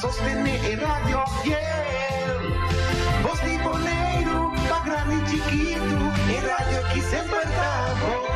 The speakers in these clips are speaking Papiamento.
sostené e radio fiel. Bos di Boneiru, pa grandi chikitu, e radio ki semper ta bon.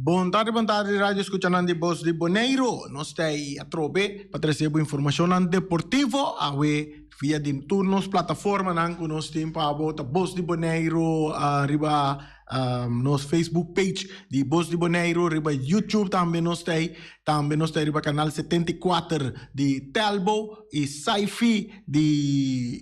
Bon tardi, bon tardi radio escuchanan di Bos di Boneiru. Nos ta ahí atrobe pa trece bo informacionnan deportivo awe via di tur nos plataformanan cu nos tin pa bo ta Bos di Boneiru riba nos Facebook page di Bos di Boneiru, riba YouTube tambe nos ta ahí, tambe nos ta ahí riba canal 74 di Telbo y Sci-Fi di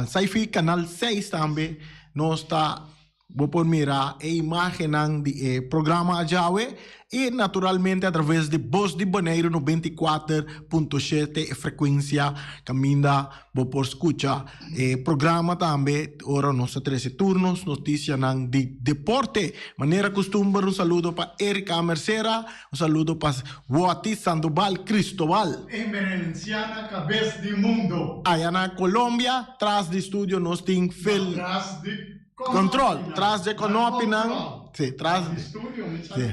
Sci-Fi canal 6 tambe nos ta. Bo por mira e imágennan di e programa ajawe i naturalmente a traves di Bos di Boneiru 94.7 e frekuensia kaminda bo por skucha e programa tambe ora nos ta trese tur nos notisianan di deporte. Manera kustumber un saludo pa Erika Mercera, un saludo pa Wotty Sandoval Cristobal. Emerenciana kabes di mundo. Aya na Colombia tras di studio nos tin Phil. Tras di. Control, tras dje konopinan, sí, tras, sí.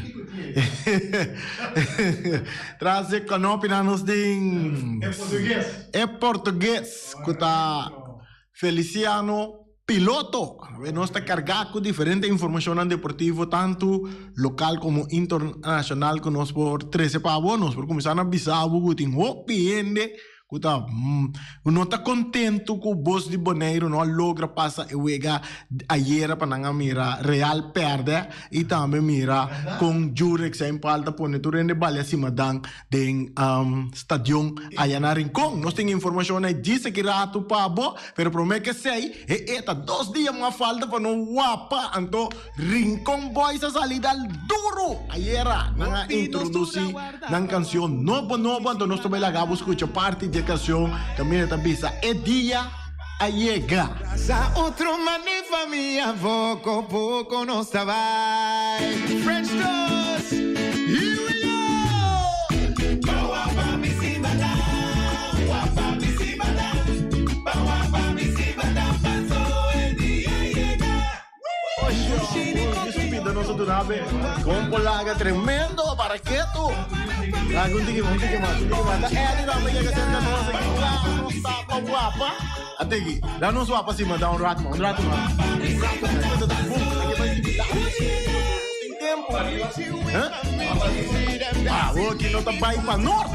Tras dje konopinan nos tin E portugues. E portugues ku ta Feliciano Piloto. Nos ta kargá ku diferente informashonnan deportivo tantu lokal komo internashonal ku nos por trese pa bo. Nos por kuminsá na bisa bo ku tin hopi hende Ku ta ku no ta kontentu ku Bos di Boneiru no a logra pasa e wega ayera pa nan a mira Real pèrdè i tambe mira kon Jurek Seinpaal ta pone tur hende balia simadan den stadion aya na Rincon. Nos tin informashon ei djis aki ratu pa bo, pero promé ke esei e e ta dos dia mas falta pa no wapa anto Rincon Boys a sali dal duru ayera nan a introdusi Nan canción nobo nobo anto nos ta bay laga bo scucha parti dje canción caminda ta bisa e dia a yega. Sa otro mane famia poco poco nos ta bay French toast here we go Despida nos duna be con polaga tremendo para ketu. Laga un tiki, un tiki mas, un tiki mas. Ta Eddie tambe llega cerca nos aquí. Claro, nos tapa guapa. A tiki, da nos guapa si da un rato mas, un rato mas. Un rato mas. Ta boom, aquí pa invita. Tin tempo. Huh? Ah, aquí no ta bai pa Noord.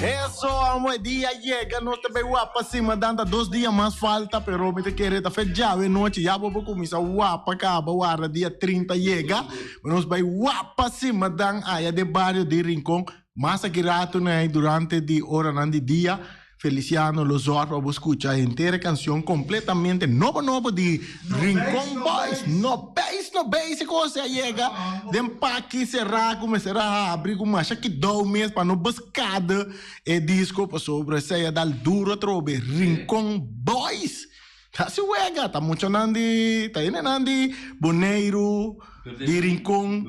Eso, amo, e dia yega, nos ta bay wapa si madan ta dos dia mas falta, pero mi ta kere ta fe djawe nochi, ya bo por cuminsa wapa caba, warda dia 30 yega, nos bay wapa si madan aya den bario di Rincon, mas aki rato na durante di oranan di dia. Feliciano lo zorg pa bo scucha henter e cancion completamente nobo nobo di Rincon Boys. No beis, no beis e cos a yega den paki cera cu mester a habri cu masha kidou mes pa no buscada e disco pasobra esey a dal duro atrobe. Rincon Boys. Ta hasi wega, ta muchanan di, ta hendenan di Boneiru, di Rincon.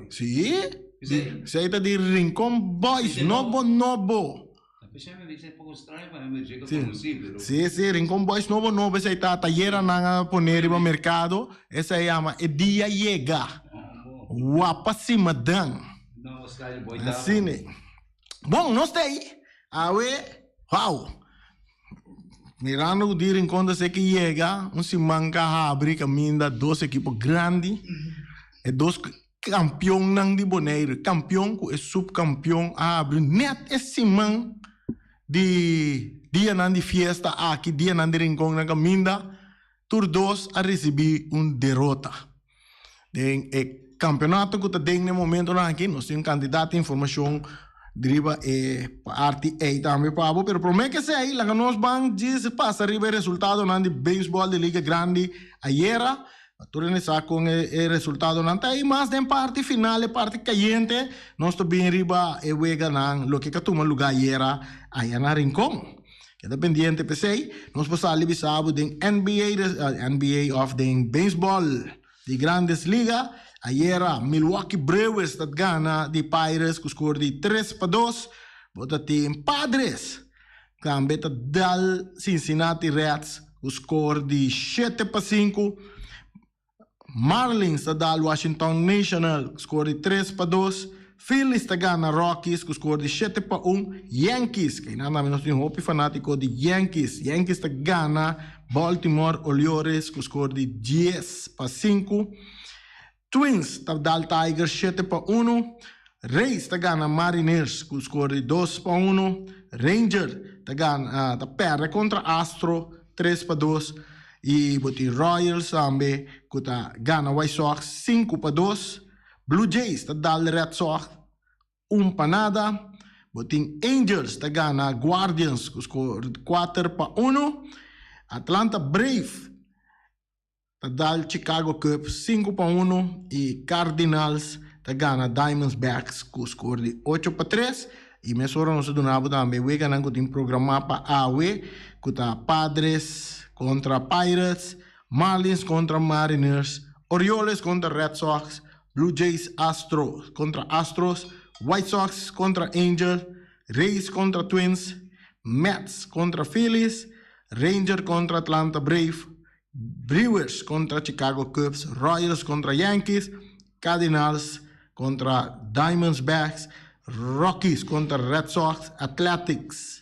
Sí, esei ta di Rincon Boys, nobo nobo. Sí, sí, Rincon Boys nobo nobo, esei ta tayera nan a pone riba merkado, esei yama E Dia Yega, Wapa Simadan. Asina. Bon, nos ta ei, awe, wow! Mirando ku di Rincon ta seki yega, un siman ka habri kaminda dos ekipo grandi, e dos kampionnan di Boneiru, e kampion ku e supkampion a habri nèt e siman di dianan di fiesta aki, dianan di Rincon na kaminda, tur dos a risibí un derota. Den e campeonato cu ta den e momentonan aki nos tin un cantidad di informacion riba e parti ey tambe pa bo, pero prome ke esey laga nos ban djis pasa riba e resultadonan di baseball di Liga Grandi ayera, tur hende sa con e resultadonan ta y mas den parti final e parti cayente nos ta bin riba e weganan loke ka tuma luga ayera aya na Rincon. Keda pendiente p'esei, nos por sali bisa bo den NBA, NBA of den baseball di Grandes Liga. Ayera Milwaukee Brewers ta gana di Pirates ku skor di 3-2. Bo ta tin Padres tambe ta dal Cincinnati Reds ku skor di 7-5. Marlins ta dal Washington National ku skor di 3-2. Phillies ta gana Rockies ku skor di 7-1. Yankees, keinan tambe nos tin hopi fanátiko di Yankees. Yankees ta gana Baltimore Orioles ku skor di 10-5. Twins ta dal Tigers 7-1. Rays ta gana Mariners ku skor di 2-1. Ranger ta gana ta pèrdè kontra Astro 3-2. I bo tin Royals tambe ku ta gana White Sox 5-2. Blue Jays ta dal Red Sox 1-0. Bo tin Angels ta gana Guardians ku skor di 4-1. Atlanta Brave ta dal Chicago Cubs 5-1 i Cardinals ta gana Diamondbacks ku skor di 8-3. I mesora nos a duna bo tambe weganan ku tin programá pa awe ku ta Padres kontra Pirates, Marlins kontra Mariners, Orioles kontra Red Sox, Blue Jays Astros kontra Astros, White Sox kontra Angels, Rays kontra Twins, Mets kontra Phillies, Ranger kontra Atlanta Brave, Brewers kontra Chicago Cubs, Royals kontra Yankees, Cardinals kontra Diamondbacks, Rockies kontra Red Sox, Athletics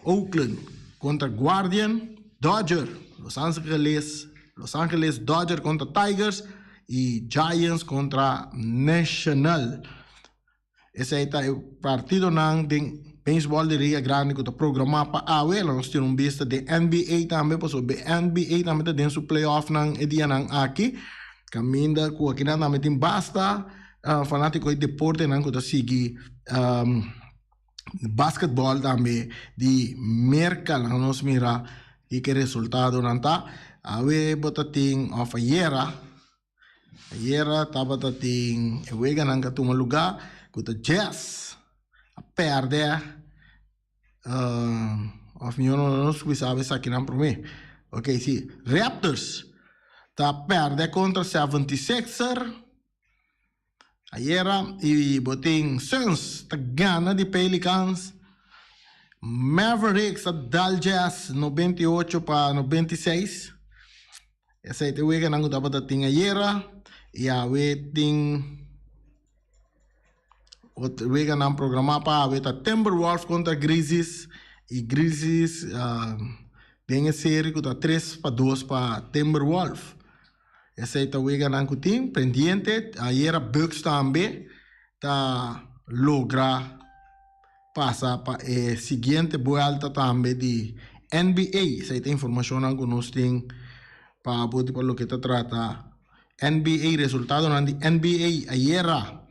Oakland kontra Guardian, Dodger, Los Angeles, Los Angeles Dodger kontra Tigers i Giants kontra National. Esei ta e partidonan den beisbòl di Liga Grandi ku ta programá pa awe. Lo nos tira un bista den NBA tambe pasobra NBA tambe ta den su playoffnan e dianan aki. Kaminda ku akinan tambe tin basta fanátiko di deportenan ku ta sigui basketbòl tambe di Merka. Laga nos mira kiko e resultadonan ta. Awe bo ta tin òf ayera. Ayera tabata tin e weganan ku a tuma lugá ku ta Jazz a pèrdè òf mihó no nos kuminsá aba esakinan promé. Ok si Raptors ta pèrdè kontra 76er ayera i bo tin Suns ta gana di Pelicans, Mavericks a dal Jazz 98-96. Esei ta e weganan ku tabata tin ayera i awe tin otro weganan programá pa awe ta Timberwolves kontra Grizzlies i Grizzlies den e seri ku ta 3-2 pa Timberwolves. Esei ta weganan ku tin pendiente. Ayera Bucks tambe ta logra pasa pa e siguiente buelta tambe di NBA. Esei ta informashonnan ku nos tin pa bo pa loke ta trata NBA, resultadonan di NBA ayera.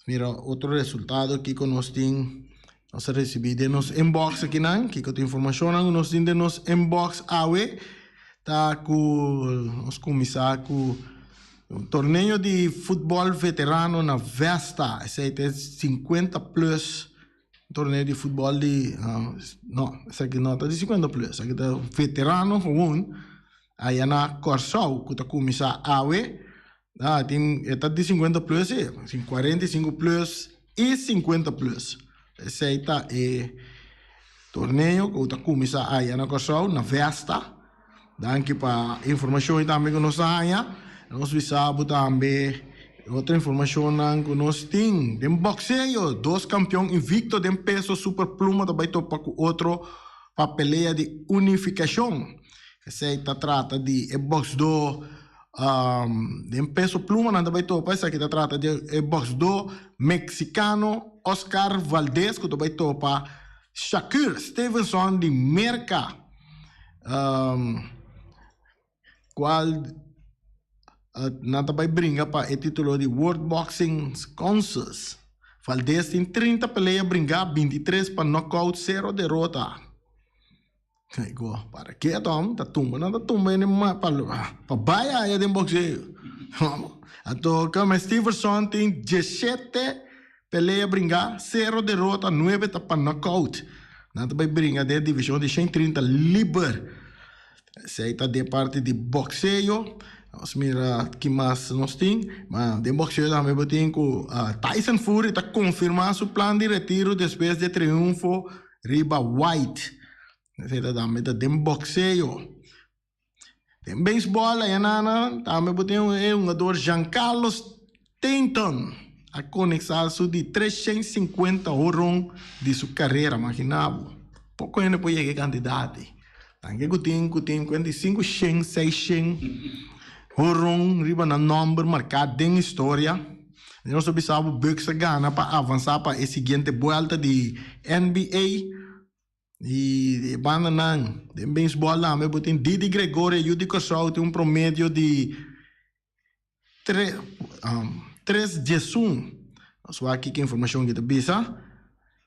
Mira otro resultado kiko nos tin, nos a risibí den nos inbox akinan, kiko ta informashonnan ku nos tin den nos inbox awe ta ku nos kuminsá ku Un torneo di futbol veterano na Vesta, esei ta e 50 plus. Torneo di futbol di no esaki no ta di 50 plus esaki ta veterano gewoon aya na Kòrsou ku ta kuminsá awe ah tin e ta di 50 plus si tin 45 plus i 50 plus esei ta e torneo ku ta kuminsá aya na Kòrsou na Vesta Danki pa informacion y tambe cu nos a haña. Nos bisa bo tambe otro informacionnan cu nos tin. Den boxeo, dos campeon invicto den peso super pluma ta bay topa cu otro pa pelea di unificacion. Esey ta trata di e boxdor den peso pluma nan ta bay topa. Esaki ta trata di e boxdor mexicano Oscar Valdez cu ta bay topa Shakur Stevenson di Merca. Cual nan ta bay bringa pa e titulo di World Boxing Council. Valdez tin 30 pelea bringa, 23 pa knockout, cero derota. Kiko, para ke tom? Ta tumba nan ta tumba hende pa bay aya den boxeo. Anto kome Stevenson tin 17 Pelea bringá, sero derota, nuebe ta pa knockout. Nan ta bai bringa den e divishon di 130 liber. Esei ta den parti di bokseo. Nos mira ki mas nos tin. Ma den bokseo tambe bo tin ku Tyson Fury ta konfirmá su plan di retiro despues di e triunfo riba Whyte. Esei ta tambe ta den bokseo. Den beisbòl ayanana tambe bo tin e hungador Giancarlo Stanton a koneksá su di 350 horon di su karera. Magina bo, poko hende por yega e kantidat ei. Tanke ku tin ku tin kuenta di sinku shen, seis shen horon riba nan nòmber marká den historia. Nos ta bisa bo Bucks a gana pa avansá pa e siguiente buèlta di NBA. I e bandanan den beisbòl tambe bo tin Didi Gregorio yu di Kòrsou tin un promedio di tre tres diesun. Nos wak kiko informashon ki ta bisa.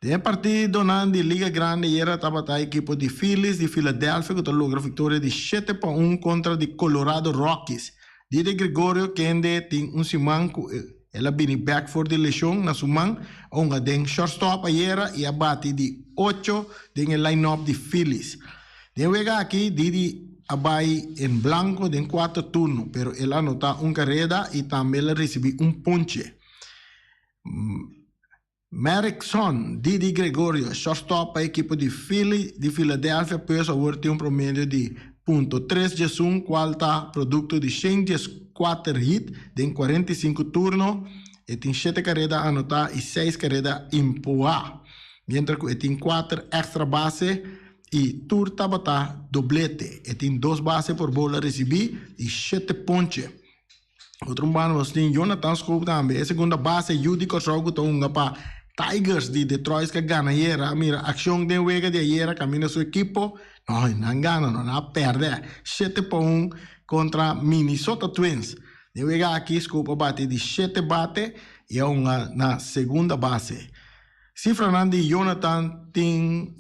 Den e partidonan di Liga Grandi ayera tabata ekipo di Phillies di Philadelphia ku ta logra viktoria di shete pa un kontra di Colorado Rockies. Didi Gregorio kende tin un siman ku El a bini bek for di leshon na su man, a hunga den shortstop ayera i a bati di ocho den e line-up di Phillies. Den wega aki Didi a bai en blanco den cuater turno, pero el a anota un careda i tambe el a ricibi un ponche. Merrickson, Didi Gregorio, shortstop pa ekipo di Philly di Philadelphia pues awor tin un promedio di punto tres diesun cual ta producto di shen dieskuater hit den 45 turno. E tin shete careda anota y seis careda empuha, mientras cu e tin kuater extra base y tur tabata doblete. E tin dos base por bola ricibi y shete ponche. Otro banda nos tin Jonathan Schoop tambe. E segunda base yu di Kòrsou ku ta hunga pa Tigers di Detroit ka gana ayera. A mira akshon den wega di ayera kaminda su ekipo. No, nan gana no, nan a pèrdè 7-1 kontra Minnesota Twins. Den wega aki Schoop a bati di shete bate i a hunga na segunda base. Sifranan di Jonathan tin.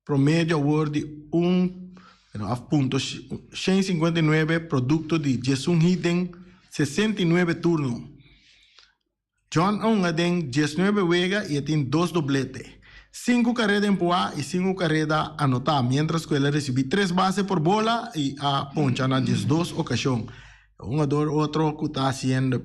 Promedio awor di un of punto 159 producto di 11 hit den 69 turno. John a hunga den 19 wega y e tin dos doblete, sinku careda empuha y sinku careda anota, mientras cu el a ricibi tres base por bola y a poncha na 12 ocasion. E hungador otro cu ta haciendo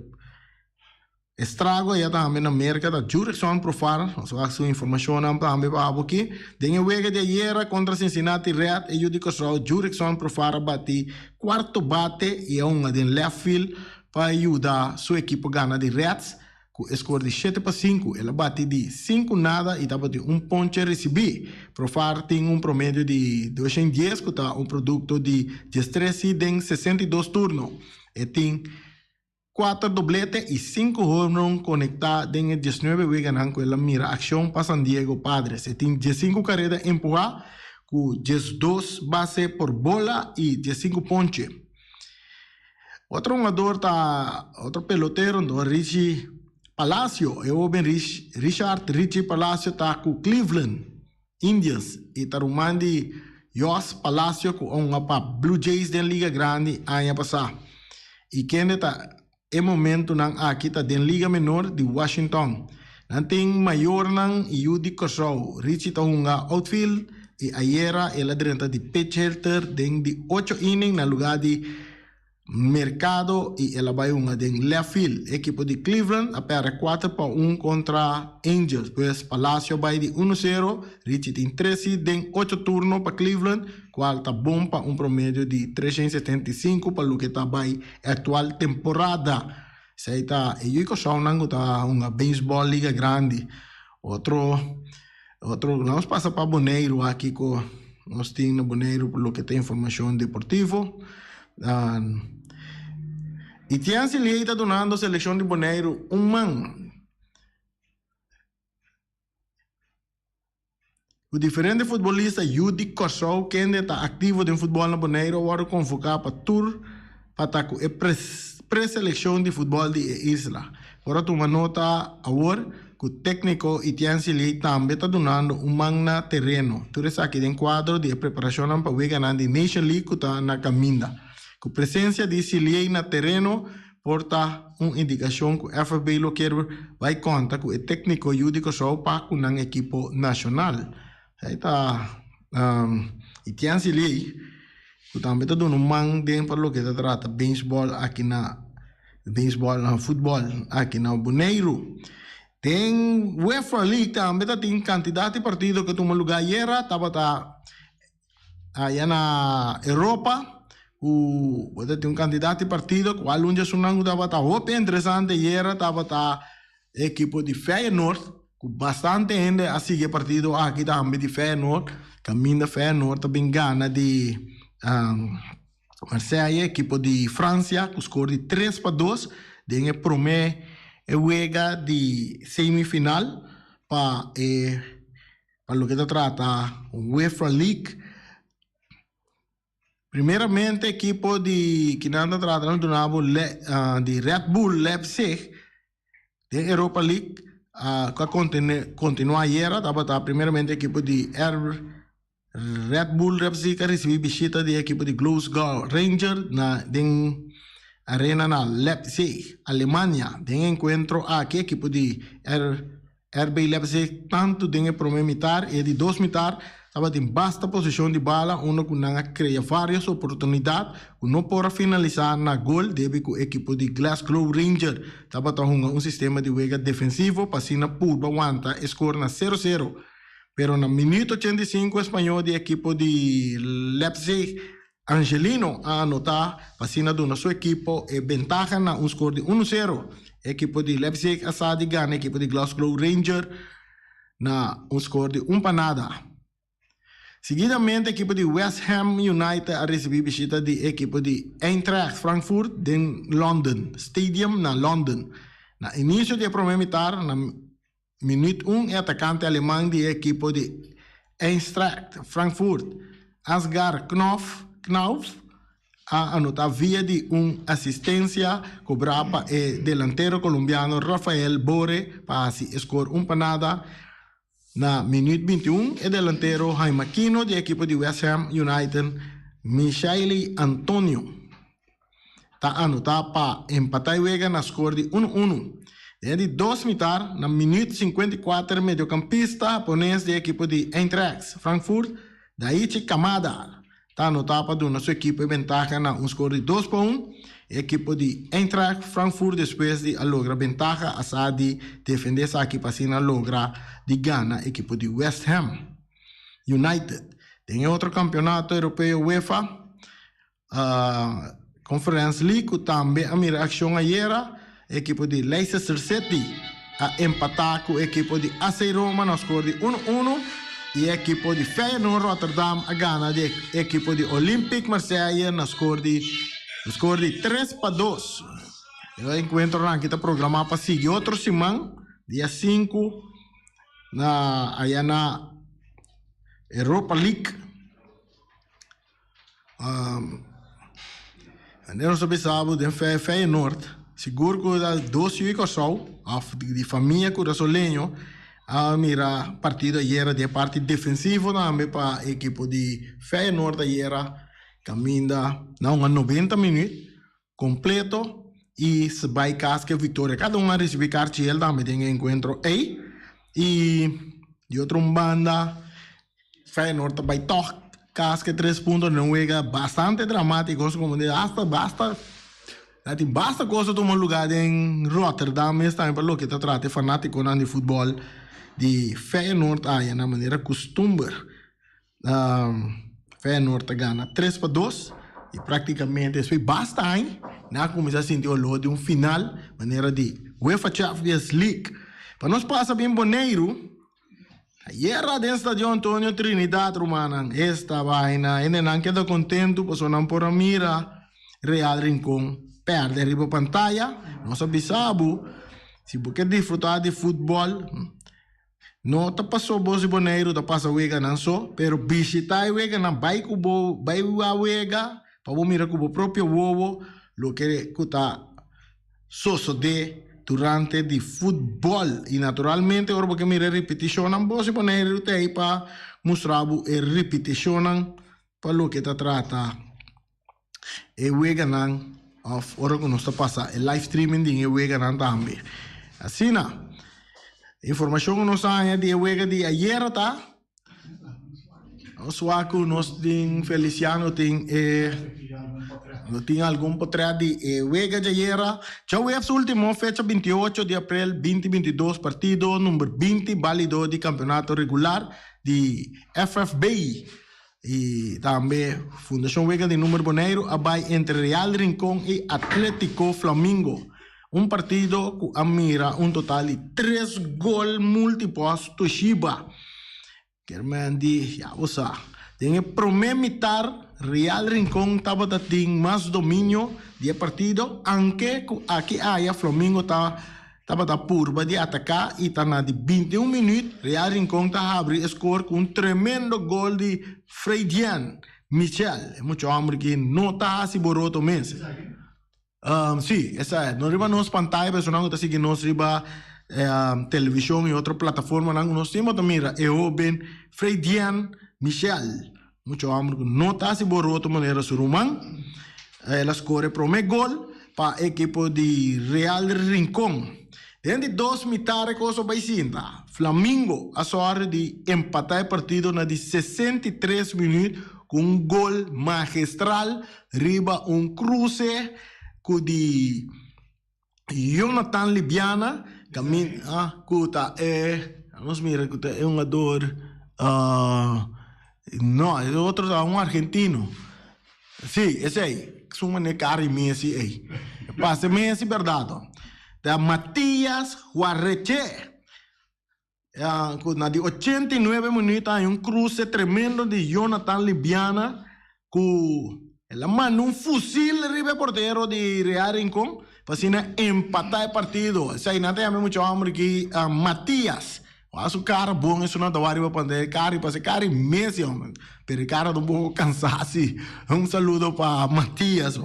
Estrago aya tambe na Merca ta Jurickson Profar, nos wak su informacionnan tambe pa abo aki. Den e wega di ayera contra Cincinnati Red e yu di Curaçao Jurickson Profar a bati cuarto bate y a hunga den left field pa yuda su ekipo gana di Reds cu e score di 7-5. El a bati di sinku nada y tabatin un ponche ricibi. Profar tin un promedio di 210 cu ta un producto di 13 hit den 62 turno. E tin Kuater doblete i sinku homerun konektá den e diesnuebe weganan ku el a mira akshon pa San Diego Padres. E tin diesinku kareda empuhá ku 12 base por bola i diesinku ponche. Otro hungador ta otro pelotero nto Richie Palacio. E hoben Richard Richie Palacio ta ku Cleveland Indians i ta ruman di Yos Palacio ku a hunga pa Blue Jays den Liga Grandi aña pasá i kende ta e momentunan aki ta den Liga Menor di Washington. Nan tin mayornan i yu di Kòrsou. Richie ta hunga outfield i ayera el a drenta di pitch hitter den di ocho inning na lugá di Mercado i el a bai hunga den left field. Ekipo di Cleveland a pèrdè kuater pa un kontra Angels. Pues Palacio a bai di uno sero. Richie tin tres hit den ocho turno pa Cleveland, kual ta bon pa un promedio di 375 pa loke ta bai e aktual temporada. Esei ta e yu Kòrsounan ku ta hunga beisbòl liga grandi. Otro otro nos pasa pa Boneiru aki ku nos tin na Boneiru pa loke ta informashon deportivo. Etienne Siliey ta dunando selekshon di Boneiru un man. Ku diferente futbolista yu di Kòrsou kende ta aktivo den futbòl na Boneiru a wòrdu konvoká pa tur pa ta ku e preselekshon di futbòl di e isla. Por a tuma nota awor ku tékniko Etienne Siliey tambe ta dunando un man na tereno. Tur esaki den kuadro di e preparashonnan pa weganan di Nation League ku ta na kaminda. Ku presensia di Siliey na tereno, Por ta un indikashon ku FFB lo kier bai konta ku e tékniko yu di Kòrsou pa ku nan ekipo nashonal. Esei ta Etienne Siliey ku tambe ta duna un man den pa loke ta trata beisbòl aki na beisbòl na futbòl aki na Boneiru. Den UEFA League tambe ta tin kantidat di partido ku a tuma lugá ayera tabata Aya na Europa ku bo ta tin un kantidat di partido ku algun di esunnan ku tabata hopi interesante ayera tabata e ekipo di Feyenoord ku bastante hende a sigui e partido aki tambe di Feyenoord kaminda Feyenoord ta bin gana di Marseille ekipo di Francia ku skor di 3-2 den e prome wega di semifinal pa e Pa loke ta trata UEFA League, primeramente ekipo di kinan ta trata nan duna bo di Red Bull Leipzig den Europa League ku a kontinua ayera tabata primeramente ekipo di Red Bull Leipzig a risibi bishita di ekipo di Glasgow Rangers na den arena na Leipzig, Alemania. Den e enkuentro aki ekipo di RB Leipzig tantu den e prome mitar i e di dos mitar tabatin basta poseshon di bala unda ku nan a krea varios oportunidat ku no por a finalisá na gol debi ku ekipo di Glasgow Rangers tabata hunga un sistema di wega defensivo pa asina purba wanta e skor na sero sero. Pero na minuut 85 e spañó di ekipo di Leipzig Angelino a anotá pa asina duna su ekipo e bentaha na un skor di unu sero. E ekipo di Leipzig a sa di gana ekipo di Glasgow Ranger na un skor di un pa nada. Seguidamente ekipo di West Ham United a risibí bishita di ekipo di Eintracht Frankfurt den London Stadium na London. Na inisio di e promé mitar na Minuut un e atakante aleman di e ekipo di Einstracht Frankfurt, Ansgar Knopf, Knauf, a anota via di un asistencia cobra pa e delantero colombiano Rafael Borre pa haci e score un pa nada. Na minuut 21 e delantero jaimakino di e ekipo di West Ham United, Michaili Antonio, ta anotá pa empatá e wega na skor di unu unu. Den e di dos mitar, na minuut 54 mediokampista hapones di e ekipo di Eintracht Frankfurt, Daichi Kamada, ta anotá pa duna su ekipo e bentaha na un skor di dos pa un. E ekipo di Eintracht Frankfurt despues di a logra bentaha a sa di defendé esaki pa asina logra di gana ekipo di West Ham United. Den e otro kampionato europeo UEFA, Conference League ku tambe a mira akshon ayera, e ekipo di Leicester City a empatá ku e ekipo di AC Roma na skor di unu unu i e ekipo di Feyenoord Rotterdam a gana di e ekipo di Olympique Marseille na skor di skor di 3-2. E enkuentronan aki ta programá pa sigui otro siman, dia sinku na aya na Europa League. Wanneer nos ta bisa bo den Feyenoord, sigur ku ta dos yu di Kòrsou òf di famia kurasoleño a mira partido ayera den e parti defensivo tambe pa e ekipo di Feyenoord ayera kaminda na un 90 minüt kompleto. i bai kas ku e viktoria. Kada un a risibí karchi el tambe den e enkuentro ei. I di otro un banda Feyenoord ta bai tòg kas ku e tres punto den un wega bastante dramátiko, komo di hasta basta a tin basta kos a tuma lugá den Rotterdam mes tambe pa loke ta trata e fanátikonan di futbòl di Feyenoord aya na manera kustumber. Feyenoord ta gana 3-2 y prácticamente despues basta aña nan a cuminsa sinti olor di un final manera di UEFA Champions League. Pa nos pasa bin Boneiru, ayera den Stadion Antonio Trinidad rumannan esta vaina hendenan keda contento pasobra nan por a mira Real Rincon perde riba pantaya. Nos a bisa bo si bo ke disfruta di futbol. No ta paso bos di Boneiru ta pasa weganan so, pero bishita e weganan, bai ku bo, bai a wega pa bo mira ku bo propio wowo loke ku ta sosode durante di futbòl. I naturalmente ora bo ke mira e ripitishonnan, bos di Boneiru ta ei pa mustra bo e ripitishonnan pa loke ta trata e weganan of ora ku nos ta pasa e live streaming di e weganan tambe. Asina, informashon ku nos a haña di e wega di ayera ta, nos wak ku nos tin Feliciano tin e no tin algun potret di e wega di ayera. Djaweps ultimo fecha 28 di aprel 2022 partido number 20 balido di kampeonato regular di FFB. I tambe Fundashon Wega di Number Boneiru a bai entre Real Rincon i Atletico Flamingo. Un partido ku a mira un total di tres gol multipos Toshiba. Kermen di, ya bo sa, den e promé mitar Real Rincon tabata tin mas dominio di e partido, anke ku aki aya Flamingo ta Tabata purba di ataká i ta na di 21 minüt Real Rincon ta habri e skor ku un tremendo gol di Fredian Michel. E mucha hòmber ki no ta hasi boroto mes. Sí, esa e. No riba nos pantaya, personanan ku ta sigui nos riba televishon i otro plataformanan ku nos tin, bo ta mira e hóben Fredian Michel. Mucha hòmber ku no ta hasi boroto manera su ruman. El a skor e promé gol pa ekipo di Real Rincon. Den di dos mitar e kos a bai sinta. Flamingo a sòru di empatá e partido na di 63 minüt ku un gol magistral riba un kruse ku di Jonathan Libiana kaminda ku ta e nos mira ku ta e hungador no e otro ta un argentino si esei su manera kari Messi ei pasa Messi berdad ta Matias Juarreche ku na di 89 minuut a haña un kruse tremendo di Jonathan Libiana ku el a manda un fusil riba e portero di Real Rincon pa asina empatá e partido. Esei nan ta yama e mucha hòmber aki Matias. Wak su kara bon esun nan ta wak riba pantaya e kara i parse kara i Messi hòmber. Pero e kara ta un poko kansá si. Un saludo pa Matias.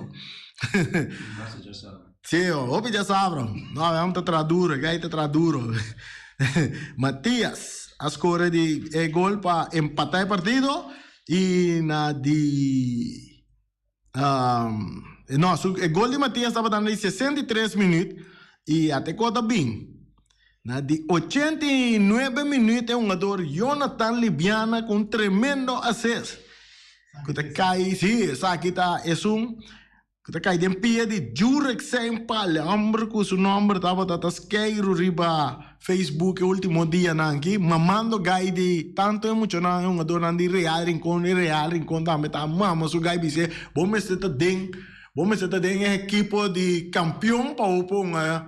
Sí, hopi dja sabra. No, awor ta traha duro, e guy ta traha duro. Matias a score di e gol pa empata e partido y na di no, su e gol di Matias tabata na di 63 minuut y ate ko ta bin. Na di 89 minuut e hungador Jonathan Libiana cu un tremendo assist cu ta cay, sí, esaki ta esun Ku ta kai den pia di Jurek Seinpal, e hòmber ku su nòmber tabata ta skeiru riba Facebook e último dianan aki, mamando gai di tantu e muchanan, e hungadornan di Real Rincon, i Real Rincon tambe ta mama su gai bis'é, Bo mester ta den, bo mester ta den e ekipo di kampion pa bo por hunga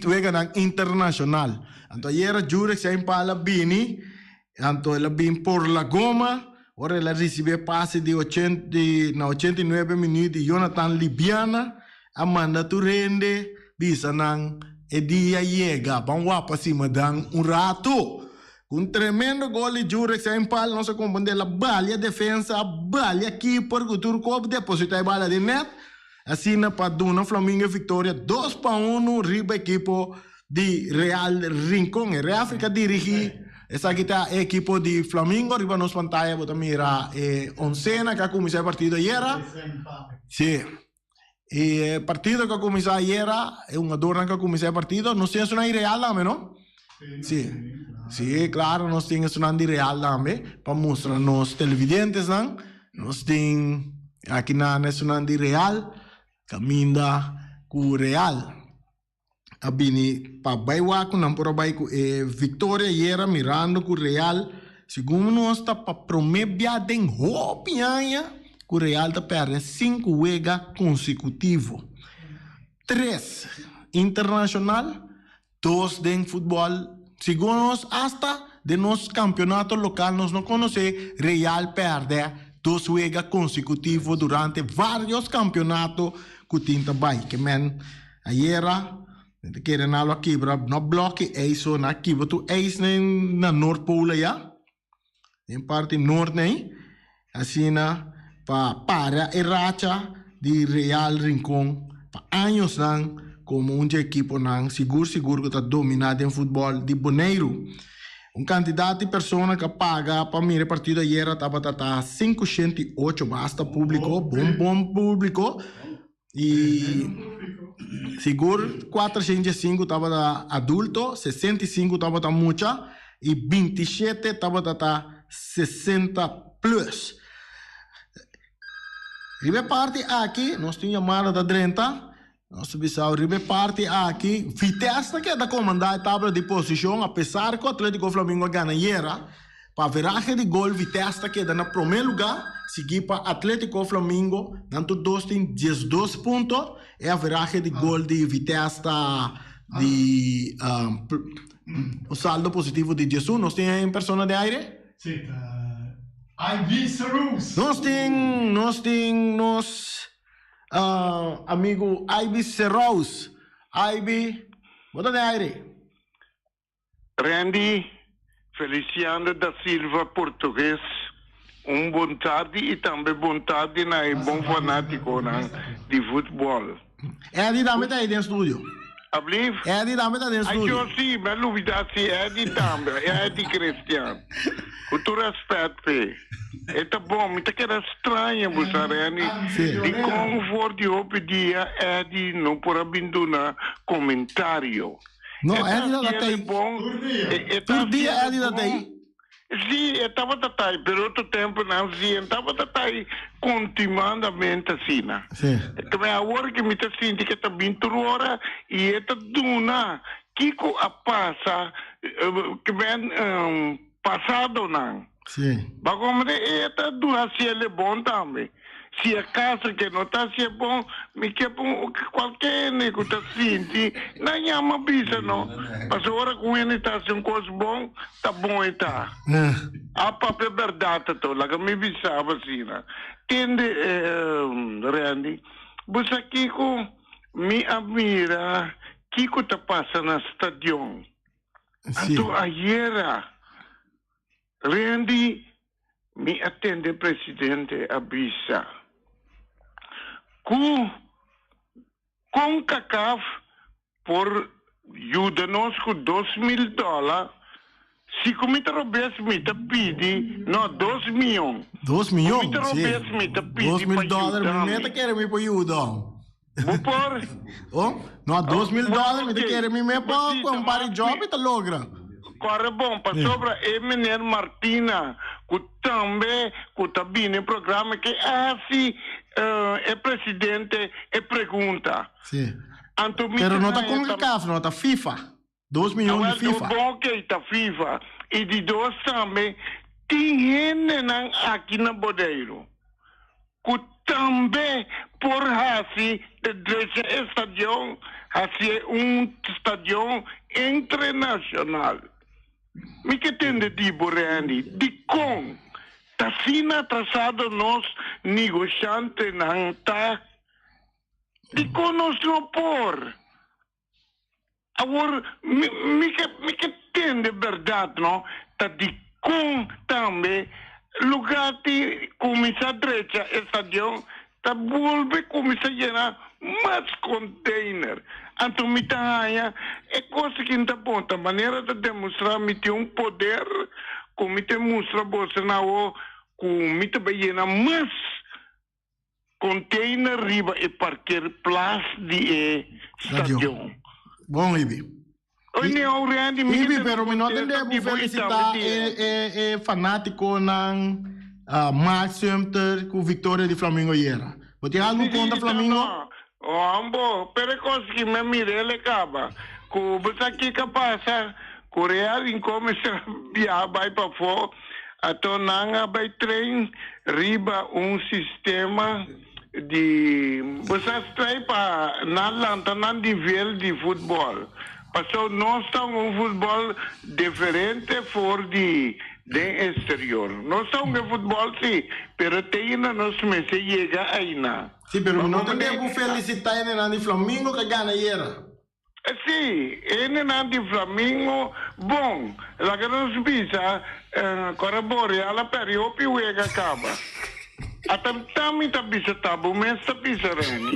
weganan internashonal. Anto ayera Jurek Seinpal a bini. Anto el a bin por la goma ora el a ricibi e pase di di na 89 minuut di Jonathan Libiana a manda tur hende bisa nan e dia yega ban wapa sima dan un rato. Cu un tremendo gol di Jurek Seinpal nos a comprende el a balia defensa a balia keeper cu tur cop deposita e bala den net asina pa duna Flamingo e victoria 2-1 riba ekipo di Real Rincon. E Reafrica dirigi esaki ta e ekipo di Flamingo. Riba nos pantaya bo ta mira e oncena cu a cuminsa e partido ayera. Si. E partido ku a kuminsá ayera, e hungadornan ku a kuminsá e partido, nos tin esunnan di Real tambe, no? Sí, sí, klaro, nos tin esunnan di Real tambe pa mustra nos televidentesnan. Nos tin aki nan esunnan di Real, kaminda ku Real a bini pa bai wak ku nan por a bai ku e viktoria ayera mirando ku Real segun nos ta pa prome bia den hopi aña ku Real ta perde sinku wega konsekutivo, tres internashonal, dos den futbòl. Segun nos asta den nos kampionato lokal nos no konosé Real pèrdè dos wega konsekutivo durante varios kampionato ku tin ta bai. Ke men ayera mi ta kere nan lo a kibra no blòki eis so nan a kibra tur eis na Noordpool aya den parti noord nei asina pa para e racha di Real Rincon pa añosnan komo un dje ekiponan sigur sigur ku ta dominá den futbòl di Boneiru. Un kantidat di persona ku a paga pa mira e partido ayera tabata ta 508, basta públiko, bon bon públiko. I sigur 405 tabata adulto, 65 tabata mucha i 27 tabata ta 60 plus. Riba e parti aki nos tin yamada ta drenta, nos ta bisa riba e parti aki Vitesse ta keda komandá e tabla di posishon apesar ku Atletico Flamingo a gana ayera. Pa averahe di gol Vitesse ta keda na prome luga, sigui pa Atletico Flamingo, nan tur dos tin 12 punto. E averahe di gol di Vitesse ta di un saldo positivo di 11. Nos tin un persona den aire? Si, ta Ivy Serous. Nos tin, nos tin nos amigu Ivy Serous. Ivy, bo ta den aire? Randy Feliciano da Silva Portugues un bon tardi y tambe bon tardi na e bon fanaticonan di futbol. Eddie tambe ta ahí den studio. Ablief? Eddie tambe ta den studio. Ay yo si, mi a lubida si Eddie tambe, Eddie Christian. Cu tur respet p'e. E ta bon, mi ta keda straña bo sa Randy, dicon for di hopi dia Eddie no por a bin duna comentario. No, Eddie tabata tei. Tur dia Eddie ta tei. Sí, e tabata tei, pero otro tempo nan sí, e tabata tei continuadamente asina. Sí. Kme awor ke mi ta sinti ke ta bin tur ora i e ta duna kiko a pasa kme pasadonan. Sí. Ba komprende e ta duna hasiel e bon tambe. Si acaso ke no ta hacié bon, mi ke pa un cualke hende cu ta sinti nan yama bisa no. Pasobra ora cu un hende ta haci un cos bon, ta bon e ta. A papia berdad ato, laga mi bisa bo asina. Tende, Randy, bo sa kico mi a mira kico ta pasa na stadion. Anto ayera Randy Mi a tende presidente a bisa ku Concacaf por yuda nos ku 2000 dòler, si ku mi ta robes mi ta pidi, no, dos mion. Dos mion, Ku mi ta si. robes mi ta pidi Dos mil pa dòler, yuda mi meta mi. kere mi por yuda. Bo por? Oh, no, 2000 dòler mi ta kere mi me por Bo un par di job mi ta logra. Kòrè bon, pasobra e meneer Martina ku tambe ku ta bini e programa ke a hasi e presidente e pregunta. Sí. Anto mi Pero ta no ta haña Concacaf, no, ta FIFA. 2 miyon di Awel, FIFA. bon oké, ta FIFA. I di dos tambe tin hendenan aki na Boneiru ku tambe por hasi de drecha e stadion, hasié un stadion internashonal. Mi ke tende di bo, Randy, dikon ta asina atrasado nos negoshantenan ta? Dikon nos no por? Awor, mi, mi ke, mi ke tende bèrdat, no? Ta dikon tambe lugá di kuminsá drecha e stadion ta bolbe kuminsá yena mas konteiner. Anto mi ta haña e kos aki no ta bon. Ta manera ta demostrá mi tin un poder ku mi ta mustra boso na awor ku mi ta bai yena mas. container riba e parkeerplaats di e stadion. Bon, Ibi. Oy, ne hou Randy, mi Ibi, ta pero mi no contesta tende di bu bo y felicita tambe di e, e, e fanaticonan uh, Mark Sumter cu victoria di Flamingo ayera. Bo tin algo contra Flamingo? No, ambo, pero e cos ki mi a mira el e caba. Cu bo sa kico a pasa? Cu Real Rincon mester a biaha bay pafo, ato nan a bay train riba un sistema di bo sa strai pa nan lanta nan nivel di futbol. Paso nos ta un futbol diferente for di den exterior. Nos ta un futbol si, pero te ainda nos mester yega aina. Sí, pero mi no ta den cu felicita hendenan di Flamingo cu a gana ayera. Sí, hendenan di Flamingo, bon, laga nos bisa, kora bo Real a pèrdè hopi wega kaba. Ata ta mi ta bisa ta bo mes ta bisa Renny.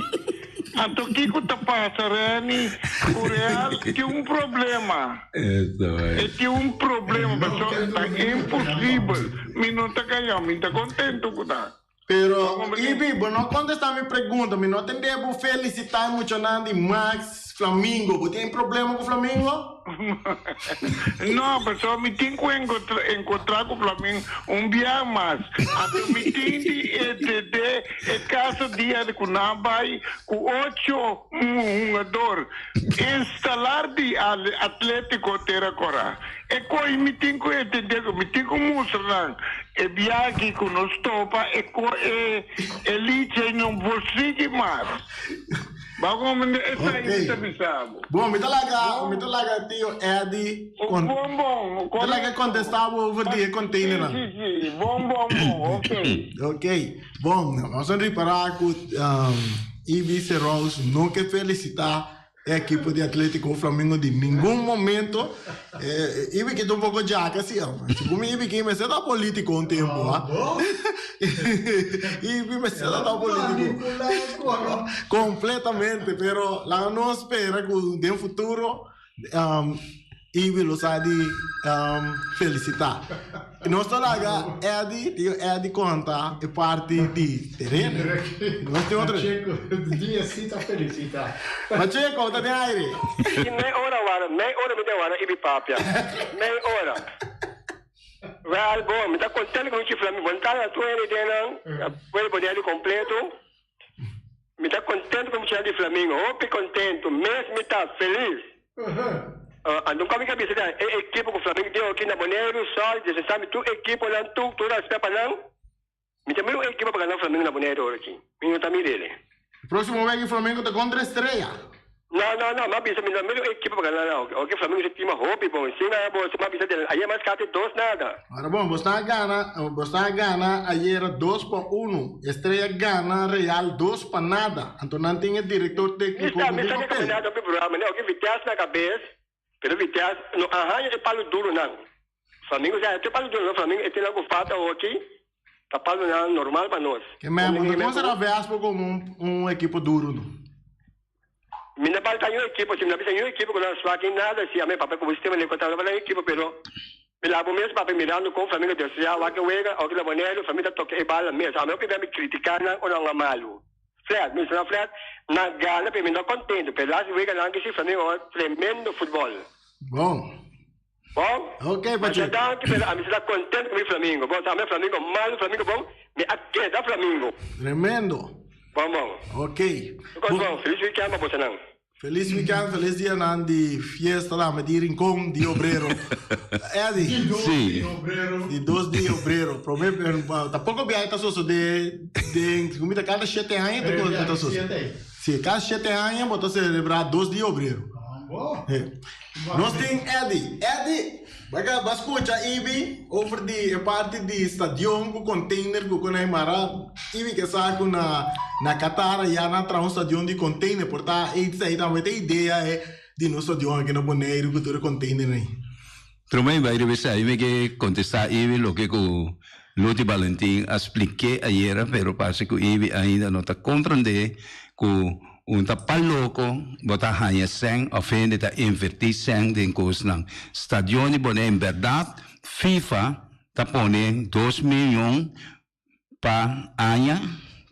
Anto kiko ta pasa Renny ku Real tin un problema. E tin un problema pasobra ta imposibel. Mi no ta gaña, mi ta kontento ku ta. Pero, Ibi, bo no contesta mi pregunta. Mi no tende bo felicita e muchanan di Max Flamingo. Bo tin problema cu Flamingo? No, pasobra mi tin cu encontra cu Flamingo un biaha mas. Anto mi tin di entende e caso dia cu nan bay cu ocho hungador instalar di Atletico Tera Cora. E koe mi tin ku entendé ku mi tin ku mustra nan e biaha ku nos topa e ko e e liche no por sigui mas. Bo komprendé esei mi ta bisa bo. Bon, mi ta laga mi ta laga tio Eddie kon Bon bon, ta laga kontestá bo over di e containernan. Si si si, bon bon bon, ok. Ok, bon, nos a ripará ku Ibi Serous no ke felisitá E ekipo di Atletico Flamingo di ningun momento Ibi ki ta un poko djaka si segun mi Ibi ki mester ta politico un tempo ha Ibi mester ta ta politico completamente pero laga nos spera ku den futuro Ibi lo sa di felicita. Nos ta laga Eddy, tio Eddy conta e parti di tereno. Nos tin otro. Pacheco, dia si ta felicita. Pacheco, ta den aire. Si mei ora wara, mei ora mi ta wara Ibi papia. Mei ora. Wel, bon, mi ta contento cu mi chifla mi bon tala tur hende den nan, pueblo Boneiru completo. Mi ta contento cu mi chifla di Flamingo, hopi contento, mes mi ta feliz. Anto un cos mi ke bisa ta e ekipo cu Flamingo tin aki na Boneiru, Sol, Desensa, mi tur ekiponan tur tur respet pa nan. Mi ta mira un ekipo pa gana Flamingo na Boneiru ora aki. Mi no ta mir'el. Proximo wega Flamengo ta contra Estrella. No, no, no, m'a bisa mi no mira un ekipo pa gana nan. Oke Flamengo su team hopi bon. Sin a bo, m'a bisa den ayer mas casi dos nada. Ora bon, bo sta a gana, bo sta a gana ayer dos pa uno. Estrella gana Real dos pa nada. Anto nan tin e director Mi tecnico sa, cu mi tin sa ke papel. campeonato hopi broma, ne? Oke Vitesse na cabes, pero Vitesse no a haña e palo duro nan. Flamingo sa e palo duro no, Flamingo e tin algo falta oki, ta palo nan normal pa nos. Ke men, bo no considera Vespo como un, un ekipo duro no? Mi no balta niun ekipo, si mi no bisa niun ekipo ku nan swak ni nada, si ame papia ku bo sistema le kontra no balta niun ekipo, pero mi labo mes papia mirando kon Flamingo deseá wak e wega, oki la Boneiru, Flamingo ta toka e bala mes, ame hopi bia mi kritika nan ora nan a malu. Flat, mi bisa nan flat, nan gana pero mi no kontento, pero las wega nan ki si Flamingo a tremendo futbol. Bon. Bon? Ok, Masha Pacheco. danki, pero ami si ta contento cu mi Flamingo. Bon, sa mi Flamingo malo, Flamingo bon, mi a keda Flamingo. Tremendo. Bon, bon. Ok. Tur cos bon. Feliz weekend pa bosonan. Feliz weekend, feliz dianan di fiesta tambe di Rincon di Obrero. Eddie. Di dos Sí. di obrero. Di dos di obrero. Prome, tampoco biahe ta sosode den, mi ta cada shete aña ta Eh, ta sosode. siete. Si, cada shete aña bo ta celebra dos di obrero. Ah, bon. Eh. Nos tin Eddy. Eddy, baka ba scucha Ibi over di e parti di stadion cu container cu con a mara. Ibi ke sa cu na na Qatar ya nan traha un stadion di container. Por ta esey tambe ta idea e di nos stadion aki na Boneiru cu tur e container ey. Prome bai riba esei mi ke kontestá Ibi loke ku Luti Balentin a splik'é ayera pero parse ku Ibi ainda no ta komprendé ku un ta pa loko bo ta haña sèn òf hende ta invertí sèn den kosnan. Stadion di Bonaire en bèrdat FIFA ta pone dos miyon pa aña.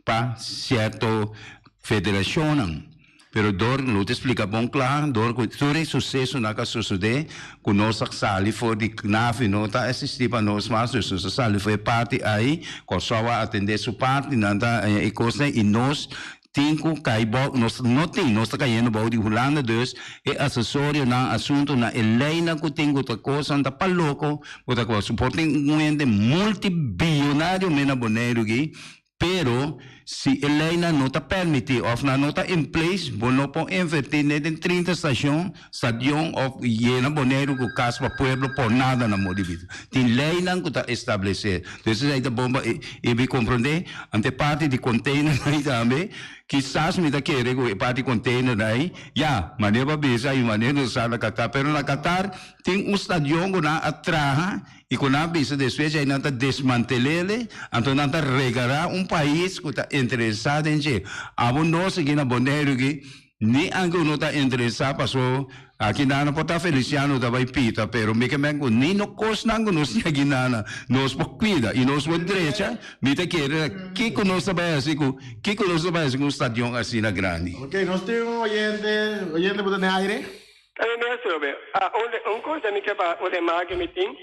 pa sierto federashonnan. Pero dor, lo ta splika bon kla, dor ku tur e susesonan ku a sosodé, ku nos a sali for di KNAFI no ta asistí pa nos mas, dus nos a sali for e parti ei, Kòrsou a atendé su parti, nan ta haña e kosnan i nos tin ku kai bou, nos no tin, nos ta kayendo bou di Hulanda, dus e asesorionan, asuntunan, e leinan ku tin ku ta kosnan ta pa loko, bo ta kos, por tin un hende multibiyonario men na Boneiru aki, Pero, si e leinan no ta permití òf nan no ta in place, bo no por invertí net den 30 stashon, stadion òf yena Boneiru ku kas pa pueblo por nada na modo di bista. Tin leinan ku ta establesé. Dus esei ta bon pa e bi komprondé. Anto e parti di containernan ei tambe, kisas mi ta kere ku e parti containernan ei, ya, manera bo a bisa i manera nos sa na Qatar, pero na Qatar tin un stadion ku nan a traha, I ku nan a bisa despues djei nan ta desmantel'ele, anto nan ta regará un pais ku ta interesá den dje. Abo nos aki na Boneiru aki, ni anke uno ta interesá paso aki nana por ta Feliciano ta bai pita, pero mi ke men ku ni no kosnan ku nos tin aki nana nos por kuida i nos por drecha, mi ta kere kiko nos ta bai hasi ku kiko nos ta bai hasi ku un stadion asina grandi. Ok, nos tin un oyente, oyente bo ta den aire? Tambe mi a strobe. Ah, un, un cosa mi ke pa un remarke mi tin.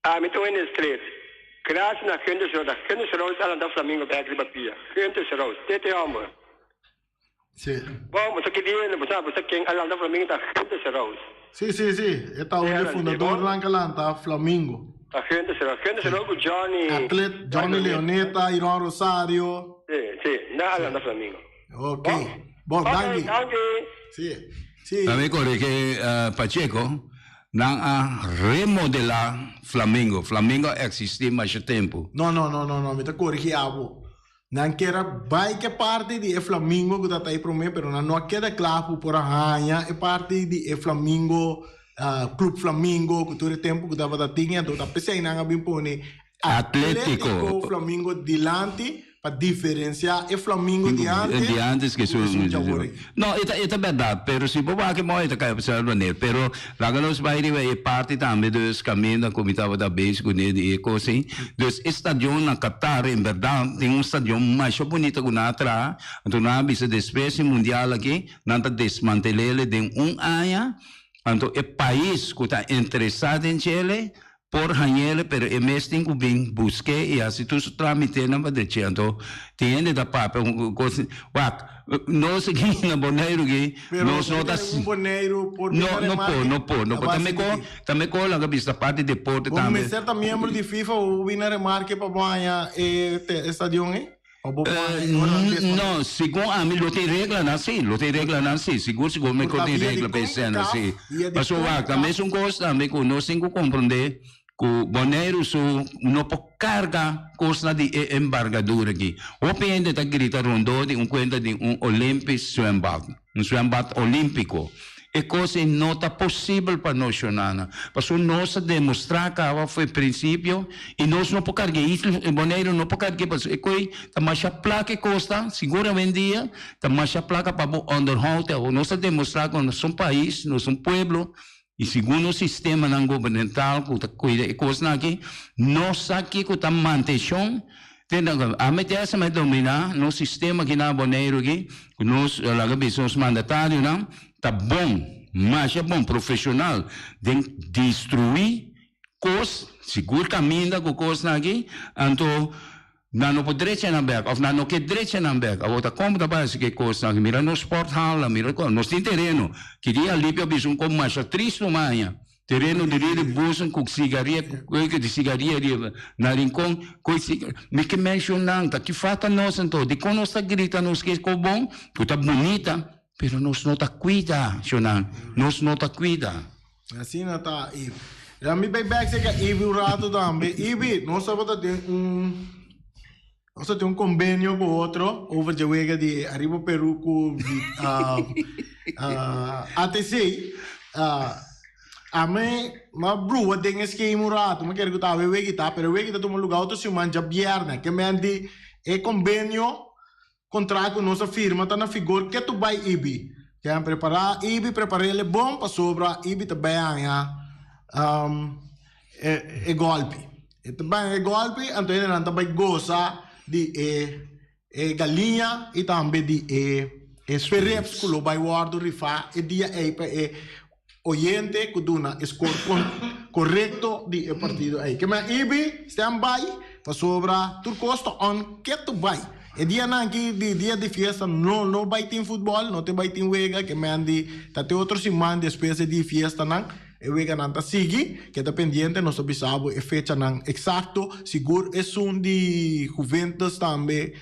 Ami ta un hende stret. Gracias na Gunther Schroeder. Gunther Schroeder a lanta Flamingo bek riba pia. Gunther Schroeder, tete homber. Sí. Bon, bo sa ki dia, bo sa, bo sa ken a lanta Flamingo ta Gunther Schroeder. Sí, sí, sí. E ta un di fundadornan ke lanta Flamingo. Ta Gunther Schroeder. Gunther Schroeder ku Johnny. Atlet Johnny Leoneta, Iron Rosario. Sí, sí. Nan a lanta Flamingo. Ok. Bon, danki. Ok, danki. Sí, sí. Tambe kore ke Pacheco, nan a remodelá Flamingo. Flamingo a eksistí masha tempu. No, no, no, no, no, mi ta korigí abo. Nan kier a bai ke parti di e Flamingo ku ta ta ei promé, pero nan no a keda kla ku por a haña e parti di e Flamingo, Club Flamingo, ku tur e tempu ku tabata tin, anto ta p'esei nan a bin pone Atlético. Flamingo dilanti pa diferencia e Flamingo di antes Di antes cu cu esun dja awor. No, e ta e ta berdad, pero si bo wak e mooi e ta cay op dezelfde manier. Pero laga nos bay riba e parti tambe dus caminda cu mi tabata bezig cune di e cos ey. Dus e stadion na Qatar en berdad tin un stadion masha bunita cu nan a traha. Anto nan a bisa despues di mundial aki nan ta desmantelele den un aña. Anto e pais cu ta interesa den djele Por hañ'el, pero e mes tin ku bin busk'é i hasi tur su trámitenan pa drechi. Anto tin hende ta papia un kos, wak, nos aki na Boneiru aki, Pero nos no ta un Boneiru por No, bira no por, remarke no por, no a por. Ta base di mekó, ki? ta mekó laga bisa parti deporte Bo tambe. mester ta miembro di FIFA pa bo bina remarke pa bo haña e te e stadion ei? Pa bo por haña e ora nan desmantela? No, segun ami lo tin reglanan si, lo tin reglanan si, sigur sigur Por mekor ta tin via di regla pa esena Concacaf, si. via di Pasobra wak, ta Concacaf. mesun kos tambe ku nos tin ku komprendé ku Boneiru su no por karga kosnan di e embargadura aki. Hopi hende ta grita rondó di un kuenta di un Olympisch zwembad, un zwembad olímpiko. E kos ei no ta posibel pa nos shonana, pasobra nos a demostrá kaba for e prinsipio i nos no por karg'é. Isla Boneiru no por karg'é pasobra e koi ta masha plaka e kosta, sigur awendia ta masha plaka pa bo onderhoud. Awor nos a demostrá ku nos ta un pais, nos ta un pueblo i segun nos sistemanan gubernamental ku ta kuida e kosnan aki, nos sa kiko ta mantenshon. Ami ta esei dominá nos sistema aki na Boneiru aki, ku nos laga bisa nos mandatarionan ta bon, masha bon, profeshonal den destruí kos, sigur kaminda ku kosnan aki, anto nan no por drecha nan bèk òf nan no ke drecha nan bèk. Awor ta kon bo ta bai hasi ku e kosnan aki? Mira nos sporthalnan, mira kon, nos tin tereno. Ki dia Alipio a bisa un kos masha tristu maña. Tereno di riri busen ku sigaria ku di sigaria riba na Rincon ku mi ke menshonan ta ki falta nos anto dikon nos ta grita nos ke ko bon ku ta bunita pero nos no ta kuida shonan nos no ta kuida. Asina ta Ibi. Ya mi bay bek cerca Ibi un rato tambe. Ibi, nos tabata den un nos ta tin un convenio cu otro over dje wega di Ariba Peru cu ATC. Ami m'a brua den e schema un rato, mi kere cu ta awe wega ta, pero e wega ta tuma lugar otro siman djabierne. Ke men di e convenio Contract cu nos a firma ta na figor ke tu bay Ibi. Ken prepara Ibi, preparele bon pasobra Ibi ta bay haña e golpi. E ta bay haña e golpi anto hendenan ta bay gosa di e. E galiña i tambe di e e sperrips ku lo bai wòrdu rifá e dia ei pa e oyente ku duna e skor korekto di e partido ei. Ke men Ibi stand by pasobra tur kos ta on ketu bai. E dianan aki di dia di fiesta no no bai tin futbòl, no te bai tin wega ke men di ta te otro siman despues e di fiestanan. E weganan ta sigui, keda pendiente, nos ta bisa bo e fechanan eksakto. Sigur esun di Juventus tambe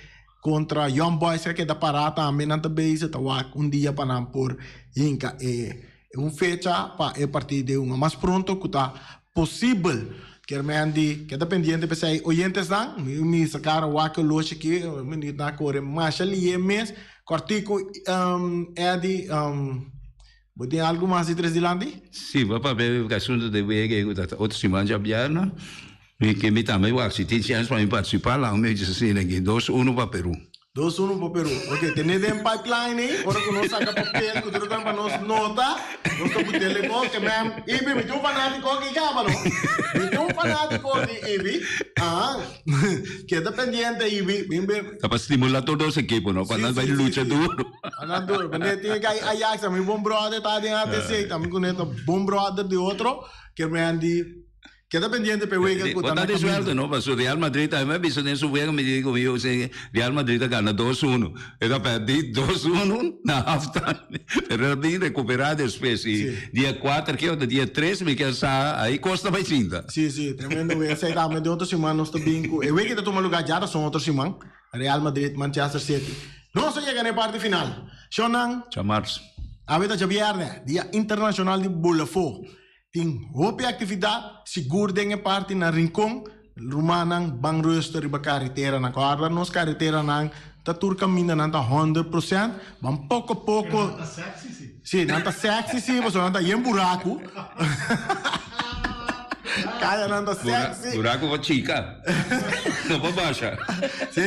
kontra Young Boys a keda pará tambe, nan ta bezig ta wak un dia pa nan por hinka e un fecha pa e partido hunga mas pronto ku ta posibel. Kier men di keda pendiente p'esei oyentesnan, mi misa kara wak e loshi aki, minütnan a kore masha lié mes. Kòrtiku Eddy. Bo tin algu mas di tres dilanti? Si, bo a papia e asuntu di wega ei ku ta otro siman djabièrnè. Mi ke mi tambe wak si tin chèns pa mi partisipá laga mi bisa asina aki, dos uno pa Perú. Dos uno pa Perú. Ok, tene den pipeline ei, ora ku nos saka papel ku tur kos pa nos nota, nos ta put'el e kos. Ke men, Ibi, mi tin un fanátiko aki kaba no. Mi tin un fanátiko aki, Ibi. Aha. Keda pendiente, Ibi. Bin bin. Ta pa stimulá tur dos ekipo no, pa nan bai lucha duro. Nan duro. Wanneer tin e kai Ajax, mi bon brother ta den ATC, ta mi kuné ta bon brother di otro, ke men di keda pendiente pa e wega ku ta na kaminda. Bo ta di suerte no, pasobra Real Madrid tambe a bisa den su wega, mi di ku mi Real Madrid a gana dos uno, e ta pèrdí dos uno na half time, pero el a bin rekuperá despues i dia kuater ke ota dia tres mi ke sa ai kos ta bai sinta. Sí, sí, tremendo wega. Esei tambe den otro siman nos ta bin ku e wega ta tuma lugá djarason otro siman. Real Madrid, Manchester City. Nos a yega na e parti final. Shonnan. Djamars. Awe ta djabièrnè, Dia Internashonal di Bulafó. Tin hopi aktividat, sigur den e parti na Rincon. Rumannan ban ruster riba kareteranan. Kòrda nos kareteranan ta tur kamindanan ta 100%. Ban poko poko. Nan ta sexy si. Si, nan ta sexy si, pasobra nan ta yen buraku. Kayanan ta sexy. Buraku pa chika, no pa basha. Si,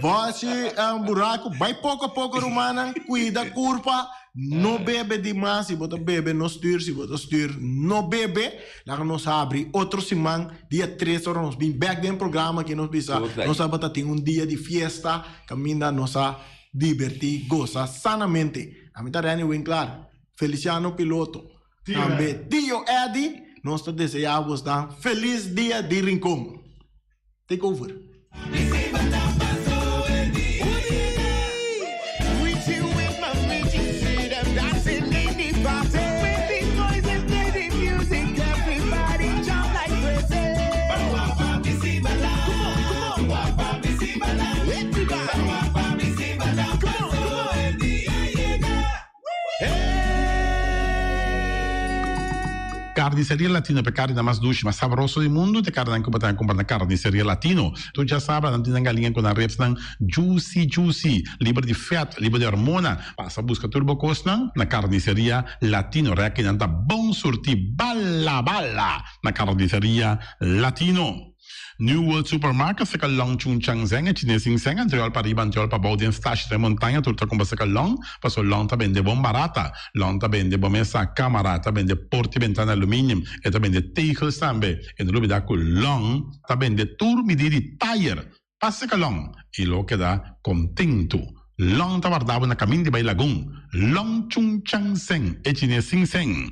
boshi buraku, bai poko poko rumannan, kuida kurpa, no bebe dimas, si bo ta bebe no stuur, si bo ta stuur no bebe. Laga nos habri otro siman dia tres ora nos bin bek den programa aki nos bisa nos tabata tin un dia di fiesta kaminda nos a diberti, gosa sanamente. Ami ta Renny Winklaar, Feliciano Piloto, tambe Tio Eddy, nos ta desea bosnan felis dia di Rincon. Take over. Carniceria Latino pa e carninan mas dushi, mas sabroso di mundu, ta e carninan cu bo ta cumpra na Carniceria Latino. Tur djasabra nan tin nan galiña cu nan ribsnan juicy juicy, liber di vet, liber di hormona. Pasa busca tur bo cosnan na Carniceria Latino. Rekinan ta bon surti bala bala na Carniceria Latino. New World Supermarket seka long Chung Chang Zeng e chines sin seng antriol pa riba antriol pa bou den stash den montaña tur ta kumpra seka long paso long ta bende bon barata long ta bende bo mesa kamara ta bende porta i bentana aluminium e ta bende tegels tambe e no lubida ku long ta bende tur midi di tayer pa seka long i lo keda kontentu long ta warda bo na kamin di bai lagun long Chung Chang Zeng e chines sin seng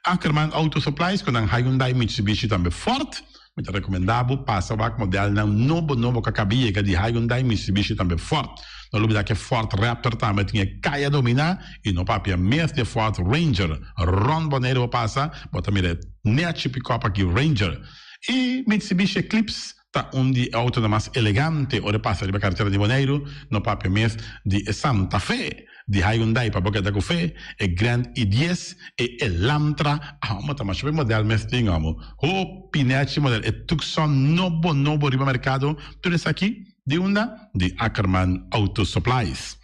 Ackerman Auto Supplies ku nan Hyundai Mitsubishi tambe Ford Mi ta rekomendá bo pasa wak modelnan nobo nobo ku a kaba yega di Hyundai, Mitsubishi tambe Ford. No lubidá ku e Ford Raptor tambe tin e kaya dominá i no papia mes di e Ford Ranger. Rònt Boneiru bo pasa, bo ta mira e nèchi pikòp aki Ranger. I Mitsubishi Eclipse ta un di e outonan mas elegante ora e pasa riba karetera di Boneiru, no papia mes di e Santa Fe. Di Hyundai pa bo keda ku fe, e Grand i dies, e Elantra, amo ta masha hopi model mes tin amo. Hopi nechi model, e Tucson nobo nobo riba merkado, tur esaki di unda? Di Ackerman Auto Supplies.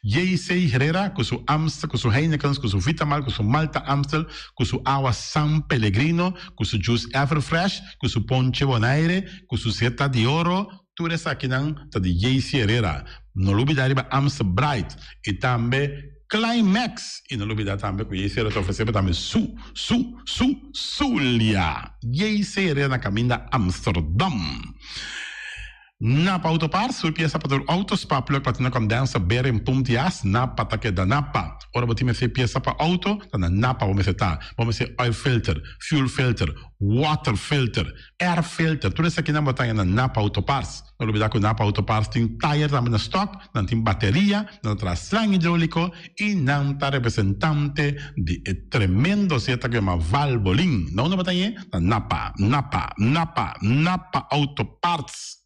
JC Herrera ku su Amstel, ku su Heinekens, ku su Vitamal, ku su Malta Amstel, ku su awa San Pellegrino, ku su juice Everfresh, ku su ponche Bonaire, ku su Zeta di Oro, Tur esakinan ta di JC Herrera. No lubida riba Amstel Bright y tambe Climax. Y no lubida tambe cu JC Herrera ta ofrece bo tambe su, su, su, Zulia. JC Herrera na caminda Amsterdam. Napa Autoparts, tur piesa pa tur auto, spark plug, platina condenser, bearing, pump di as, Napa ta keda Napa. Ora bo tin mester piesa pa auto, ta na Napa bo mester ta. Bo mester oil filter, fuel filter, water filter, air filter, tur esakinan bo ta haña na Napa Autoparts. No lubida ku Napa Autoparts tin tayer tambe na stock, nan tin bateria, nan ta traha slang hidroliko i nan ta representante di e tremendo zeta ku yama Valvoline. Na unda bo ta hañ'e? Na Napa, Napa, Napa, Napa Autoparts.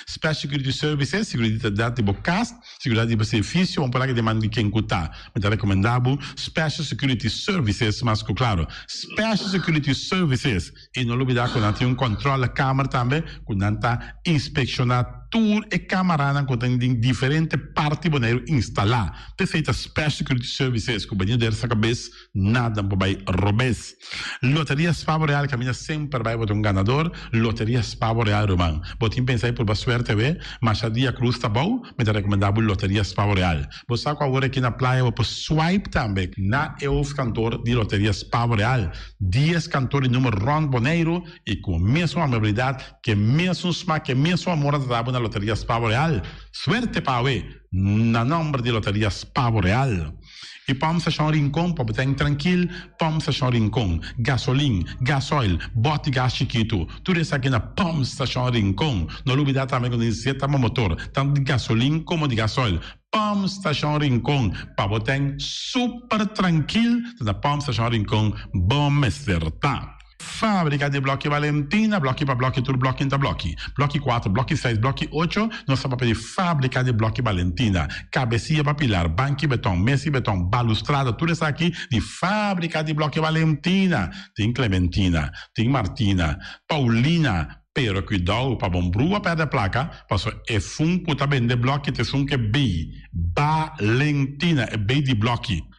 Special Security Services, seguridat di bo kas, seguridat di bo servicio, bo por laga den man di ken ku ta. Mi ta rekomendá bo Special Security Services mas ku klaro. Special Security Services. I no lubidá ku nan tin un kòntròlekamer tambe ku nan ta inspekshoná tur e kamaranan ku ta den diferente parti Boneiru instalá. P'esei ta Special Security Services ku bania der sa kabes Nada por bai robes. Loteria Spavo Real caminda semper bai bo ta un ganador. Loteria Spavo Real ruman. Bo tin pensa di purba suerte awe? Masha dia cruz ta bou, mi ta recomenda bo Loteria Spavo Real. Bo sa cu awor aki na playa bo por swipe tambe na e hoofdkantoor di Loteria Spavo Real. Dies kantoor di numero rond Boneiru y cu mesun amabilidad, cu mesun smak, cu mesun amor a trata bo na Loteria Spavo Real. Suerte pa awe na nomber di Loteria Spavo Real. I Pump Station Rincon pa bo ten trankil, Pump Station Rincon, gasolin, gasoil, bòt di gas chikitu, tur esaki na Pump Station Rincon. No lubidá tambe ku nos zeta bo motor, tantu di gasolin komo di gasoil. Pump Station Rincon, pa bo ten super trankil, ta na Pump Station Rincon bo mester ta. Fábrika di Blòki Valentina, blòki pa blòki tur blòki ta blòki. Blòki kuater, blòki seis, blòki ocho, nos ta papia di Fábrika di Blòki Valentina. Kabesia pa pilar, banki beton, mesa di beton, balustrada, tur esaki di Fábrika di Blòki Valentina. Tin Clementina, tin Martina, Paulina, pero kuidou pa bon brua pèrdè plaka, pasobra e fun ku ta bende blòki ta esun ku e bei Valentina, e bei di blòki.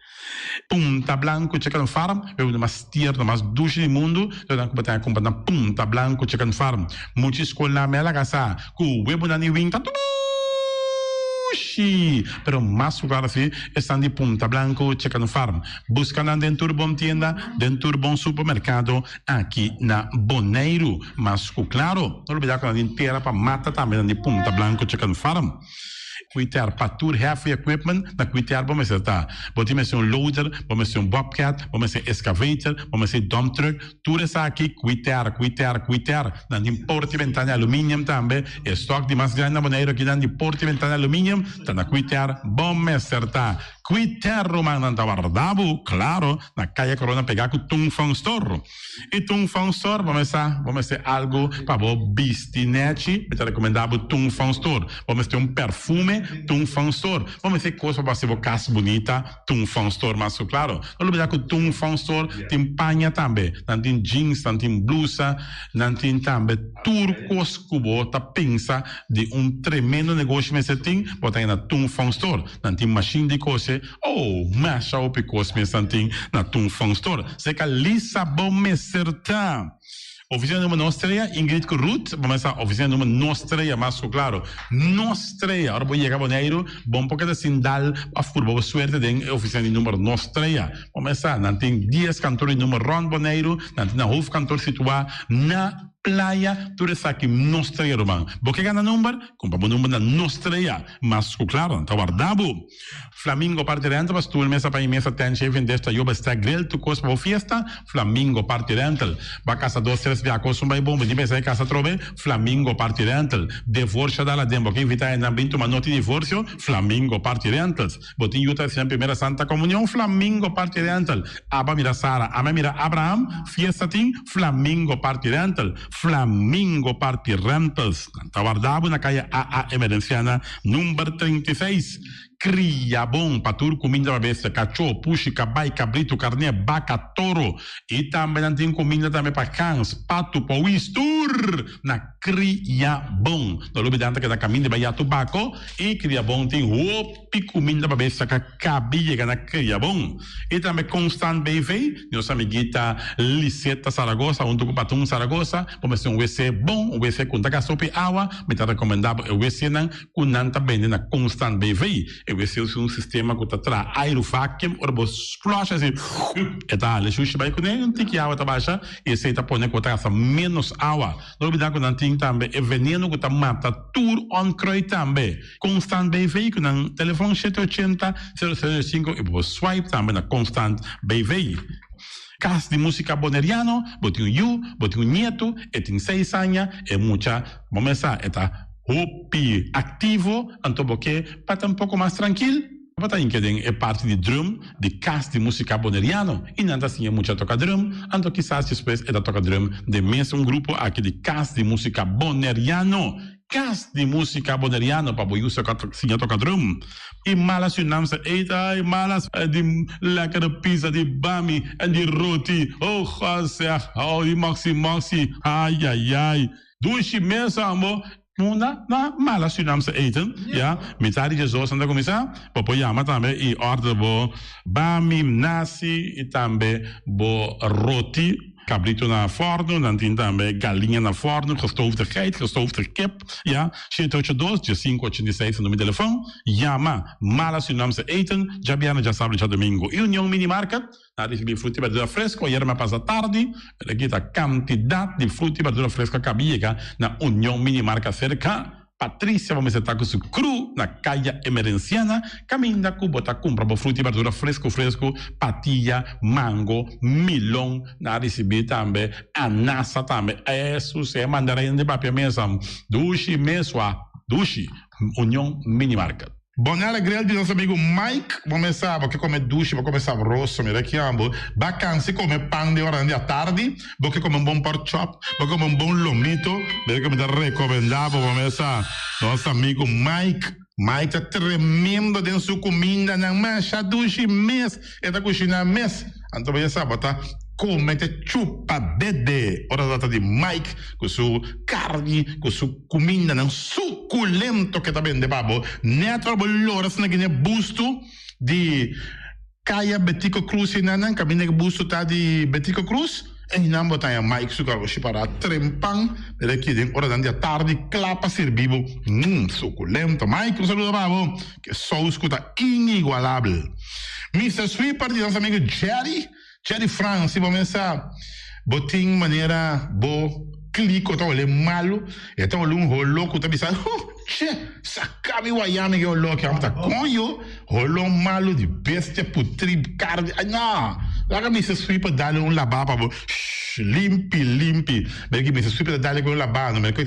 Punta Blanco Chicken Farm, e bebida mas tierno, mas dushi di mundu, lo nan ku bo ta kumpra na Punta Blanco Chicken Farm. Mucha skolnan mel a kasa ku webonan di winta dushi, pero mas ku klaro si esnan di Punta Blanco Chicken Farm. Buska nan den tur bon tienda, den tur bon supermerkado aki na Boneiru. Mas ku klaro, no lubida ku nan tin tera pa mata tambe nan di Punta Blanco Chicken Farm. Kuiter pa tur heavy equipment na kuiter bo mester ta. Bo tin mester un loader, bo mester un bobcat, bo mester excavator, bo mester dump truck, tur esaki kuiter, kuiter, kuiter. Nan tin porta y bentana di aluminium tambe. E stock di mas grandi na Boneiru aki nan di porta y bentana di aluminium ta na kuiter bo mester ta. Kuiter ruman nan ta warda bo, claro, na Kaya Corona pega ku Tung Fong Store. I Tung Fong Store bo mester bo mester algu pa bo bisti nechi, mi ta rekomendá bo Tung Fong Store. Bo mester un perfume, Tung Fong Store. Bo mester kos pa bo hasi bo kas bunita, Tung Fong Store mas ku klaro. No lubidá ku Tung Fong Store tin paña tambe. Nan tin jeans, nan tin blusa, nan tin tambe tur kos ku bo ta pensa di un tremendo negoshi mester tin, bo ta haña na Tung Fong Store. Nan tin mashin di kose. Oh, masha hopi kos mes nan tin na Tung Fong Store. Seka Lisa bo mester ta. Oficina numero nos trea, Ingrid ku Ruth, bo mester sa oficina numero nos trea mas ku klaro. Nos trea, ora bo yega Boneiru, bo no por keda sin dal of purba bo suerte den e oficina di numero nos trea. Bo mester sa, nan tin dies kantor di numero rond Boneiru, nan tin nan hoofdkantoor situa na Playa, tur esaki nos trea ruman. Bo ke gana number? Kumpra bo number na nos trea. Mas ku klaro, nan ta warda bo. Flamingo Party Rental pa stoel, mesa pa mesa, tent, shaving dish, tayoba, stack, grill, tur kos pa bo fiesta, Flamingo Party Rental. Ba kasa dos tres bia kos un bai bon, bo tin pensa e kasa atrobe, Flamingo Party Rental. Devorsio dal aden, bo ke invita hendenan bin tuma noti divorsio, Flamingo Party Rentals. Bo tin yu ta hasi nan primera Santa Comunion, Flamingo Party Rental. Aba mira Sara, ama mira Abraham, fiesta tin, Flamingo Party Rental. Flamingo Party Rentals. Nan ta warda bo na kaya AA Emerenciana number 36. Kria bon pa tur kuminda pa bestia, kachó, pushi, kabai, kabritu, karné, baka, toro. I tambe nan tin kuminda tambe pa gans, patu, powis, tur na Kria Bon. No lubida nan ta keda kaminda bai ya tubako i Kria Bon tin hopi kuminda pa bestia ka kabi yega na Kria Bon. I tambe Constant BV, nos amiguita Liseta Saragoza huntu ku Patun Saragoza, bo mester un wc bon, un wc ku no ta gasta hopi awa, mi ta rekomenda bo e wcnan ku nan ta bende na Constant BV. wc tin un sistema ku ta traha airu vacuum ora bo flush asi e ta hala e shushi bai kuné un tiki awa ta basha i esei ta pone ku bo ta gasta ménos awa. No olbidá ku nan tin tambe e veneno ku ta mata tur onkruid tambe. Constant BV ku nan telefòn shete ochenta, sero sero sinku i bo por swipe tambe na Constant BV. Kas di Músika Boneriano, bo tin un yu, bo tin un nietu, e tin seis aña, e mucha, bo mes sa, e ta hopi aktivo, anto bo ke pa ta un poko mas trankil, bo ta hinka den e parti di drum di Kas di Músika Boneriano i nan ta siña e mucha toka drum, anto kisas despues e ta toka drum den mes un grupo aki di Kas di Músika Boneriano. Kas di músika boneriano pa bo yusa siña toka drum. I mala Surinaamse eten, ay malas di lekkere pizza, di bami en di roti. Oh God zeg, oh di moxi moxi, ayayay. Dushi mes ambo. Munda na mala Surinaamse eten, ya. Mitad di diesdos nan ta kuminsá. Bo por yama tambe i order bo bami, nasi i tambe bo roti. Cabrito na forno, nan tin tambe galiña na forno, gestoofde geit, gestoofde kip, ya, shete ocho dos, diesinco ochenta i seis ta numero di telefon, yama Mala Surinaamse Eten, djabièrnè, djasabra i djadomingo. I Union Mini Market, nan a ricibi fruta i berdura fresco, ayera mi a pasa tardi, pero aki ta cantidad di fruta i berdura fresco a caba yega na Union Mini Market cerca. Patricia bo mester ta ku su kru na Kaya Emerenciana kaminda ku bo ta kumpra bo fruta i berdura fresku fresku, patia, mango, milon, nan a risibí tambe anasa tambe, esus e mandarin di papia mesa dushi mesua dushi, Union Mini Market. Bonella Grill di nos amigo Mike, bo mes sa bo ke come dushi, bo come sabroso, mira ki ambo, ba cansi come pan den oranan di atardi, bo ke come un bon pork chop, bo ke come un bon lomito, mira ke mi ta recomenda bo, bo mes sa, nos amigo Mike, Mike ta tremendo den su cumindanan, masha dushi mes e ta cushina mes, anto bo ya sa bo ta come te chupa dede ora ta trata di Mike cu su carni, cu su. Kumindanan sukulento ke ta bende pa bo. Nèt ora bo lora asina gine bustu di Kaya Betico Cruz enanan, kaminda ke bustu ta di Betico Cruz, einan bo ta haña Mike su garoshi pará trempan mira aki den oranan di atardi kla pa sirbi bo. Mmm, sukulento. Mike, un saludo pa bo. Ke sous ku ta inigualabel. Mister Sweeper di nos amigo Jerry. Jerry Frans, si bo mesa bo tin manera bo kliko ta ole malu, e ta ole un holo ku ta bisa, huh, che, saka mi waya mi ke holo aki, amo ta koño, holo malu di bestia putri karni, ay no, laga Mister Sweeper dale un laba pa bo, shh, limpi, limpi, mira ki Mister Sweeper ta dale ku un laba, no mira ku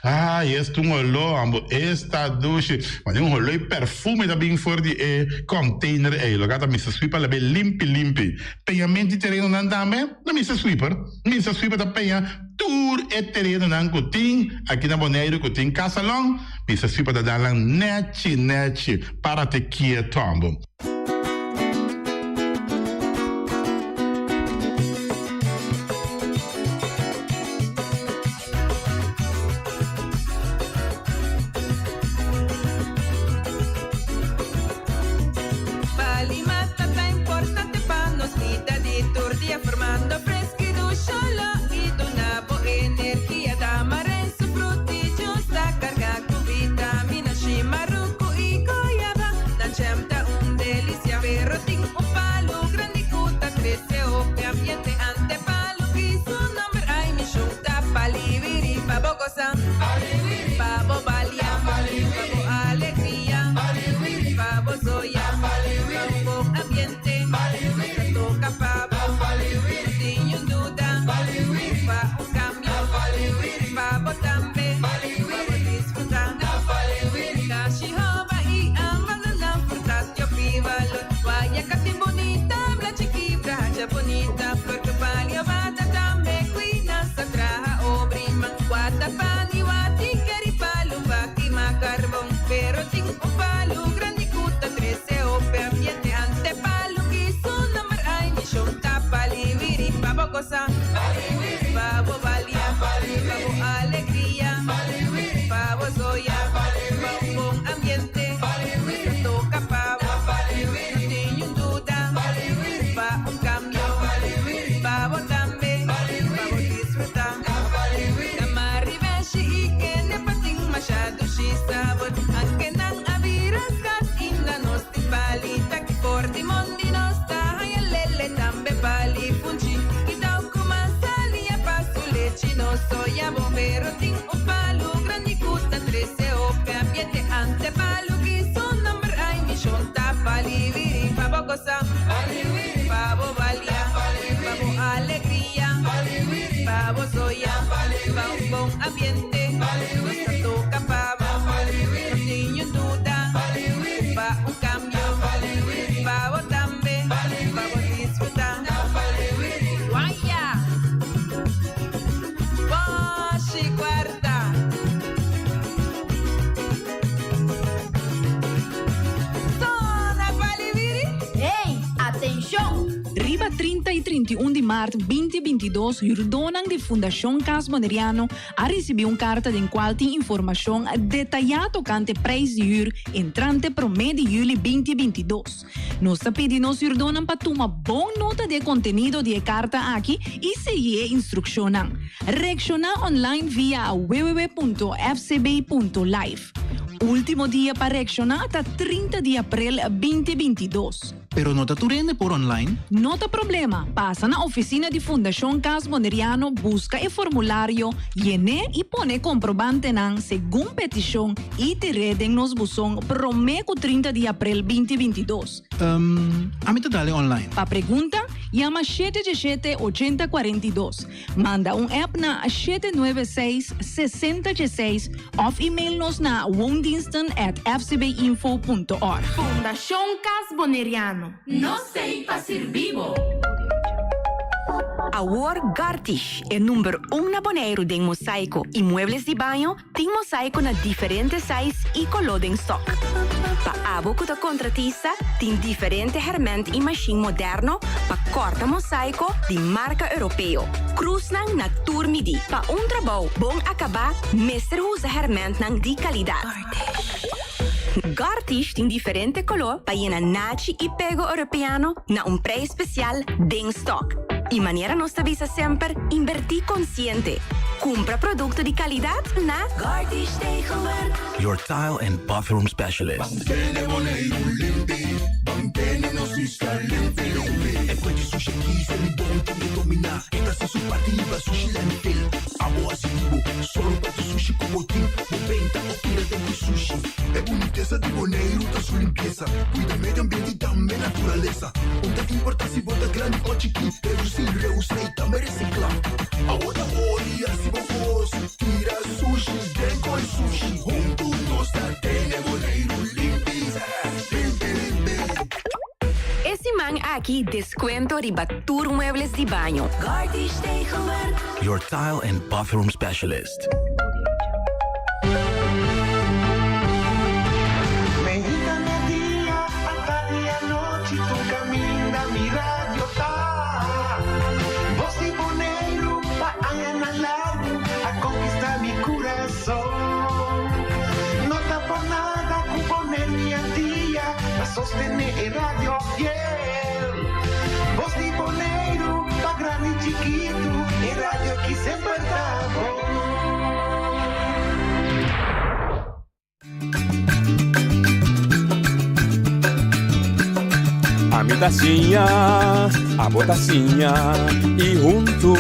ay, esta un holo, amo, esta dushi, mane un holo i perfume ta bin for di e container ei, loke ta Mister Sweeper labe limpi limpi. Peñament di terenonan tambe na Mister Sweeper. Mister Sweeper ta peña tur e terenonan ku tin aki na Boneiru ku tin kasalon, Mister Sweeper ta dal nan nechi nechi para te kieto ambo. Palimata ta importante pa nos bida di tur dia formando fresco y dushi olo y duna bo energia Tamaren su fruta y juice ta carga cu vitamina Shimarucu y goyaba nan jam ta un delicia. soya bon pero tin un palu grandi ku ta trese hopi ambiente ante palu ki su nomber ay mishon ta Paliwiri pa bo gosa pa bo balia pa bo alegria pa bo soya pa un bon ambiente nos ta toka pa bo no tin niun duda ku pa un kambio pa bo tambe pa bo disfruta. Waya! Boshi kuarta! Zona Paliwiri! Hey, atenshon! Riba 30 i 31 di mart 2022 hürdónan di Fundashon Cas Boneriano a risibí un karta den kual tin informashon detayá tokante preis di hür entrante promé di yüli 2022. Nos ta pidi nos hürdónan pa tuma bon nota di e kontenido di e karta aki i sigui e instrukshonnan. Reakshoná online via www.fcb.life. Último dia pa reakshoná ta 30 di aprel 2022. Pero no ta tur hende por online. No ta problema, pasa na oficina di Fundacion Cas Boneriano busca e formulario, yen'é y pone e comprobantenan segun peticion y tir'é den nos buzon promé cu 30 di april 2022. Um, ami ta dale online. Pa pregunta, yama shete djeshete ochenta kuarenta i dos. Manda un app na 796 60 16 of email nos na woondiensten@fcbinfo.org. Fundashon Cas Boneriano. Nos t'ei pa sirbi bo! Awor Gartish, e number un na Boneiru den mosaiko i muebles di baño, Tin mosaico na diferente size y coló den stock. Pa abo cu ta contratista, tin diferente herment y machine moderno pa corta mosaico di marca Europeo. Cruznan na tur midi. Pa un trabou bon acaba, mester usa hermentnan di calidad. Gartish tin diferente coló pa yena nachi y pego Europeano na un prijs special den stock. Y manera nos ta bisa semper, inverti consciente. Cumpra producto di calidad na Gartish Tegelwerk. Your tile and bathroom specialist. Tene Boneiru limpi, ban tene nos isla limpi limpi. E fuente sushi aki se mi bon tin e domina. E ta hasi su parti riba sushi landfill. Abo hasi di bo, solo pa tu sushi ku bo tin. Bo benta o tira den ku sushi. E bunitesa di Boneiru ta su limpiesa. Cuida medio ambiente y tambe naturalesa. Un ta importa si bo ta grandi o chikí, reducí, reusá y tambe reciclá. Awo ta hori hasi bo kos, tira sushi den koi sushi. Huntu nos ta tene Boneiru limpi, limpi, limpi. E siman aki descuento riba tur muebles di baño. Gartish Tegelwerk. Your tile and bathroom specialist. Meinta merdia, atardi anochi, tur caminda mi radio ta. Voz di Boneiru pa añanan largu a conquista mi curason. No ta por nada cu Boneiru y Antia ta sostene e radio fiel. Voz di Boneiru pa grandi y chikitu, e radio aki semper ta bon. Ami ta siña, abo ta siña y huntu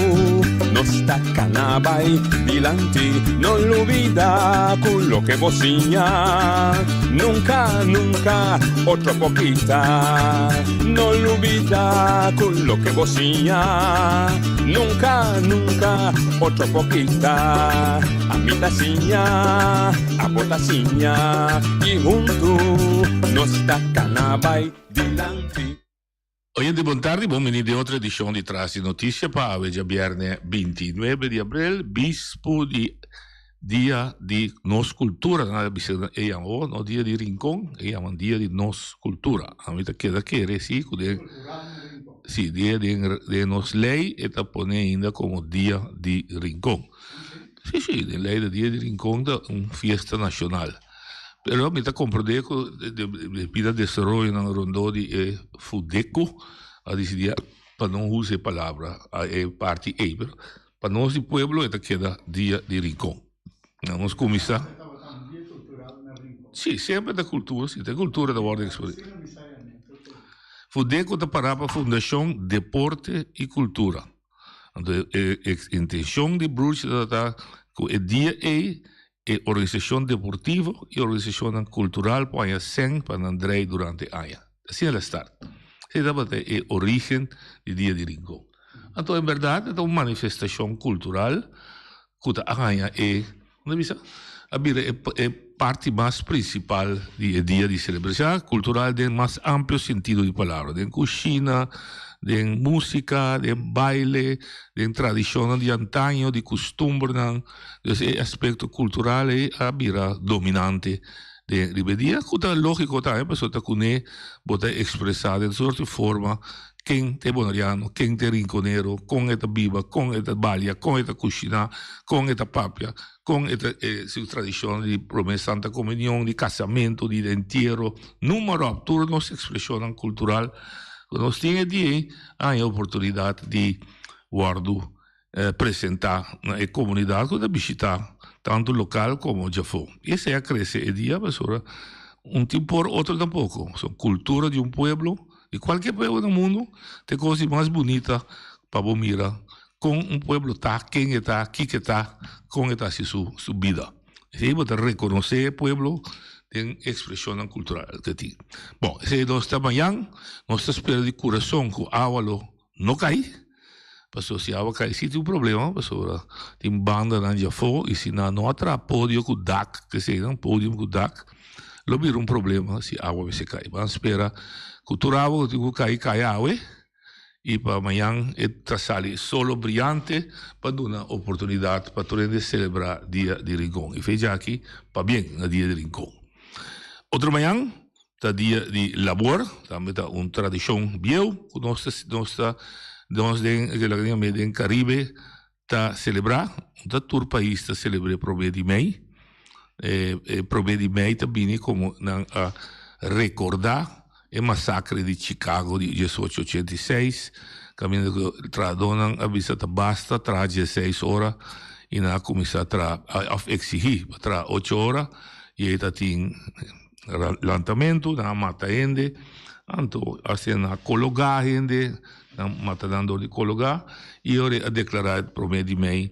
nos ta cana bay dilanti. No lubida cu loke bo siña nunca, nunca otro por kita. No lubida cu loke bo siña nunca, nunca otro por kita. Ami ta siña, abo ta siña y huntu nos ta cana bay dilanti. Oyente bon tardi, bon bini den otro edicion di Tras di Noticia pa awe djabierne 29 di abril, bispo di Dia di Nos Cultura, nan a bisa e yama oh no Dia di Rincon, e yaman Dia di Nos Cultura. Ami ta keda kere si cu den si dia den den nos ley e ta pone ainda como Dia di Rincon. Si si, den ley di Dia di Rincon ta un fiesta nacional. Pero mi ta comprende cu debido a desaroyonan rondó di e Fudeco a dicidi pa no usa e palabra, e parti ey. Pero pa nos di pueblo e ta keda Dia di Rincon. Nan nos cuminsa. Si, semper ta cultura, si ta cultura ta wordo expo. Fudeco ta para pa Fundacion Deporte y Cultura. Anto e e intencion di Bruce tabata cu e dia ey e organisacion deportivo y organisacionnan cultural por haña cen pa nan drei durante aña. Asina el a start. Esey tabata e origen di Dia di Rincon. Anto en berdad e ta un manifestacion cultural cu ta a haña e, como ta bisa, a bira e e parti mas principal di e dia di celebracion cultural den mas amplio sentido di palabra, den cushina, den musica, den baile, den tradicionnan di antaño, di custumbernan. Dus e aspecto cultural ey a bira dominante den riba e dia, cu ta logico tambe pasobra ta cune bo ta expresa den soort di forma ken ta e boneriano, ken ta e rinconero, con e ta biba, con e ta balia, con e ta cushina, con e ta papia, con e ta su tradicion di prome Santa Comunion, di casamento, di entiero, noem maar op, tur nos expresionnan cultural cu nos tin e dia ey a haña oportunidad di wordo presentá na e komunidat ku ta bishitá tantu lokal komo djafó. I esei a krese e dia pasobra un tin por otro tampoko. So kultura di un pueblo, di kualke pueblo na mundu, ta e kos di mas bunita pa bo mira kon un pueblo ta, ken e ta, kiko e ta, kon e ta hasi su su bida. Esei bo ta rekonosé e pueblo den ekspreshonnan kultural ku e tin. Bon, esei nos ta mañan, nos ta spera di kurason ku awa lo no kai, pasobra si awa kai si tin un problema, pasobra tin bandanan djafó i si nan no a traha podio ku dak, kesei nan podium ku dak, lo bira un problema si awa mester kai. Ban spera ku tur awa ku tin ku kai, kai awe i pa mañan e ta sali solo briante pa duna oportunidat pa tur hende selebrá Dia di Rincon. I fecha aki pabien na Dia di Rincon. Otro mañan Ta dia di labor, tambe ta un tradishon bieu ku nos ta nos ta nos den den Karibe ta selebrá. No ta tur pais ta selebr'é promé di mei. E e promé di mei ta bini komo nan a rekordá e masakre di Chicago di diesocho ochenta i seis, kaminda ku trahadónan a bisa ta basta traha dieseis ora i nan a kuminsá traha òf eksigí pa traha ocho ora i ei ta tin Lantamentu, nan a mata hende, anto asina nan a kologá hende, nan mata nan dor di kologá, i ora a deklará e promé di mei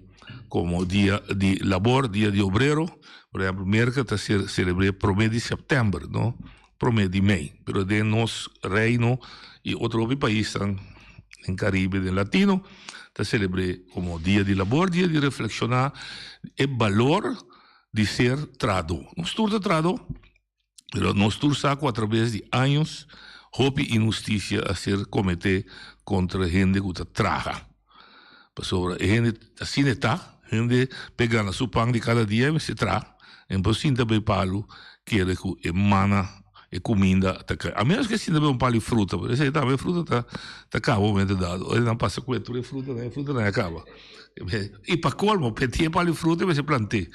komo dia di labor, dia di obrero. Por ehèmpel, Merka ta selebr'é promé di sèptèmber, no promé di mei. Pero den nos reino i otro hopi paisnan den Karibe, den Latino, ta selebr'é komo dia di labor, dia di reflekshoná e balor di ser trahadó. Nos tur ta trahadó, pero nos tur sa ku atraves di años hopi inhustisia a ser kometé kontra hende ku ta traha. Pasobra e hende asina e ta, hende p'e gana su pan di kada dia e mester traha, e no por sinta bei palu kere ku e mana e kuminda ta kai. A menos ku e sinta bei un palu di fruta, pero esei tambe e fruta ta ta kaba un momento dado. Ora nan pasa ku e tur e frutanan, e frutanan a kaba. I pa kolmo, p'e tin e palu di fruta e mester plant'é.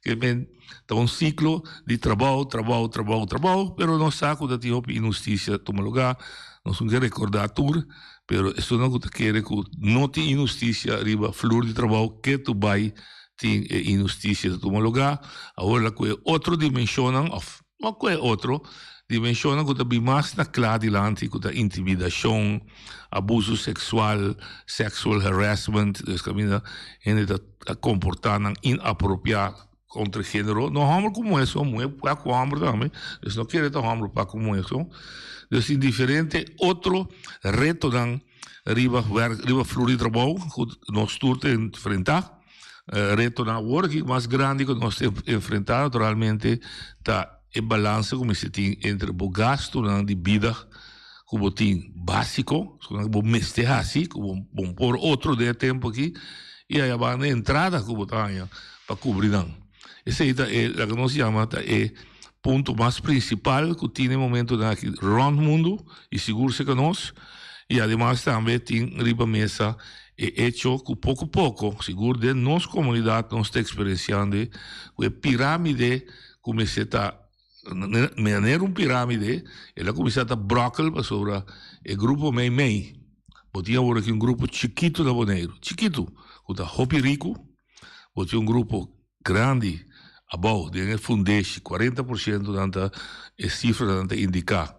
Ke men ta un siklo di trabou, trabou, trabou, trabou, pero nos sa ku ta tin hopi inhustisia tuma lugá. Nos no ke rekordá tur, pero esunnan ku ta kere ku no tin inhustisia riba flur di trabou ketu bai tin e inhustisia ta tuma lugá. Awor la ku e otro dimenshonnan òf No ku e otro dimenshonnan ku ta bin mas na kla dilanti ku ta intimidashon, abuso seksual, sexual harassment, dus kaminda hende ta komportá nan inapropiá kontra género, no hòmber ku muhé so, muhé pa ku hòmber tambe, dus no kere ta hòmber pa ku muhé so. Dus tin diferente otro retonan riba wèrk, riba flur di trabou ku nos tur ta enfrentá. Retonan awor aki mas grandi ku nos ta enfrentá naturalmente ta e balansa ku mester tin entre bo gastunan di bida ku bo tin básiko, ku bo mester hasi, ku bo bo por otro den e tempu aki i aya banda e entrada ku bo ta haña pa kubri nan. Esei ta e loke nos yama ta e punto mas prinsipal ku tin e momentunan aki rònt mundu i sigur serka nos i ademas tambe tin riba mesa E echo ku poko poko, sigur den nos komunidat nos ta eksperensiando ku e piramide ku mester ta manera un piramide, el a kuminsá ta bròkel pasobra e grupo mei mei. Bo tin awor aki un grupo chikitu na Boneiru, chikitu, ku ta hopi riku, bo tin un grupo grandi abou den e fundeshi, 40 por siento nan ta e sifranan ta indiká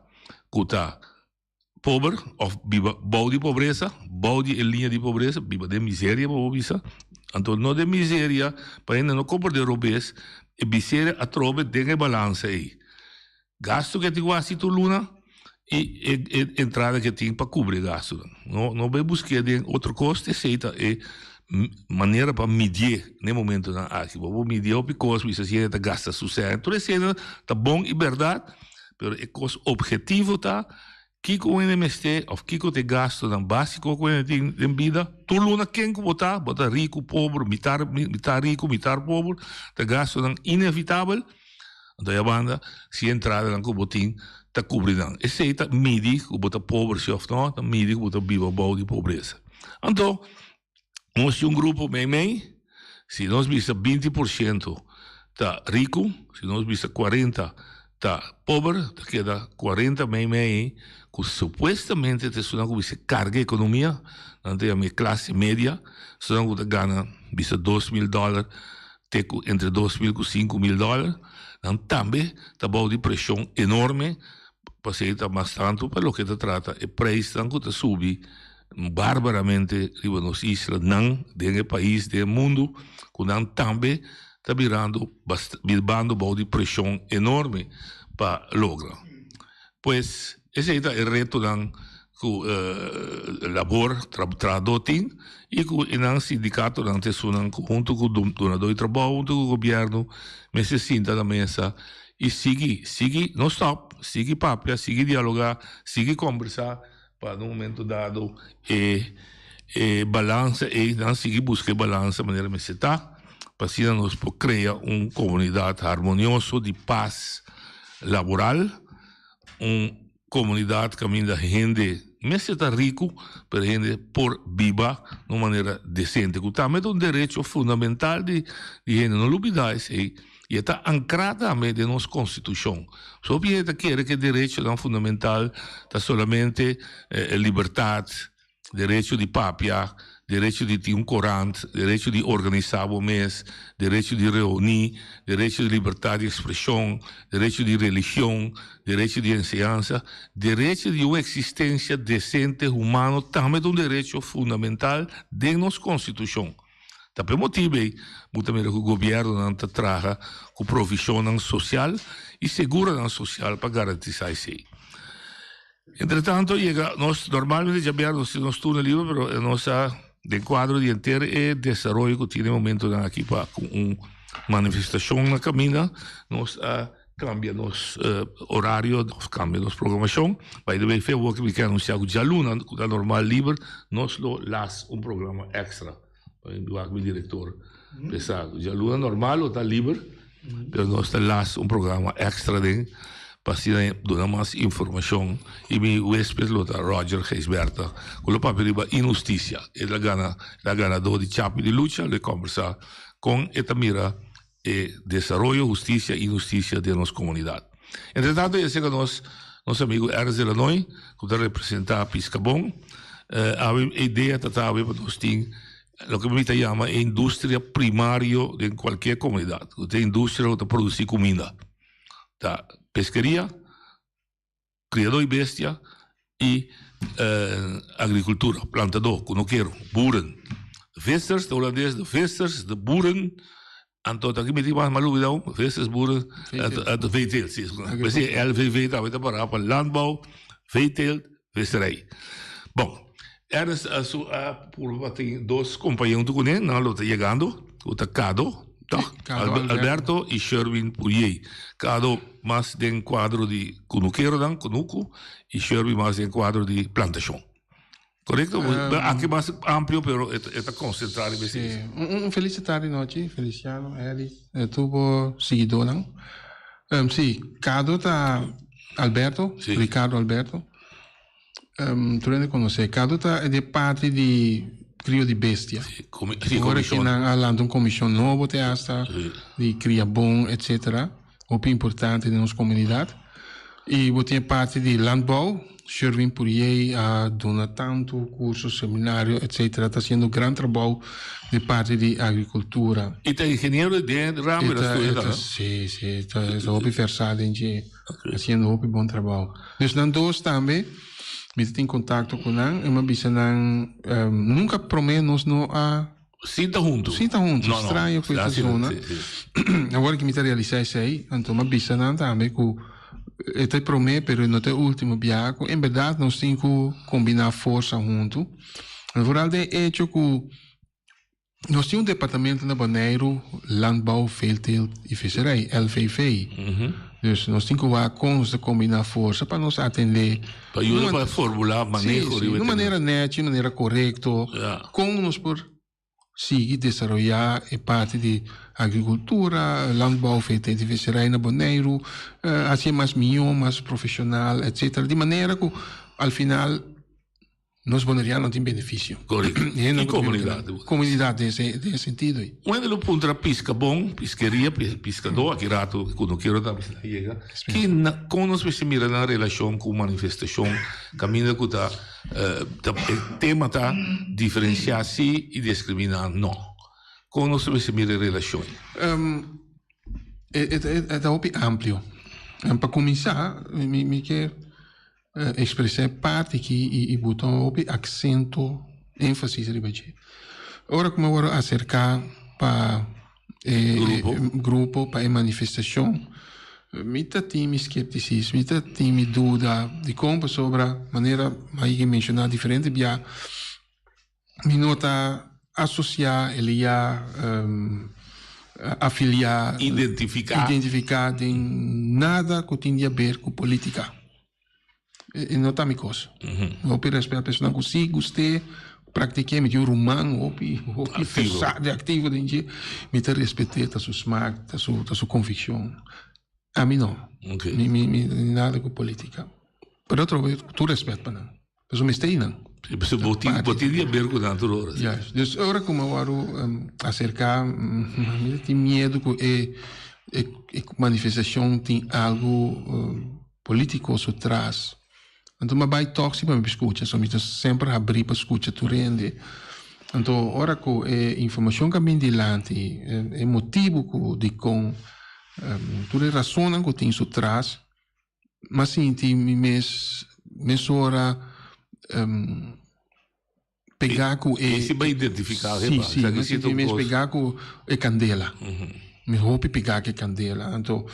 ku ta. pober of biba bou di pobresa, bou di e liña di pobresa, biba den miseria bo por bisa. Anto no den miseria pa hende no komprende robes, e miseria atrobe den e balansa ei. Gasto ke tin ku hasi tur luna i e e entrada ke tin pa kubri e gastonan. No no bai busk'é den otro kos, esei ta e manera pa midié n'e momentonan aki. Bo por midié hopi kos, bisa si hende ta gasta su sèn, tur eseinan ta bon i bèrdat, pero e kos ophetivo ta kiko un hende mester òf kiko ta e gastonan básiko ku hende tin den bida. Tur luna ken ku bo ta, bo ta riku, pober, mitar mitar riku, mitar pober, ta gastonan inevitabel. Anto ya banda, si e entradanan ku bo tin ta kubri nan. Esei ta midi ku bo ta pober si òf no, ta midi ku bo ta biba bou di pobresa. Anto, nos tin un grupo meimei, si nos bisa 20 por siento ta riku, si nos bisa 40 ta pober, ta keda 40 meimei ku supuestamente ta esunnan ku bisa karga ekonomia, nan ta yama e klase media, esunnan ku ta gana bisa 2000 dòler te ku entre 2000 ku 5000 dòler, nan tambe ta bou di preshon enorme, pasei ta mas tantu pa loke ta trata e preisnan ku ta subi barbaramente riba nos isla, nan den e pais, den e mundu, ku nan tambe ta birando bibando bou di preshon enorme pa logra. Pues esei ta e retonan ku labor, trahadó tin i ku e nan sindikatonan ta esunnan ku huntu ku dunadó di trabou, huntu ku gobièrnu mester sinta na mesa i sigui, sigui, no stòp, sigui papia, sigui dialogá, sigui kòmbersá pa na un momento dado e e balansa ei, nan sigui buska e balansa manera mester ta, pa asina nos por krea un komunidat harmonioso di pas laboral, un Komunidat kaminda hende mester ta riku, pero hende por biba na un manera desente, ku tambe ta un derecho fundamental di hende. No lubidá esei, i e ta ankrá tambe den nos konstitushon. So hopi hende ta kere ku e derechonan fundamental ta solamente e libertat, Derecho di papia, derecho di tin un korant, derecho di organisá bo mes, derecho di reuní, derecho di libertad di ekspreshon, derecho di religion, derecho di enseñansa, derecho di un eksistensia desente humano tambe ta un derecho fundamental den nos konstitushon. Ta p'e motibu ei bo ta mira ku gobièrnunan ta traha ku provishonnan sosial i seguronan sosial pa garantisá esei. Entretanto yega nos normalmente djabièrnè nos tin nos turno liber pero nos a den kuadro di henter e desaroyo ku tin e momentonan aki pa ku un manifestashon na kaminda nos a kambia nos orario nos kambia nos programashon. By the way fe awor mi ke anunsia ku djaluna ku ta normal liber nos lo las un programa èkstra. Mi wak mi direktor pensa djaluna normal lo ta liber pero nos ta las un programa extra den pa asina duna mas informashon i mi huesped lo ta Roger Gijsbertha ku lo papia riba inhustisia. E ta gana e ta ganadó di Chapi di Lucha lo e kombersa kon e ta mira e desaroyo, hustisia i inhustisia den nos komunidat. Entre tanto e seka nos nos amigu Ernst de Lanoy ku ta representá Piskabon. Awe e idea ta ta awe pa nos tin loke mi ta yama e industria primario den kualkier komunidat. Ku ta e industria ku ta produsí kuminda. Ta peskeria, Kriadó di bestia i agrikultura, plantadó, kunukero, boeren. Vissers, de holandes, de vissers, de boeren. Anto ta aki mi tin mas mal lubida un, vissers, boeren, anto veeteelt, si. P'esei LVV tambe ta pará pa landbouw, veeteelt, visserij. Bon, Ernest a su a purba pa tin dos kompañé huntu kuné, nan lo ta yegando, ku ta Kado, tòg? Alberto i Sherwin Puriey. Kado mas den kuadro di kunukeronan, kunuku, i Sherwin mas den kuadro di plantashon. Korekto? Aki mas amplio, pero e ta konsentrá riba esei. Sí. Un felis tardi nochi, Feliciano, Eddie, tur bo siguidónan. Sí, Kado ta Alberto, Ricardo Alberto. Tur hende konosé. Kado ta e di parti di krio di bestia. Ora ki nan a lanta un komishon nobo te asta di kria bon etsetera. Hopi importante den nos komunidat. I bo tin e parti di landbouw. Sherwin Puriey a duna tantu kurso, seminario etsetera. Ta hasiendo gran trabou di parti di agrikultura. I ta ingeniero den ramo el a studia ta? Si, si. Ta hopi versá den dje. Haciendo hopi bon trabao. Dus nan dos tambe. Mi ta tin kontakto ku nan i mi a bisa nan nunka promé nos no a Sinta huntu. Sinta huntu, straño ku e ta zona. Awor ki mi ta realisá esei, anto mi a bisa nan tambe ku e ta e promé pero no ta e último biaha ku en bèrdat nos tin ku kombiná forsa huntu. Vooral den e echo ku Nos tin un departamento na Boneiru, Landbouw, Veeteelt y Visserij, LVV. Dus nos tin cu wak con nos ta combina forsa pa nos atende. Pa yuda pa formula maneho Sí, sí, di un manera nechi, un manera corecto. Con nos por sigui desaroya e parti di agricultura, landbouw, veeteelt y visserij na Boneiru, hacié mas miho, mas profesional, etcetera. Di manera cu al final. Nos boneriano tin benefisio. Correcto. Y comunidad. Comunidad den e sentido ei. Un hende lo puntra pisca bon, pisqueria, piscadó, aki rato cu no kiero ta bisa yega. Ki na, con nos mester mira nan relacion cu manifestacion caminda cu ta, ta e tema ta diferencia si y discrimina no. Con nos mester mira e relacion ei? E ta hopi amplio. Pa cuminsa mi kier Expresá e parti aki i buta un hopi aksento, énfasis riba dje. Ora ku mi a wòrdu aserká pa e grupo, pa e manifestashon, mi ta tin mi skeptisismo, mi ta tin mi duda. Dikon? Pasobra manera mi a yega menshoná diferente bia, Mi no ta asosiá, liá, afiliá, Identifiká. identifiká den nada ku tin di haber ku polítika. E no ta mi kos. Hopi rèspèt pa esnan ku sí gust'é, praktik'é. Mi tin un ruman hopi, hopi pesá di aktivo den dje. Mi ta respet'é, ta su smak, ta su, ta su konvikshon. Ami no. Mi, mi, mi nada ku polítika. Pero atrobe, tur rèspèt pa nan. Pasobra mi sta einan. Sí, pasobra bo tin, bo tin di haber ku nan tur ora. Juist. Dus ora ku mi a wòrdu aserká, mi ta tin miedu ku e e manifestashon tin algu polítiko su tras. Anto mi a bai tòg si pa mi skucha, so mi ta semper habrí pa skucha tur hende. Anto ora ku e informashon ka bin dilanti, e motibu ku dikon, tur e rasonnan ku tin su tras, M'a sinti mi mes mesora pegá ku e. Esi bo a identifiká Sí, sí, m'a sinti mi mes pegá ku e kandela. Mi hopi pegá ku e kandela. Anto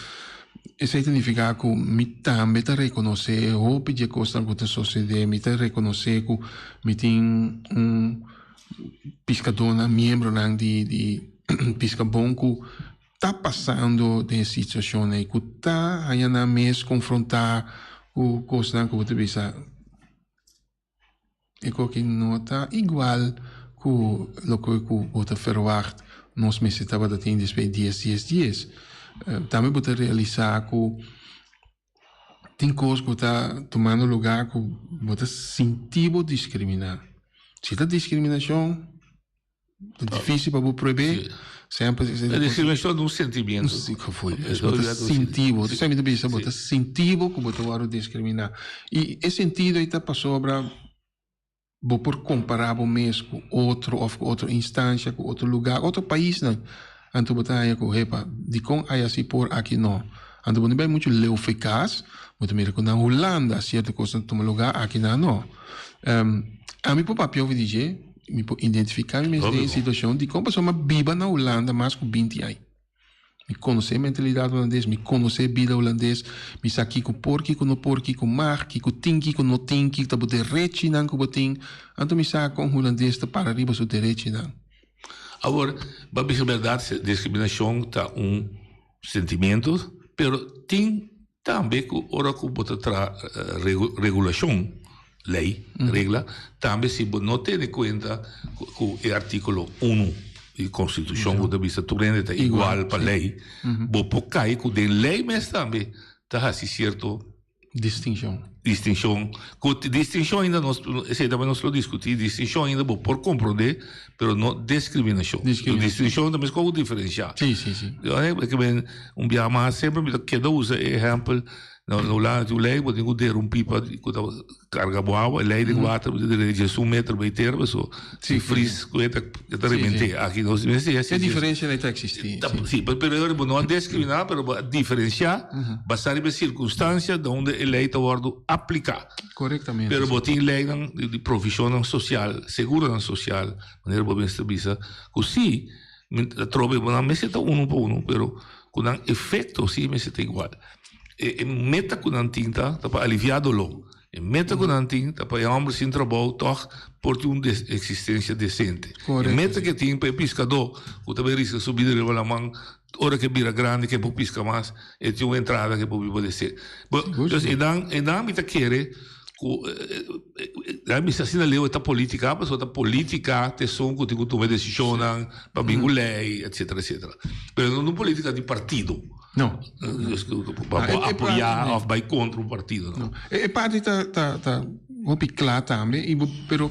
esei ta nifiká ku mi tambe ta rekonosé hopi dje kosnan ku ta sosedé. Mi ta rekonosé ku mi tin un piskadónan, miembronan di di Piskabon ku ta pasando den e situacion ei cu ta haña nan mes confronta cu cosnan cu bo ta bisa e koki no ta igual cu loke cu bo ta verwacht nos mester tabata tin despues di dies dies dies. Tambe bo ta realisa cu tin cos cu ta tumando lugar cu bo ta sinti bo discrimina. Si ta discriminacion. Ta difícil pa bo prohibé. Semper. La discriminacion ta un sentimiento. Un gevoel. Bo ta sinti bo. Esei mi ta bisa, bo ta sinti bo ku bo ta wòrdu diskriminá. I e sentido ei ta pasobra bo por kompará bo mes ku otro òf ku otro instansha, ku otro lugá, otro paisnan. Anto bo ta haña ku, hepa, dikon aya si por, aki no? Anto bo no bai muchu leu fe kas, bo ta mira ku na Hulanda sierto kosnan ta tuma lugá, aki nan no. Ami por papia over di dje, mi por identifiká mi mes den e situashon dikon pasobra mi a biba na Hulanda mas ku binti aña. Mi konosé e mentalidat hulandes, mi konosé e bida hulandes, mi sa kiko por, kiko no por, kiko mag, kiko tin, kiko no tin, kiko ta bo derechinan ku bo tin. Anto mi sa kon hulandes ta para riba su derechinan. Awor, bo a bisa bèrdat, diskriminashon ta un sentimiento, pero tin tambe ku ora ku bo ta traha regulashon, lei, regla, tambe si bo no tene kuenta ku e artíkulo unu di konstitushon ku ta bisa tur hende ta igual pa lei, bo por kai ku den lei mes tambe ta hasi sierto Distinshon. Distinshon. Ku distinshon ainda nos, esei tambe nos lo diskutí, distinshon ainda bo por komprondé, pero no deskriminashon. Distinshon ta meskos ku diferensiá. Sí, sí, sí. Ke men un biaha mas semper mi ta keda usa e ehèmpel, na Hulanda tin un lei bo tin ku dera un pipa ku ta karga bo awa, e lei di water bo tin dera diesun meter bai tera paso si fris ku e ta rement'é. Aki nos mester hasi. E diferensia ta eksistí. Sí, pero bo no a diskriminá pero bo a diferensiá basá riba e sirkunstansia donde e lei ta wòrdu. apliká. Korektamente. Pero bo tin leinan di provishonnan sosial, seguronan sosial, manera bo mester bisa, ku si atrobe bo nan mester ta unu pa unu, pero ku nan efekto si mester ta igual. E meta ku nan tin ta ta pa aliviá doló. E meta ku nan tin ta pa e hòmber sin trabou tòg por tin un eksistensia desente. E meta ku e tin pa e piskadó ku ta bai riska su bida riba laman ora ku e bira grandi ku e por piska mas, e tin un entrada ku e por biba desente. Bo, dus e nan e nan mi ta kere ku nan mi sa asina leu e ta politika pasobra ta politika ta esun ku tin ku tuma e desishonnan pa bin ku lei etsetera etsetera. Pero no un politika di partido. No. Pa bo apoyá òf bai kontra un partido, no. E parti ta ta ta hopi kla tambe i bo pero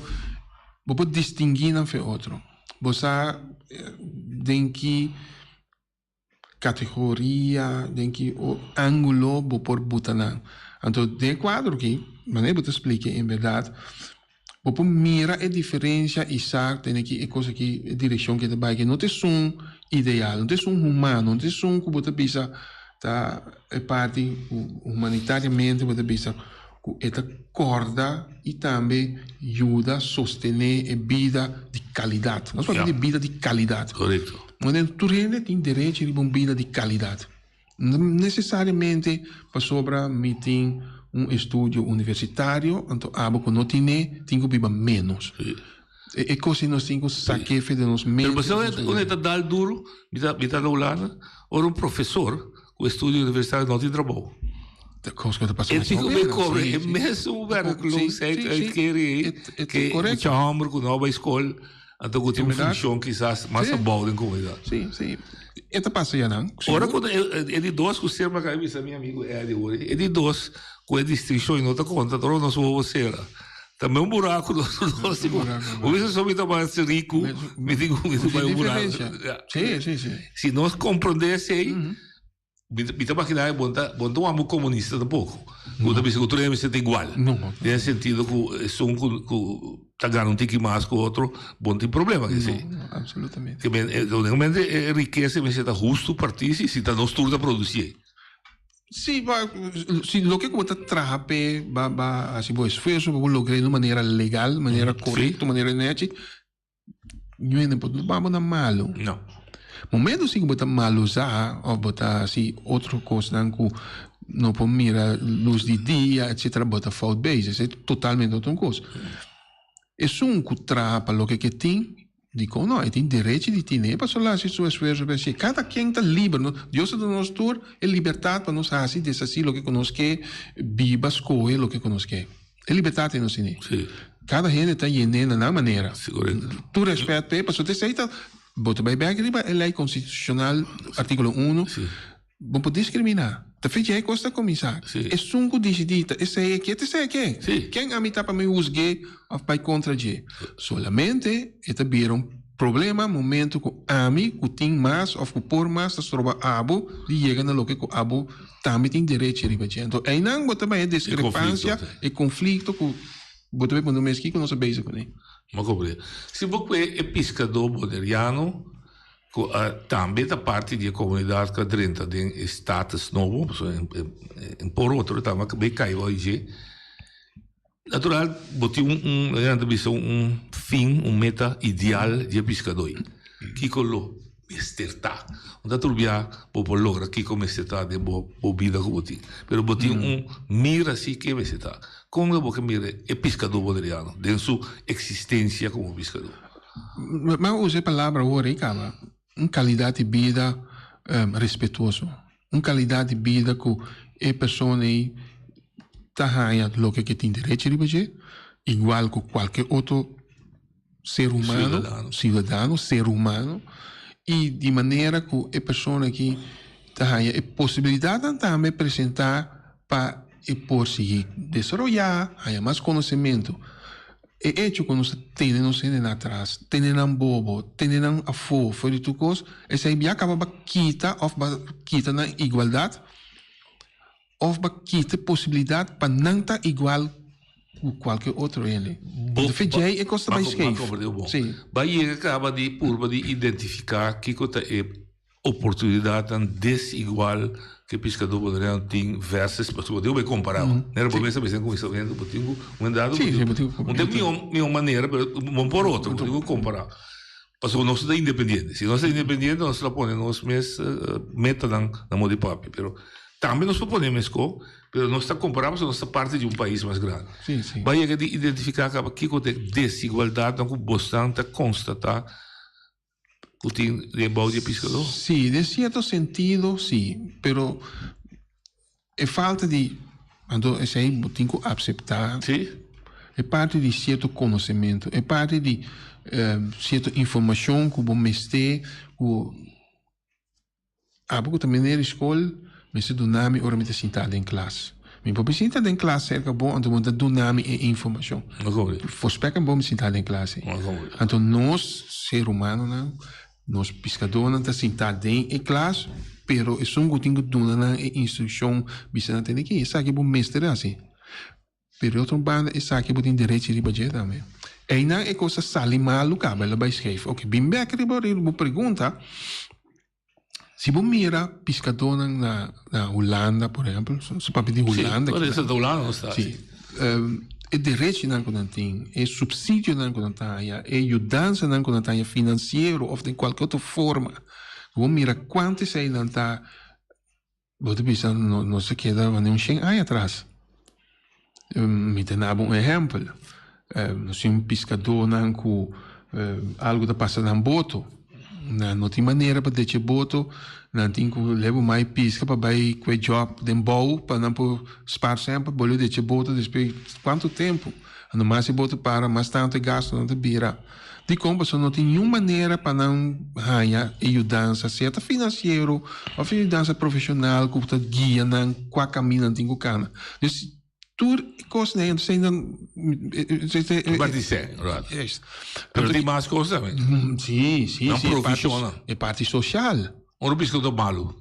bo por distinguí nan fe otro. Bo sa den ki kategoria, den ki ángulo bo por buta nan. Anto den e kuadro aki, manera bo ta splika en bèrdat, Bo por mira e diferencia y sa tene ki e cosa aki, e direccion ke ta bay, ke no ta esun ideal, no ta esun humano, no ta esun ku bo ta bisa ta e parti ku humanitariamente bo ta bisa ku e ta corda y tambe yuda sostene e bida di calidad. Nos papia di bida di calidad. Correcto. Tur hende tin derecho riba un bida di calidad. No necesariamente pasobra mi tin un estudio universitario, anto abo cu no tine tin cu biba menos. E cos ei nos tin cu saque fe den nos mente. Pero pasobra unda e ta dal duro, mi ta mi ta na Hulanda, ora un profesor cu estudio universitario no tin trabou. Ta cos cu ta pasa E tin cu bay cobra e mesun werkloosheid uitkering ei ke mucha homber cu no a bay scol. Anto ku tin un funshon kisas mas abou den komunidat. Sí, sí. E ta pasa ya nan. Ora ku e di dos ku ser maka bisa mi amigu Eddie ora e di dos ku e distinshon no ta konta ora nos wowo sera. Ta me un buraku nos nos tin ku un bisa so mi ta mas riku mi tin ku mi ta bai un buraku. Sí, sí, sí. Si nos komprondé esei Mi ta imaginá bo ta bo no ta wak komunista tampoko. Ku ta bisa ku tur hende mester ta igual. Den e sentido ku esun ku ku ta gana un tiki mas ku otro bo no tin problema ku esei. No, no, absolutamente. Ke men únikamente e rikesa mester ta hustu partí si si ta nos tur ta produsí ei. Si, ba si loke ku bo ta traha p'e ba ba hasi bo esfuerso pa bo logr'é di un manera legal, manera korekto, manera nechi. Ñuende bo no babo na malo. No. Momento si ku bo ta malusá òf bo ta hasi otro kosnan ku no por mira lus di dia etcetera bo ta fout bezig. Esei ta totalmente otro kos. Esun ku traha pa loke ke tin, dikon no? E tin derechi di tine pasobra el a hasi su esfuerso pa hasi. Kada ken ta liber. Dios a duna nos tur e libertat pa nos hasi deshasi loke ku nos ke, biba, skohe loke ku nos ke. E libertat ei nos tene. Kada hende ta yen'é na nan manera. Tur rèspèt p'e, pasobra esei ta, bo ta bai bèk riba e lei konstitushonal, artíkulo uno, bo por diskriminá. Ta fecha e kos ta kuminsá. Esun ku disidí ta esei e ke, ta esei e ke. Ken ami ta pa mi husg'é òf bai kontra dje? Solamente e ta bira un problema momento ku ami ku tin mas òf ku por mas ta stroba abo di yega na loke ku abo Tambe tin derecho riba dje. Anto einan bo ta bay e discrepancia, e conflicto cu bo ta bay pone mes kico nos a bezig cune. Bo comprende. Si bo cue e piscador boneriano cu a tambe ta parti di e comunidad cu a drenta den e status nobo, pasobra en por otro tambe a bay cay bao di dje. Natural, bo tin un, un, nan ta bisa un fin, un meta ideal di e piskadó ei. Kiko lo mester ta? No ta tur bia bo por logra kiko mester ta den bo, bo bida ku bo tin. Pero bo tin un mira si ke mester ta. Kon lo bo ke mira e piskadó boneriano den su eksistensia komo piskadó? Mi a usa e palabra awor ei kaba, un kalidat di bida respetuoso. Un kalidat di bida ku e persona ei ta haña loke ke tin derecho riba dje, igual ku kualke otro ser humano, siudadano, ser humano, i di manera ku e persona aki ta haña e posibilidatnan tambe presentá pa e por sigui desaroyá, haña mas konosementu. E echo ku nos ta tene nos hendenan atras, tene nan bobo, tene nan afó for di tur kos, esei ya kaba ba kita òf ba kita nan igualdat òf ba kita e posibilidat pa nan ta igual ku kualke otro hende. Bo fe djei e kos ta bai skeef. Sí. Ba yega kaba di purba di identifiká kiko ta e oportunidatnan desigual. ku e piskadó boneriano tin versus pasobra bo tin ku bai kompará. Nera bo mes a bisa na kuminsamentu bo tin ku un dado bo tin ku un ta mihó mihó manera pero un por otro bo tin ku kompará. Pasobra nos ta independiente. Si nos ta independiente nos ta pone nos mes metanan na modo di papia pero tambe nos por pone meskó pero nos ta kompará pasobra nos ta parti di un pais mas grandi. Bo a yega di identifiká kaba kiko ta e desigualdatnan ku bosnan ta konstatá Ku tin den bou di e piskadó? Sí, den sierto sentido sí, pero e falta di, anto esei bo tin ku apseptá. Sí. E parti di sierto konosementu, e parti di sierto informashon ku bo mester ku Abo ku ta meneer di skol mester duna mi ora mi ta sinta den klas. Mi por sinta den klas serka bo anto bo ta duna mi e informashon. Voorspek bo mi sinta den klas ei. Anto nos ser humanonan, nos piskadónan ta sinta den e klas pero esun ku tin ku duna nan e instrukshon bisa nan tene ki esaki bo mester hasi. Pero di otro banda esaki bo tin derechi riba dje tambe. Einan e kos a sali malu kaba el a bai schrijf. Oke, bin bek riba riba bo pregunta. Si bo mira piskadónan na na Hulanda por ehèmpel, su papia di Hulanda. Sí, ora ta Hulanda nos ta. Sí. E derechinan ku nan tin, e supsidionan ku nan ta haña, e yudansanan ku nan ta haña finansiero òf den kualke otro forma. Bo mira kuantu esei nan ta Bo ta bisa nos a keda manera un shen aña atras. Mi ta naba un ehèmpel. Nos tin piskadónan ku algu ta pasa nan boto. Nan no tin manera pa decha e boto. Nan tin ku leba mai piska pa bai ku e jòb den bou pa nan por spar sèn pa bolbe decha e boto despues kuantu tempu. Anto mas e boto para mas tantu e gastunan ta bira. Dikon? Pasobra no tin niun manera pa nan haña e yudansa, sea ta finansiero òf e yudansa profeshonal ku ta guia nan kua kaminda nan tin ku kana. Dus tur e kosnan ei, entonces nan Parti sèn, right. Juist. Pero tin mas kos tambe. Sí, sí, Nan sí. E parti, provishonnan. e parti sosial. Ora biskot ta malu.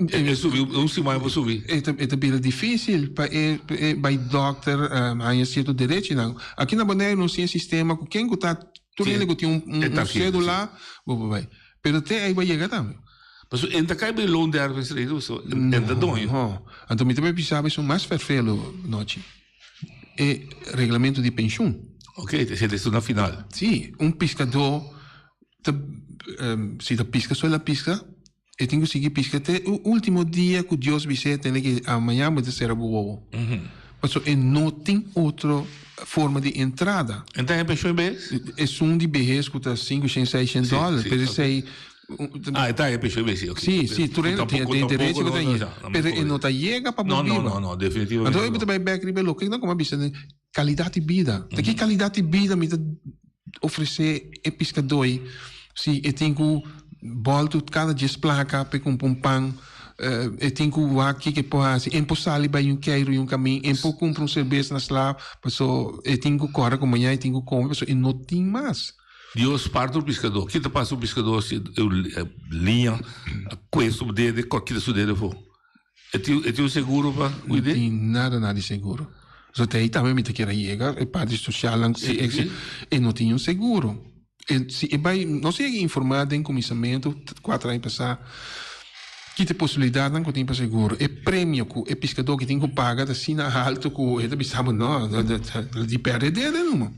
E subi, un siman por subi. E ta, e ta bira difícil pa e, pa e bai dokter, haña cierto derechinan. Aki na Boneiru nos tin e sistema ku ken ku ta, tur hende ku tin un, un, un cédula, bo por bai. Pero te ei bo a yega tambe. Pasobra e ta kai bai loondervingsregel, so e ta doño. No, anto mi ta bai bisa bo esun mas ferfelo, Nochi. E reglamento di penshun. Ok, esei ta esun na final. Sí, un piskadó ta, si ta piska so el a piska. E tin ku sigui piska te e ultimo dia ku Dios bis'é tene ke mañana bo ta sera bo wowo. Pasobra e no tin otro forma di entrada. E ta haña penshon di behes? Esun di behes ku ta sinku shen, seis shen dòler. Pero esei. Ah, e ta haña penshon di behes, si, oke. Si, si, tur hende tin derecho ku ta haña. Pero e no ta yega pa bo biba. No, no, no, definitivamente no. Anto bo ta bai bèk riba e loke nan kuma bisa kalidat di bida. Ta ki kalidat di bida mi ta ofresé e piskadó ei si e tin ku bòltu kada dies plaka pa e kumpra un pan, e tin ku wak kiko e por hasi, e por sali bai un keiru i un kamin, e por kumpra un serbes na sla paso e tin ku kòrda ku mañana e tin ku kome paso e no tin mas. Dios parti un piskadó. Ki ta pasa un piskadó si e liña a kue su dede, kita su dede afó? E tin e tin un seguro pa cuid'é? No tin nada nada di seguro. So te ahí tambe mi ta kier a yega, e parti socialnan si e si e no tin un seguro. E si e bai, nos a yega informá den kuminsamentu kuater aña pasá ki ta e posibilidatnan ku tin pa seguro. E premio ku e piskadó ki tin ku paga ta asina alto ku e ta bisa bo no, di pèrdè dede numa.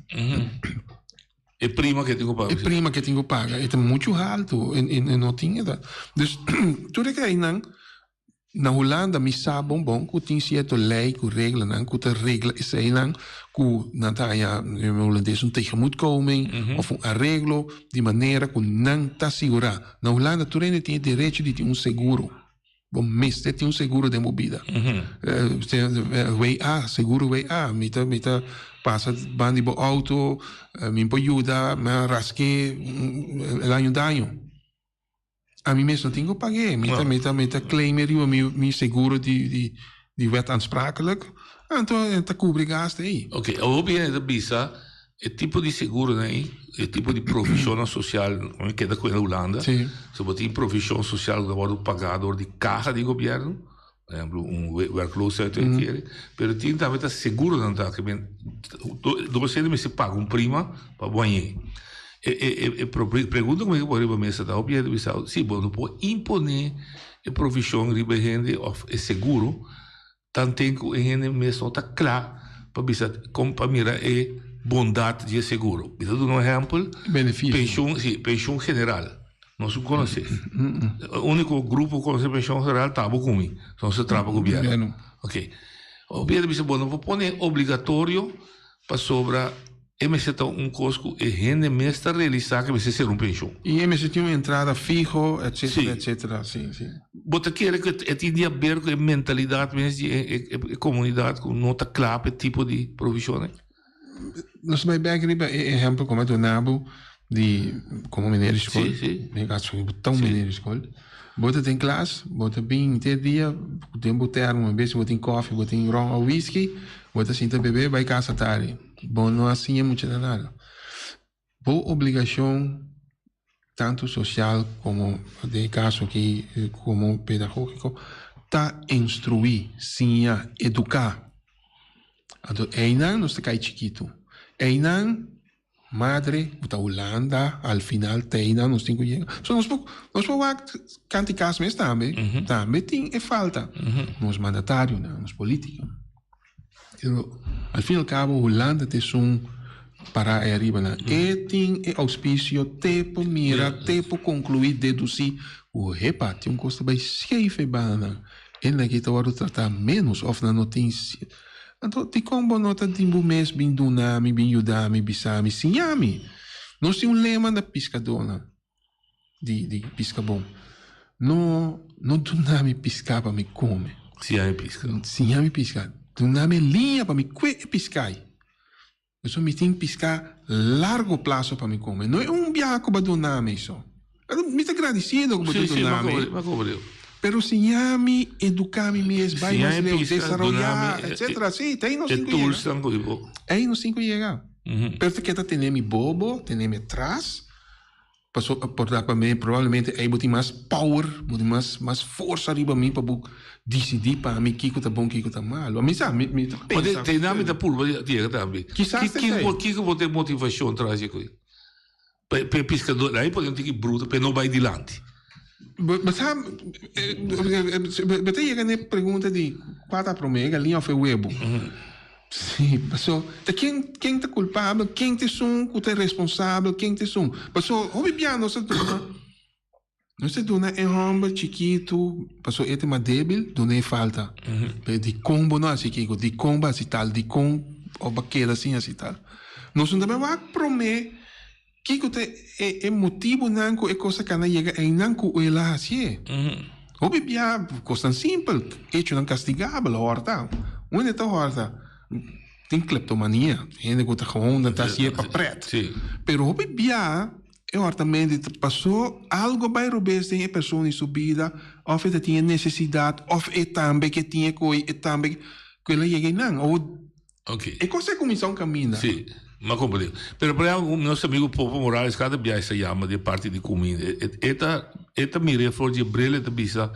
E prima ke tin ku paga. E prima ke tin ku paga e ta muchu haltu e e no tin e ta. Dus tur e kainan na Hulanda mi sa bon bon ku tin sierto lei ku reglanan ku ta regla eseinan ku nan ta haña den hulandes un tegemoetkoming of un areglo di manera ku nan ta sigurá. Na Hulanda tur hende tin e derecho di tin un seguro. Bo mester tin un seguro den bo bida. WA, seguro WA. Mi ta, mi ta pasa ban di bo auto, mi por yuda, mi a rask'é, el haña un daño. Ami mes no tin ku pag'é. Mi ta, mi ta, mi ta claim e riba mi, mi seguro di, di, di wet aansprakelijk. Anto e ta kubri gastu ei. Oké, hopi hende ta bisa E tipo di seguronan ei, e tipo di provishonnan sosial, mi keda ku e na Hulanda, so bo tin provishon sosial ku ta wòrdu pagá dor di kaha di gobièrnu, por ehèmpel un werkloosheidsuitkering, pero tin tambe ta seguronan ta ke men, dos hende mester paga un prima pa bo hañ'é. E e e pregunta ku mi ke pone riba mesa ta hopi hende bisa si bo no por imponé e provishon riba e hende òf e seguro tanten ku e hende mes no ta kla pa bisa kon pa mira e bondat di e seguro. Mi ta duna un ehèmpel, penshun si penshun general nos no konosé. E úniko grupo ku konosé penshun general ta abo ku mi, nos ta traha pa gobièrnu. Oke. Hopi hende bisa bo no por pone obligatorio Pasobra e mester ta un kos ku e hende mes ta realisá ku e mester ser un penshon. I e mester tin un entrada fiho, etcetera, etcetera. Sí, sí. Bo ta kere ku e tin di haber ku e mentalidat mes di e komunidat ku no ta kla pa e tipo di provishonnan? Nos bai bek riba e ehèmpel ku mi a duna bo di komo meneer di skol. Sí, sí. Mi a subi ta un meneer di skol. Bo ta den klas, bo ta bin henter dia den bo termo, en bes bo tin koffie, bo tin ron of whisky, bo ta sinta bebe bai kasa tardi. Bo no a siña muchanan nada. Bo obligashon tantu sosial komo den e kaso aki komo pedagógiko ta instruí, siña, eduká. Anto einan nos ta kai chikitu. Einan Madre ku ta Hulanda al final teinan nos tin ku yega. So nos por nos por wak kanti kas mes tambe, tambe tin e falta. Nos mandatarionan, nos politikonan. Pero al fin y al cabo Hulanda ta esun pará ei aribanan. E tin e auspicio te por mira, te por concluí, deducí ku hepa tin un kos ta bai scheef ei bandanan. Hende aki ta wòrdu tratá ménos òf nan no tin. Anto, dikon bo no ta tin bo mes bin duna mi, bin yuda mi, bisa mi, siña mi? Nos tin un lema na piskadónan di di piska bon, No, no duna mi piská pa mi kome. Siña mi piska. Siña mi piska. Duna mi e liña pa mi kue e piská ei. Pasobra mi tin piská largo plaso pa mi kome. No e un biaha ku bo a duna mi so. Mi ta gradisido ku bo ta duna mi. Pero siña mi, eduká mi mes, bai mas leu, desaroyá, etcetera. Sí, te ei nos tin ku yega. Ei nos tin ku yega. Pero ta keda tene mi bobo, tene mi atras. Paso por ta pa mi probablemente ey bo tin mas power, bo tin mas mas forsa riba mi pa bo dicidi pa mi kico ta bon kico ta malo. Mi sa, mi mi ta pensa. Te na mi ta purba yega tambe. Kisas ta esey. Kico bo ta e motivacion tras di esaki? Pa e piscador, ahí por tin ki bruto pa e no bay dilanti. Bo sa, bo ta yega na e pregunta di cua ta prome, e galiña of e webo? Sí, paso ta ken ken ta kulpabel, ken ta esun ku ta responsabel, ken ta esun. Paso hopi bia nos ta duna, nos ta duna e hòmber chikitu, paso e ta mas débil, duna e falta. Pero dikon bo no hasi kiko, dikon bo hasi tal, dikon bo a keda sin hasi tal. Nos no ta bai wak promé kiko ta e e motibunan ku e kos a kana yega einan ku el a hasié. Hopi bia kosnan simpel, echonan kastigabel, hòrta. Un hende ta hòrta, tin kleptomania, hende ku ta gewoon nan ta hasié pa prèt. Pero hopi bia e hòrtamentu ta pasó algu bai robes den e persona i su bida, òf e ta tin e nesesidat, òf e tambe ke tin e koi, e tambe ku el a yega einan. E kos a kuminsá un kaminda. Sí, m'a komprendé. Pero por ehempel, nos amigo Popo Morales kada biaha sa yama di e parti di kuminda. E ta e ta mira e for di e bril, e ta bisa,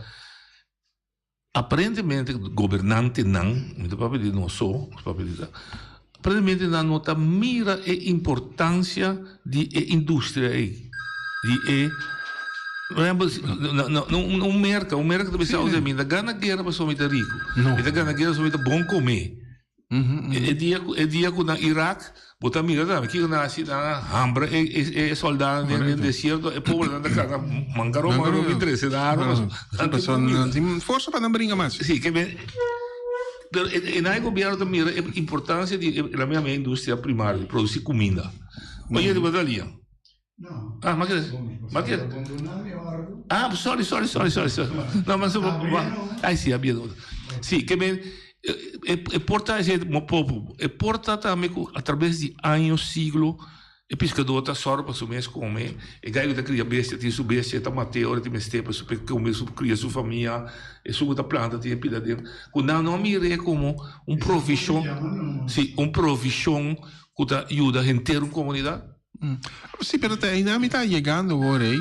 aparentemente gobernantenan, mi ta papia di nos so, mi ta papia di ta, aparentemente nan no ta mira e importansia di e industria ei, di e, por ehempel, un merka, un merka ta bisa, mi ta gana guera pasobra mi ta riku, mi ta gana guera pasobra mi ta bon kome. E dia ku e dia ku na Irak bo ta mira tambe kiko nan hasi nan a hambra e e soldanan den den desierto e pobrenan ta karga mankaró mankaró bin trese nan arma pasobra nan tin comida. Nan tin forsa pa nan bringa mas. Si ke men pero e nan e gobierno ta mira e importancia di e la mia industria primario di produci cuminda. Oye riba ta lia. Ah, ma ke ma ke Ah, sorry, sorry, sorry, sorry, sorry. No, ma so Ai si, abia. Si, ke men e e porta ese mo popo, e porta tambe ku a traves di años, siglo, e piskadó ta sòru pa su mes kome, e gai ku ta kria bestia tin su bestia, ta mat'é ora tin mester pa su kome, su kria su famia, esun ku ta planta tin e pida den. Ku nan no a mir'é komo un provishon, si, un provishon ku ta yuda henter un komunidat. Sí, pero te einan mi ta yegando awor ei.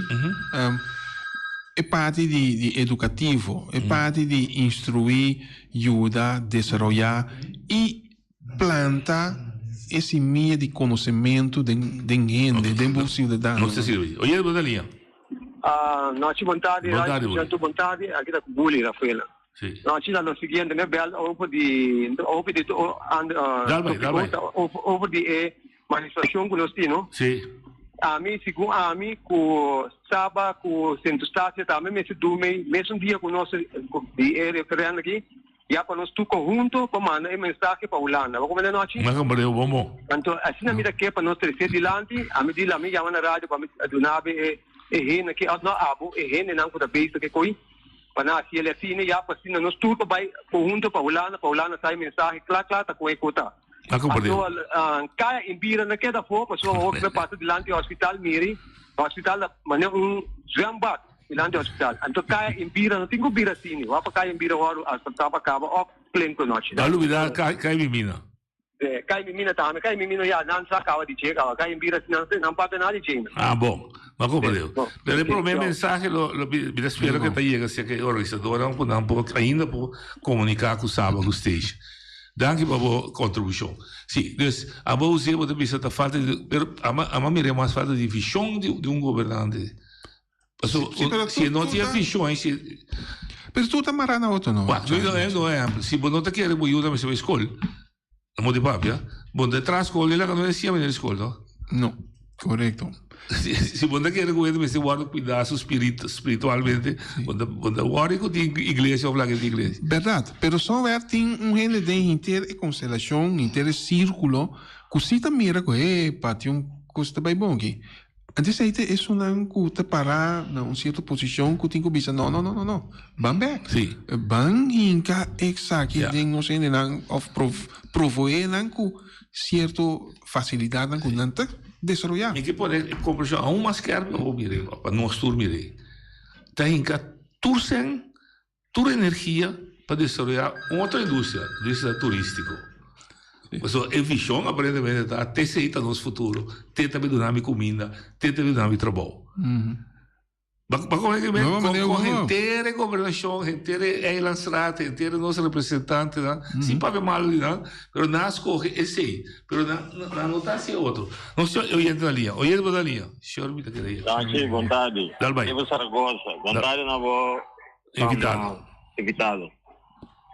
E parti di di edukativo, e parti di instruí, yuda, desaroyá i planta. e simia di konosementu den den hende, den bo siudadano. Nos ta sirbi. Oye, bo ta liña. Ah, nochi bon tardi, Bon tardi, Jantu bon tardi. Aki ta ku Buli, Rafaela. Si. Nochi ta lo siguiente, mi bel over di over di to and Dal bai, dal bai. over over di e manifestacion ku nos tin, no? Si. Ami, segun ami, ku Saba ku Sint Eustatius tambe mester dumi mesun dia ku nos di e referendum aki. Ya pa nos tur conhunto pa manda e mensahe pa Hulanda. Bo comprende anochi? Mi a comprende bon bon. Anto asina mi ta ke pa nos trece dilanti, ami di la mi yama na radio pa mi duna be e e hende ke of no abo e hendenan ku ta bezig ke koi pa nan hasi el asina ya pa asina nos tur pa bai conhunto pa Hulanda pa Hulanda sa e mensahe kla kla ta kon e ko ta. Mi a comprende. Anto kaya in bira no keda afo pasobra hopi me pasa dilanti hospital miri hospital ta manera un zwembad. Dilanti hospital. Anto kaya in bira no tin ku bira asini. Wak pa kaya in bira wòrdu asfaltá pa kaba òf plen ku nochi. No lubidá kaya Mimina. Kaya Mimina tambe. Kaya Mimina ya nan sa kaba di dje kaba. Kaya in bira si nan nan papia nada di dje. Ah bon. Bo a komprendé. Pero e promé mensahe lo lo mi ta spera ku ta yega serka e organisadornan ku nan por ainda por komuniká ku Saba ku Stage. Danki pa bo kontribushon. Si, dus abo José bo ta bisa ta falta di pero ama ama mira mas falta di vishon di un gobernante. Paso, Sí, pero si tu- no tu tin ta- vision, si... Pero tu ta mará na otro, no? Wak, mi ta un ehempel. Si bo no ta kere bo yuda mester bai skol, na mo di papia, bo no ta traha skol, ni laga no ensiña mester skol, no? No, korekto. Si, si bo no ta kere ku hende mester wòrdu kuidá su spirit, spiritualmente, bo ta, bo ta wòrdu ku tin iglesia òf laga tin iglesia. Bèrdat, pero somewhere tin un hende den henter e konstelashon, henter e sírkulo, ku si ta mira ku, epa, tin un kos ta bai bon aki. Antes ei ta esunnan ku ta pará na un sierto posishon ku tin ku bisa no, no, no, no, no, ban bèk. Sí. Ban hinka esaki den nos hendenan òf provoé nan ku sierto fasilidatnan ku nan ta desaroyá. Mi ke pone e kombershon aun mas skèrp pa bo mir'é, pa nos tur mir'é. Ta hinka tur sèn Tur energia pa desaroyá un otro industria, industria turístiko. Pasobra e vishon aparentemente ta, te esei ta nos futuro, te ta bin duna mi kuminda, te ta bin duna mi trabou. Ba ba kohe ke men No, kon meneer, kon no. henter e gobernashon, henter e eilandsraad, henter nos representantenan, sin papia malu di nan, pero nan a skohe esei, pero nan nan no ta hasi e otro. Nos tin oyente na liña. Oyente bo na liña. Shor mi ta kere yega. Danki, bon tardi. Dal bai. Ivo Saragoza. Bon tardi na bo Invitado. Invitado.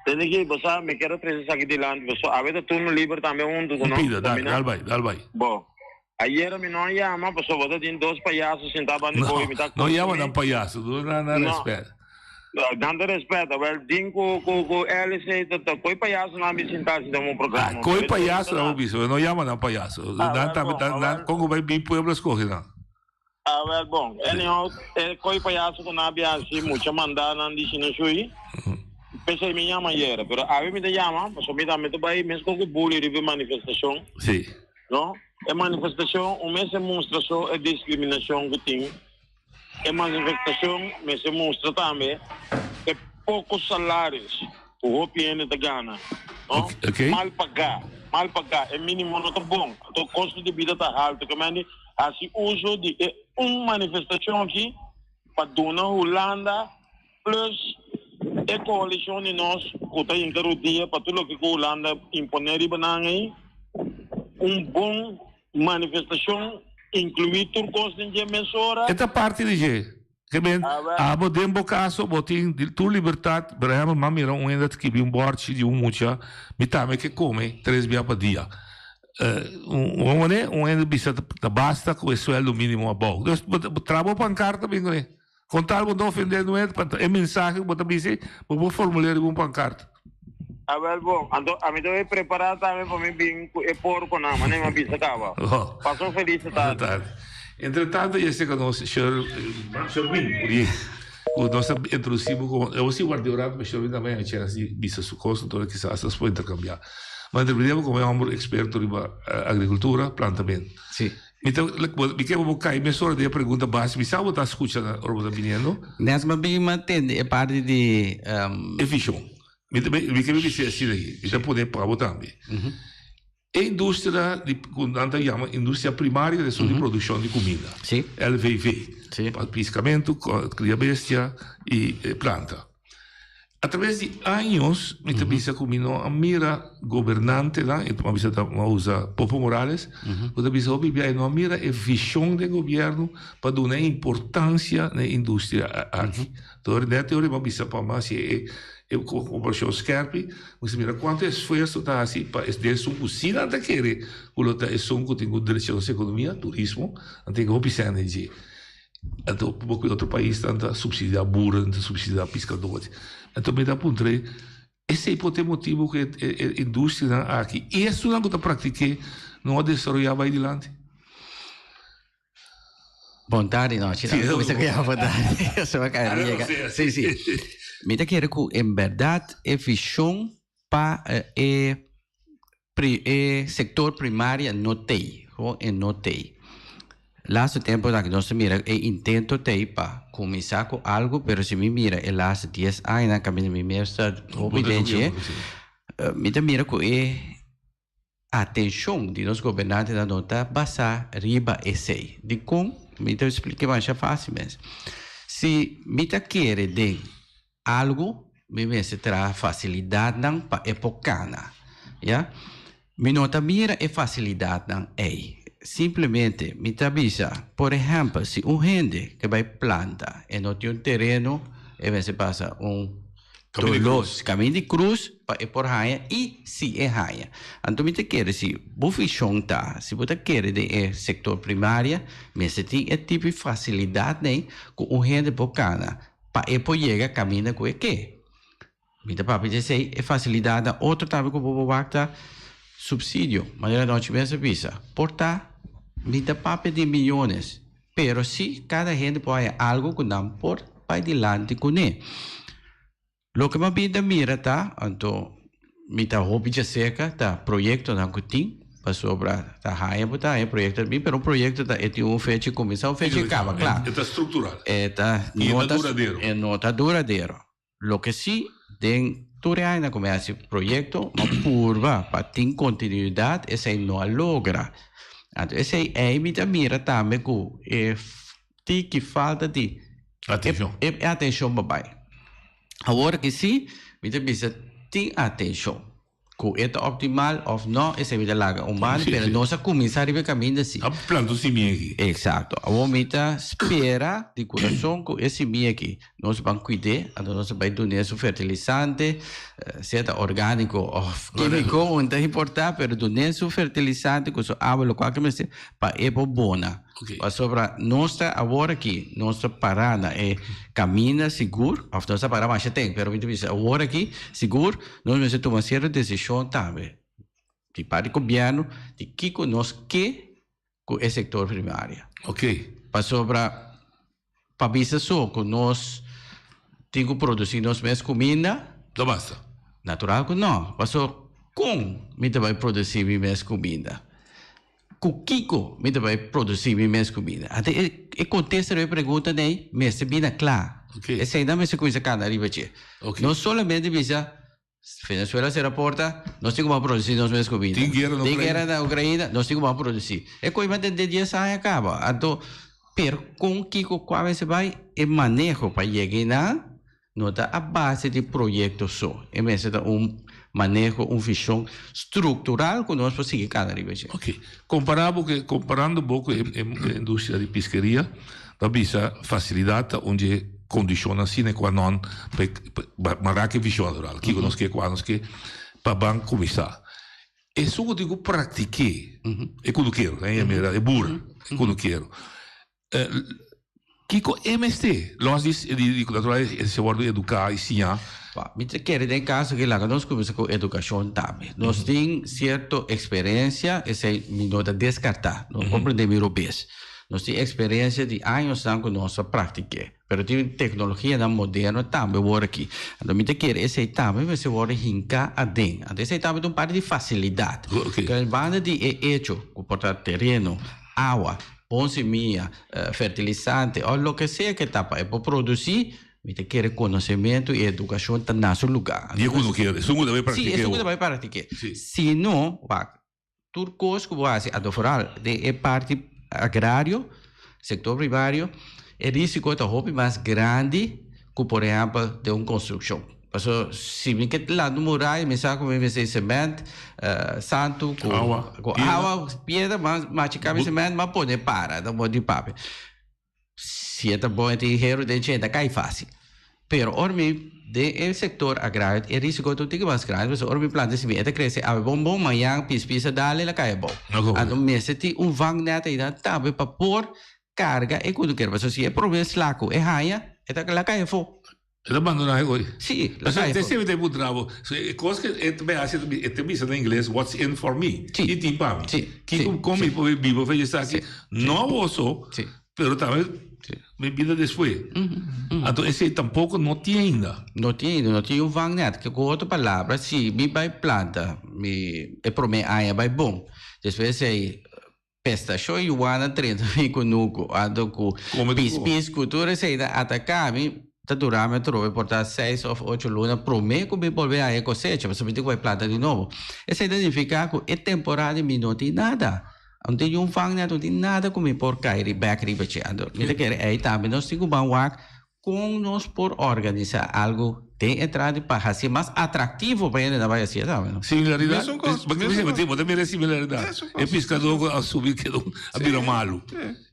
Tende ki, bo sa, mi kier a trece esaki dilanti, paso awe ta turno liber tambe hunto ku no. Pida, dal, dal bai, dal bai. Bo. Ayera mi no a yama, paso bo ta tin dos payaso sintá banda di bo y mi ta No, no yama nan payaso, duna nan nan respet. Nan ta respet, awel din ku ku ku LC ta ta koi payaso nan bi sintá si den un programa. Koi payaso nan bo bisa, no yama nan payaso. Nan tambe ta, nan kon ku bai bin pueblo a skohe nan. Ah wel bon. Anyhow, e koe payaso ku nan a bia hasi mucha mandá nan di shina shui. P'esei mi yama ayera. Pero awe mi ta yama, pasobra mi tambe ta bai meskos ku buli riba e manifestashon. Sí. No? E manifestashon un mester mustra so e diskriminashon ku tin. E manifestashon mester mustra tambe e poko salaris ku hopi hende ta gana. No? Oké. Mal pagá. Mal pagá. E minimo no ta bon. Anto kosto di bida ta haltu. Ke mende Hasi uso di e un manifestashon aki pa duna Hulanda plus e koalishon di nos ku ta hinka rudia pa tur loke ku Hulanda imponé riba nan ei un bon manifestashon inkluí tur kos den dje mesora. E ta parti di dje. Ke men, abo den bo kaso bo tin tur libertat, por ehempel m'a mira un hende a skibi un bòrchi di un mucha, mi tambe ke kome tres bia pa dia. Un manera un hende bisa ta basta ku e sueldo minimo abou. Dus bo traha bo pankarta bin kuné. Kon tal bo no ofendé nuet, pa e mensahe ku bo ta bisa bo por formul'é riba un pankarta. Awel bon, anto ami ta bay prepara tambe pa mi bin cu e porconan, manera mi a bisa caba. Pasa un feliz tardi. Entre tanto ya esei cu nos Sherwin Uriel, cu nos a introduci bo como, e bo si warda un rato pa Sherwin tambe haña chance di bisa su cos, enton kisas nos por intercambia. Ma introduci bo como e homber experto riba agricultura, plantamento. Mi ta, mi ke pa bo kai mesora den e pregunta base, mi sa bo ta scucha na ora bo ta biniendo. Nes mi a bin mantende e parti di. E vision. Mi ta mi ke bisa asina aki, mi ta pone pa bo tambe. E industria di ku nan ta yama industria primaria ta esun di produkshon di kuminda. LVV. Pa piskamentu, kria bestia i planta. A traves di años mi ta bisa ku mi no a mira gobernantenan, e mi a bisa ta mi a usa Popo Morales, ku ta bisa hopi bia e no a mira e vishon den gobièrnu pa duna e importansia na e industria aki. Dor nèt e ora mi a bisa pa mi hasi e e komparashon skèrpi, mi bisa mira kuantu esfuerso ta hasi pa e den esun ku si nan ta kere ku lo ta esun ku tin ku drecha nos ekonomia, turismo, nan tin hopi sèn den dje. Anto bo ku otro paisnan ta subsidiá boeren, ta subsidiá piskadores. Anto mi ta puntr'é, esei por ta e motibu ku e industrianan aki i esunnan ku ta praktik'é no a desaroyá bai dilanti? Bon tardi nochi. Sí, Kuminsa ku ya bon tardi. Eso a kai riega. Sí, sí. Mi ta kere ku en bèrdat e vishon pa e E sector primaria no tey, gewoon e no tey. Laatste tempo aki nos ta mira e intento tey pa cuminsa cu algo, pero si mi mira e laatste dies añanan caminda mi mes ta hopi den dje, mi ta mira cu e atencion di nos gobernantenan no ta basa riba esey. Dicon? Mi ta splica masha facil mes. Si mi ta kere den Algu mi mester traha fasilidatnan pa e por kana, ya. Mi no ta mira e fasilidatnan ei. Simplemente mi ta bisa, por ehèmpel, si un hende ke bai planta e no tin un tereno, e mester pasa un dolor, kaminda di krus pa e por haña i si e haña. Anto mi ta kere si bo vishon ta, si bo ta kere den e sektor primaria, mester tin e tipo di fasilidatnan ei ku un hende por kana. Pa e por yega kaminda ku e ke. Mi ta papia di esei, e fasilidatnan otro tambe ku bo por wak ta supsidio, manera Nochi mes a bisa. Por ta mi ta papia di miyones, pero si kada hende por haña algu ku nan por bai dilanti kuné. Loke mi a bin ta mira ta, anto mi ta hopi djaserka, ta proyektonan ku tin, pasobra ta haña bo ta haña proyekto ta bin, pero un proyekto ta e tin un fecha di kuminsá, un fecha di kaba, kla. E ta struktural. E ta I e ta duradero. E no ta duradero. Loke si, den tur e añanan ku mi a hasi proyekto, mi a purba pa tin kontinuidat, esei no a logra. Anto esei ei mi ta mira tambe ku e tiki falta di Atenshon. E atenshon pa bai. Awor ki si, mi ta bisa tin atenshon. Ku e ta optimal òf no, esei mi ta laga un banda, pero nos a kuminsá riba e kaminda si. A planta un simia aki. Eksakto. Awor mi ta spera di kurason ku e simia aki nos ban kuid'é, anto nos a bai dun'é su fertilisante, sea ta orgániko òf kímiko, un ta importá, pero dun'é su fertilisante ku su awa, lokual ke mester pa e por bona. Pasobra nos ta awor aki, nos ta pará na e kaminda sigur, òf nos ta pará masha ten, pero mi ta bisa awor aki sigur nos mester tuma sierto desishon tambe di parti gobièrnu di kiko nos ke ku e sektor primario. Pasobra pa bisa so ku nos tin ku produsí nos mes kuminda. No basta. Natural ku no. Pasobra kon mi ta bai produsí mi mes kuminda? Ku kiko mi ta bai produsí mi mes kumida? Anto e e kontesta riba e pregunta nei mester bina kla. Eseinan mester kuminsá kanta riba dje. No solamente bisa Venezuela sera porta, nos tin ku ban produsí nos mes kumida. Tin guera na Tin guera na Ukraina, nos tin ku ban produsí. E kos mester den dies aña kaba. Anto, pero kon kiko kua mester bai e maneho pa yega einan? No ta a base di proyecto so, e mester ta un maneho, un vision structural cu nos por sigui cana riba dje. Ok. Compara bo cu, comparando bo cu e industria di piskeria, ta bisa facilidad ta un dje condicionnan sine qua non pa e, mara cu e vision natural, kico nos ke, cua nos ke, pa ban cuminsa. Esun cu tin cu practiké, e cunukero, e boer, e cunukero. Kiko e mester? Los di di natural e se wordo educa y siña. Mi ta kere den caso aki laga nos cuminsa cu educacion tambe. Nos tin cierto experiencia, esey mi no ta descarta, no comprende mi robes. Nos tin experiencia di añosnan cu nos a practique, pero tin tecnologianan moderno tambe wor aki. Anto mi ta kere esey tambe mester wordo hinca aden. Anto esey tambe ta un parti di facilidad. Pero banda di e hecho cu por ta tereno, awa, bon simia, fertilisante òf loke sea ke ta pa e por produsí, mi ta kere konosementu i edukashon ta na su lugá. Di e ku no kere, esun ku ta bai praktik'é. Sí, esun ku ta bai praktik'é. Si no, wak, tur kos ku bo hasi, anto foral den e parti agrario, sektor primario, e risiko ta hopi mas grandi ku por ehèmpel den un konstrukshon. Paso si mi ke lanta un muraya mi sa ku mi mester cement, santu ku ku awa, piedra, mas machiká mi cement, m'a pone para, ta bon di papia. Si e ta bon e tin heru den dje e ta kai fásil. Pero ora mi den e sektor agrario e risiko ta un tiki mas grandi pasobra ora mi planta simia e ta krese awe bon bon mañan pis pis a dal el a kai abou. Anto mester tin un vangnet ayina tambe pa por karga e kunukero pasobra si e prome sla ku e haña e ta la kai afó. E ta bandoná e hoy. Sí, la kai afó. Te ta puntra bo, e kos ku e ta hasi e ta bisa na ingles what's in for me? Ki tin pa mi? Kiko kon mi por biba for esaki? No awor so, pero tambe mi bida despues. Anto esei tampoko no tin ainda. No tin ainda, no tin un vangnet. Ku otro palabra, si mi bai planta mi e prome aña bai bon, despues esei Pesta shoi yuana 30 mi kunuku anto ku pis pis ku tur esei ta ataka mi ta dura mi atrobe por ta seis of ocho luna prome ku mi bolbe haña kosecha pasobra mi tin ku bai planta di nobo. Esei ta nifiká ku e temporada mi no tin nada. No tin niun vangnet, no tin nada ku mi por kai bèk riba dje. Anto mi ta kere ei tambe nos tin ku ban wak Kon nos por organisá algu den e tradi pa hasié mas atraktivo pa hendenan bai hasié tambe no? Similaridat? Mesun kos, mesun kos. Bo ta mira e similaridat? Mesun kos. E piskadó ku a subi kedo a bira malu.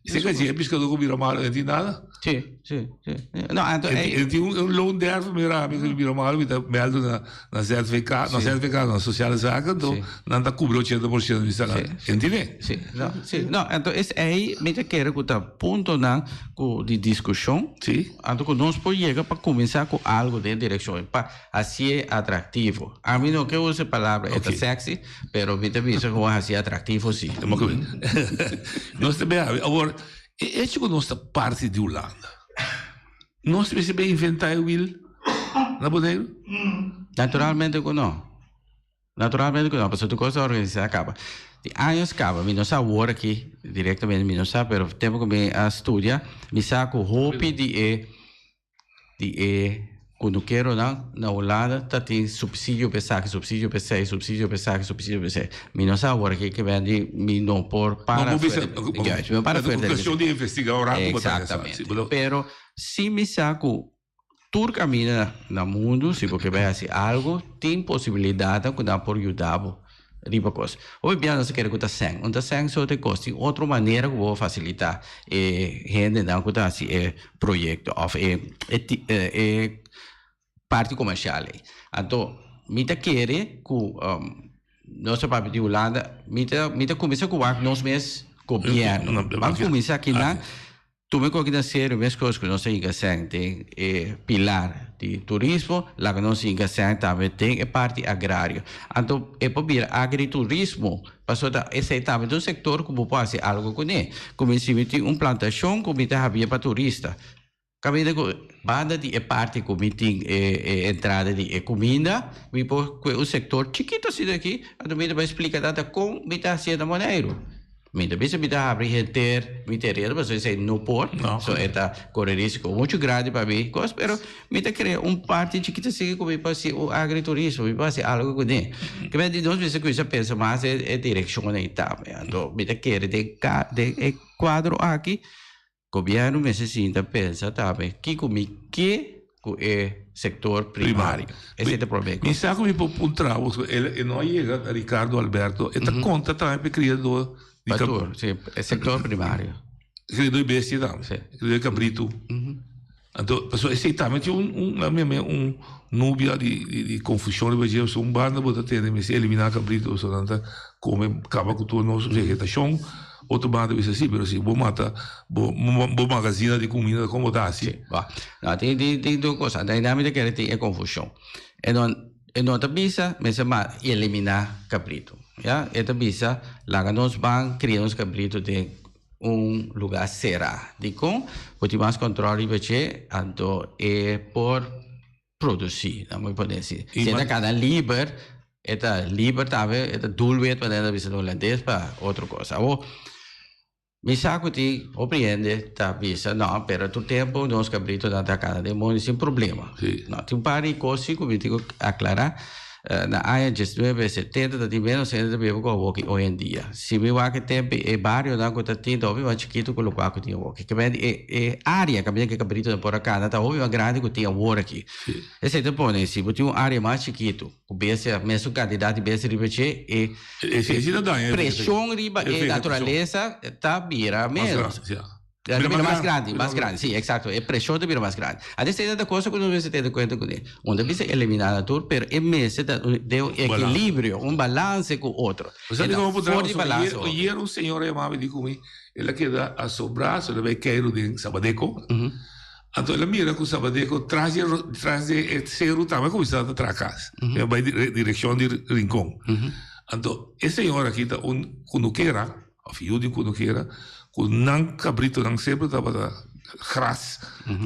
Si ka dje e piskadó ku bira malu e tin nada? Si, si, si. No, anto E ei. tin un loon derf mira ami ku bira malu mi ta mèldu na na ZVK, no ZVK no, Sociale Zaken, anto nan ta kubri 80% di mi salario. Entende? Si, no, si. No, anto esei mi ta kere ku ta puntonan ku di diskushon. Si. Anto ku nos por yega pa kuminsá ku algu den direkshon pa hasié atraktivo. Ami no ke usa e palabra e ta sexy, pero mi ta bisa ku hasié atraktivo si. Nos ta bira, awor, e echo ku nos ta parti di Hulanda, nos mester bin inventá e wiel na Boneiru? Naturalmente ku no. Naturalmente ku no, pasobra tur kos ta organisá kaba. Di años kaba, mi no sa awor aki direktamente, mi no sa, pero tempu ku mi a studia, mi sa ku hopi di e di e kunukeronan na Hulanda ta tin supsidio pa esaki, supsidio pa esei, supsidio pa esaki, supsidio pa esei. Mi no sa awor aki ke ben di mi no por para No por bisa, fuerte. Mi no para fuerte. Kuestion di investiga un rato bo ta hesa. Exactamente. Pero si mi sa ku Tur kaminda na mundu si bo ke bai hasi algu tin posibilidatnan ku nan por yuda bo riba kos. Hopi bia nos ta kere ku ta sèn. Un ta sèn so ta e kos. Tin otro manera ku bo por fasilitá e hendenan ku ta hasi e proyekto òf e e parti komershial ei. Anto mi ta kere ku nos ta papia di Hulanda mi ta mi ta kuminsá ku wak nos mes gobièrnu. Ban kuminsá kinan. Tuma e koki na serio meskos ku nos a hinka sèn den e pilar di turismo, laga nos hinka sèn tambe den e parti agrario. Anto e por bira agriturismo, pasobra ta esei tambe ta un sektor ku bo por hasi algu kuné. Ku si mi tin un plantashon ku mi ta habia pa turista, kaminda ku banda di e parti ku mi tin e entrada di e kuminda, mi por kue un sektor chikitu asina aki, anto mi ta bai splika nan ta kon mi ta hasié na Boneiru. Mi ta bisa mi ta habri henter mi tereno pasobra esei no por, so e ta kore risiko muchu grandi pa mi kos, pero mi ta krea un parti chikito asina ku mi por hasi un agriturismo, mi por hasi algo kuné. Ke mester di nos mester kuminsá pensa mas den e direkshon ei tambe. Anto mi ta kere den den e kuadro aki Gobierno mester sinta pensa tambe kiko mi ke ku e sektor primario. Esei ta prome Mi kos. sa ku mi por puntra bo, el e no a yega Ricardo Alberto, e ta konta tambe pa e kriadó di Pa tur, si, e sektor primario. Kriadó di bestia tambe, kriadó di kabritu. Anto, pasobra esei tambe tin un, un, a mi un nubia di, di, di confusion riba dje, pasobra un banda bo ta tende mester eliminá cabrito, pasobra nan ta come, caba cu tur nos vegetacion, otro banda bisa si, pero si bo mata bo, bo magazina di cuminda, con bo ta haci? Si, bo. No, tin, tin, tin tur cosa. Anto einan mi ta kere tin e confusion. E no, e no ta bisa mester ma eliminá cabrito, ya. E ta bisa laga nos ban cria nos cabrito den un lugá será. Dikon? Bo tin mas kòntròl riba dje, anto e por produsí, nan por pone así. Si e ta kana liber, e ta liber tambe, e ta doelwit, manera nan ta bisa na hulandes, pa otro kos. Awor, mi sa ku tin hopi hende ta bisa, no, pero tur tempu nos kabritonan ta kana den mondi sin problema. No, tin un par di kos si ku mi tin ku aklará. Na aña diesnuebe setenta ta tin menos hende ta biba ku awoki hoy en dia. Si mi wak e tempu e barionan ku ta tin ta hopi mas chikitu ku lokual ku tin awoki. Ke mende e e área kaminda ku e kabritonan por a kana ta hopi mas grandi ku tin awor aki. Esei ta pone si bo tin un área mas chikitu ku bestia mesun kantidat di bestia riba dje e preshon riba e naturalesa ta bira menos. Ta bira mas grandi, mas grandi, sí, exacto. E preshon ta bira mas grandi. Anto esei ta cosa ku nos mester tene kuenta kuné. Un ta bisa eliminá nan tur, pero e mester ta den un ekilibrio, un balanse ku otro. Bo sa dikon bo por traha pasobra ayer, ayer un señor a yama mi di ku mi el a keda asombrá, so el a bai keiru den Sabadeco. Anto el a mira ku Sabadeco tras di tras di e seru tambe a kuminsá ta traha kas. El a bai direkshon di Rincon. Anto e señor aki ta un kunukera. Of yu di kunukera ku nan kabritonan semper tabata gras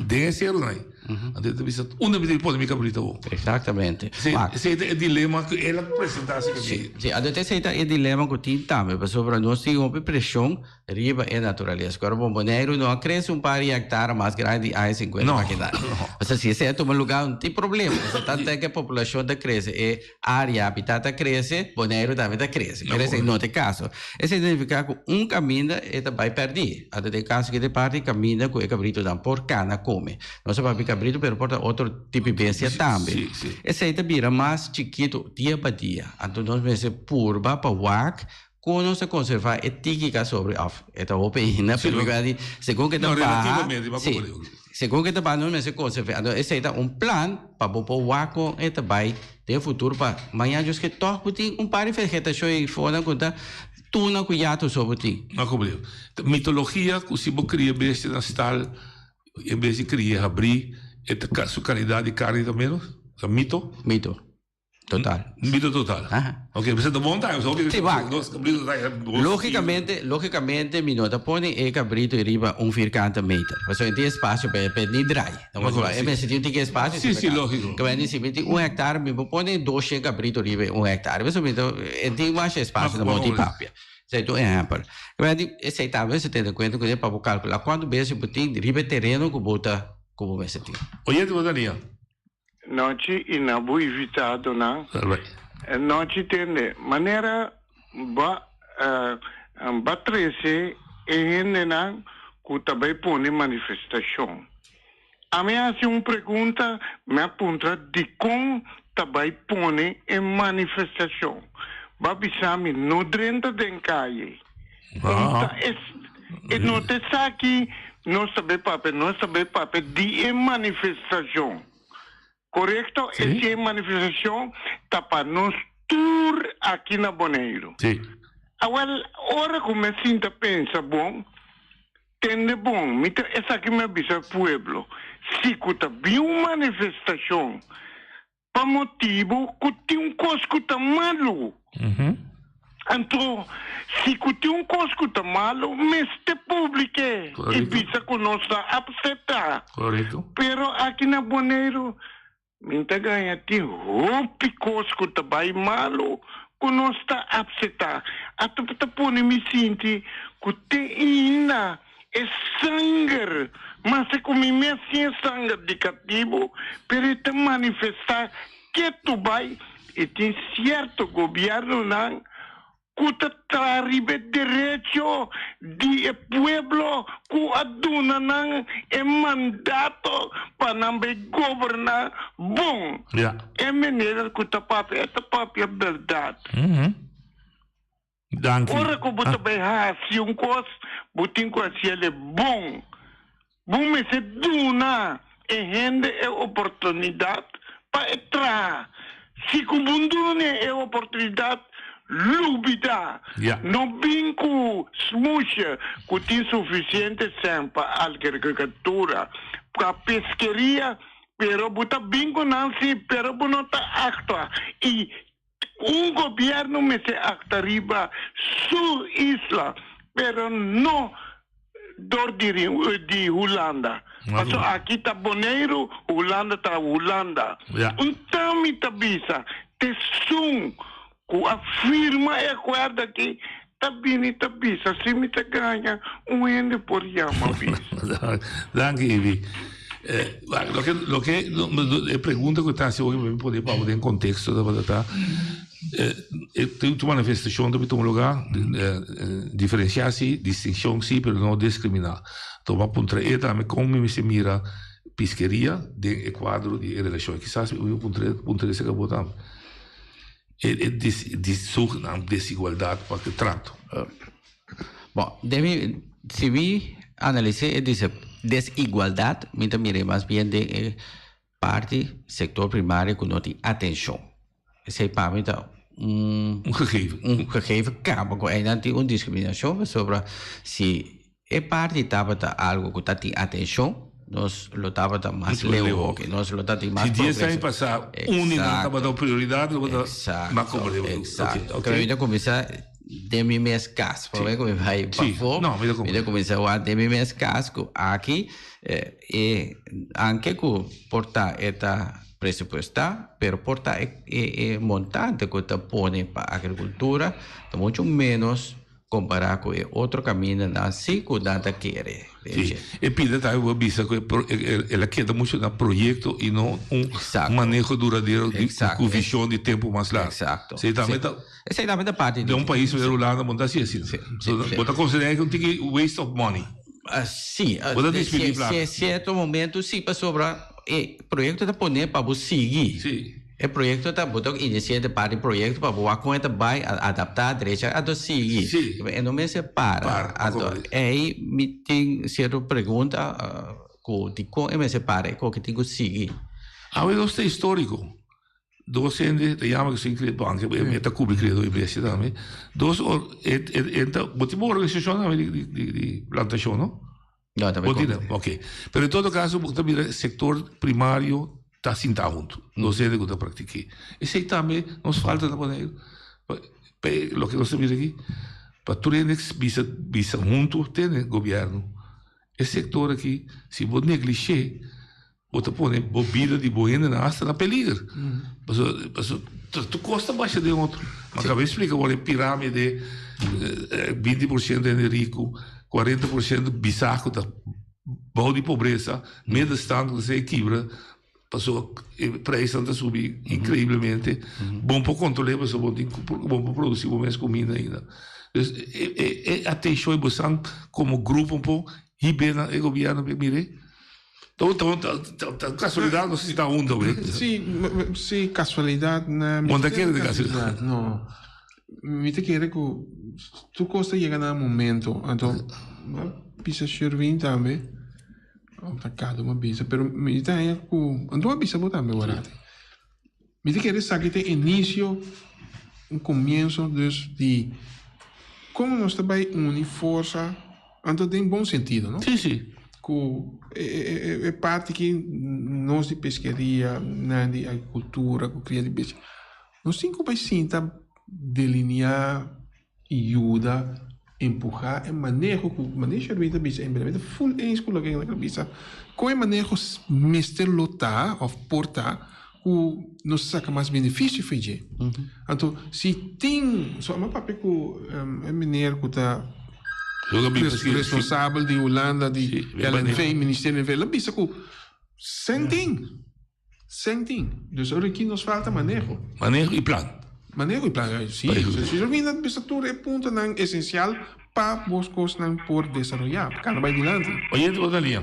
den e serunan ei. Anto e ta bisa, unda mi ta pone mi kabrito awor? Exactamente. Esei ta e dilema ku el a presenta aserka di. Si, anto esei ta e dilema ku tin tambe, pasobra nos tin hopi preshon riba e naturalesa. Ku ora bon Boneiru no a krese un par di hektara mas grandi di aña sinkuenta pa keda. Pasobra si esei a tuma luga no tin problema, pasobra tantu ku e populashon ta krese e Área habitat ta krese, Boneiru tambe ta krese. Pero esei no ta e kaso. Esei ta nifiká ku un kaminda e ta bai pèrdí. Anto den kaso ki ta e parti kaminda ku e kabritonan por kana kome. No sa papia kabrito pero por ta otro tipo di bestia tambe. Esei ta bira mas chikitu dia pa dia. Anto nos mester purba pa wak kon nos ta konservá e tiki ka sobre òf e ta hopi ainda pero mi keda di segun ke ta baha si segun ke ta baha nos mester konserv'é. Anto esei ta un plan pa bo por wak kon e ta bai den futuro pa mañana dios ke tòg bo tin un par di vegetashon ei fonan ku ta tuna ku yato so bo tin. No komprende. Mitologia ku si bo kria bestia na stal en bes di kria habrí e ta su kalidat di karni ta ménos? Ta mito? Mito. Total. Mito total. Aha. Ok, bisa ta bon time. So, Sí, wak. Nos cabrito ta Lógicamente, lógicamente mi no ta pone e cabrito riba un vierkante meter. Pasobra e tin espacio pa e ni draai. No, Lógico, e sí. mester tin un tiki espacio. Sí, sí, lógico. Ke men si mi tin un hectare, mi por pone 200 cabrito riba un hectare. Pasobra mi ta, e tin masha espacio na monti papia. Esei ta un ehempel. Ke men di, esei tambe mester tene cuenta cu pa bo calcula cuanto bes bo tin riba e tereno cu bo ta, cu bo mester tin. Oyente bo Dania. Nochi i na bo invitadonan. Nochi tende, manera bo a trese e hendenan ku ta bai pone manifestashon. Ami a hasi un pregunta, mi a puntra dikon ta bai pone e manifestashon. Bo a bisa mi no drenta den kaye. E no ta esaki nos ta bai papia, nos ta bai papia di e manifestashon. Korekto, e si e manifestashon ta pa nos tur aki na Boneiru. Awel, ora ku mi a sinta pensa bon, tende bon, mi ta esaki mi a bisa pueblo, si ku ta bin un manifestashon Pa motibu ku tin un kos ku ta malu. Anto, si ku tin un kos ku ta malu, mester publik'é i bisa ku nos ta apseptá. Pero aki na Boneiru, mi ta gaña tin hopi kos ku ta bai malu ku nos ta apseptá. Ata ta pone mi sinti ku te ainda E sanger, maske ku mi mes tin e sanger di katibu, pero e ta manifestá ketu bai i tin sierto gobièrnunan ku ta traha riba e derecho di e pueblo ku a duna nan e mandato pa nan bai goberná bon. E manera ku ta papia, e ta papia bèrdat. Danki. Ora ku bo ta bai hasi un kos, bo tin ku hasi el e bon. Bo mester duna e hende e oportunidat pa e traha. Si ku bo no duna e oportunidat, lubidá. No bin ku smusha ku tin sufisiente sèn pa agrikultura, pa peskeria, pero bo ta bin ku nan si, pero bo no ta aktua. I Un gobierno mester acta riba su isla, pero no dor di di Hulanda. Paso aki ta Boneiru, Hulanda ta Hulanda. Un tami ta bisa t'esun cu a firma e acuerdo aki ta bini ta bisa si mi ta gaña un hende por yama bisa. Danki Ivi. Eh, loke, loke, e pregunta ku ta hasi hopi mi pone pa bo den konteksto tabata ta, eh, e tin un manifestashon ta tuma lugá, eh, diferensiá si, distinshon si, pero no diskriminá. Anto bo a puntra e tambe kon mi mester mira piskeria den e kuadro di e relashon. Kisas mi por puntra puntra esei bo tambe. E e dis dis zogenaamd desigualdat pa ku trato. Bon, den mi, si mi analis'é e desigualdat, mi ta mir'é mas bien den e parti sektor primario ku no tin atenshon. Esei pa mi ta un. Un gegeven. Un gegeven kaba ku einan tin un diskriminashon pasobra si e parti tabata algu ku ta tin atenshon, nos lo tabata mas leu hopi, nos lo ta tin mas Si dies progreso. aña pasá un di nan tabata un prioridat, lo tabata Exacto, mas komprendé. exacto. Ok, Pero mi ta kuminsá den mi mes kas, promé ku mi bai pafó, mi ta kuminsá wak den mi mes kas ku aki e anke ku por ta e ta presupuestá, pero por ta e e montante ku ta pone pa agrikultura ta muchu ménos Kompará ku e otro kamindanan si ku nan ta kere. Sí, e pida tambe bo a bisa ku el a keda mucho na proyekto i no un maneho duradero ku vishon di tempu mas largu. Exacto. Esei tambe ta Esei tambe ta parti di un pais manera Hulanda bo no ta hasi asina. Bo ta konsiderá ku un tiki waste of money. Sí, Bo ta dispidí plaka. Sierto momento sí pasobra e proyekto ta pone pa bo sigui. Sí. E proyecto ta bo ta inicia de parti proyecto pa bo wak con e ta bay adapta drecha anto sigui. Sí. E no mester para. Para, Anto correcto. ey mi tin cierto pregunta cu dicon e mester para e koki tin cu sigui. Awe nos ta historico. Dos hende ta yama cu sin credo, anke e ta cubri credo iglesia tambe. Dos or e e ta bo tin bo organisacion tambe di di di plantacion no? No, ta Bo tin, ok. Pero en todo caso bo ta mira sector primario ta sinta hunto. Nos hende cu ta practiké. Esey tambe nos falta na Boneiru. Pa loke nos ta mira aki, pa tur hende bisa bisa hunto tene gobierno. E sector aki, si bo neglishe, Bo ta pone bo bida di bo hendenan hasta na peliger. Pasobra pasobra tur kos ta basha den otro. Mi a kaba di splika bo e piramide, binti por siento hende riku, kuarenta por siento bisa ku ta bou di pobresa, middenstand ku ta ser kibra pasobra e preisnan ta subi inkreiblemente. Bo no por kontrol'é pasobra bo tin ku bo por produsi bo mes kuminda ainda. Dus e atenshon e bo san komo grupo un por hib'é na e gobièrnu pa e mir'é. Ta casualidad no si ta hunto we. Si, si casualidad na. Bo ta kere den casualidad? No. Mi ta kere cu tur cos ta yega na momento. Anto mi a bisa Sherwin tambe, of ta Cado mi a bisa, pero mi ta haña cu, anto mi a bisa bo tambe warati. Mi ta kere esaki ta e inicio, un comienzo dus di con nos ta bay uni forsa, anto den bon sentido, no? Sí, sí. Cu e parti ki nos di pesqueria, nan di agricultura, cu cria di bestia, nos tin cu bay sinta delinea y yuda empuha e maneho cu maneho Sherwin ta bisa en berdad mi ta full eens cu loke el a bisa con e maneho mester lo ta of por ta cu nos ta saca mas beneficio for dje anto si tin so amo papia cu e meneer cu ta responsabel di Hulanda di LNV ministerio di LNV el a bisa cu sen tin. Sen tin. Dus ora aki nos falta maneho. Maneho y plan. Maneho y plan, si. Si yo bini bisa tur e puntonan esencial pa bos cosnan por desaroya, pa cana bay dilanti. Oyente bo ta lia.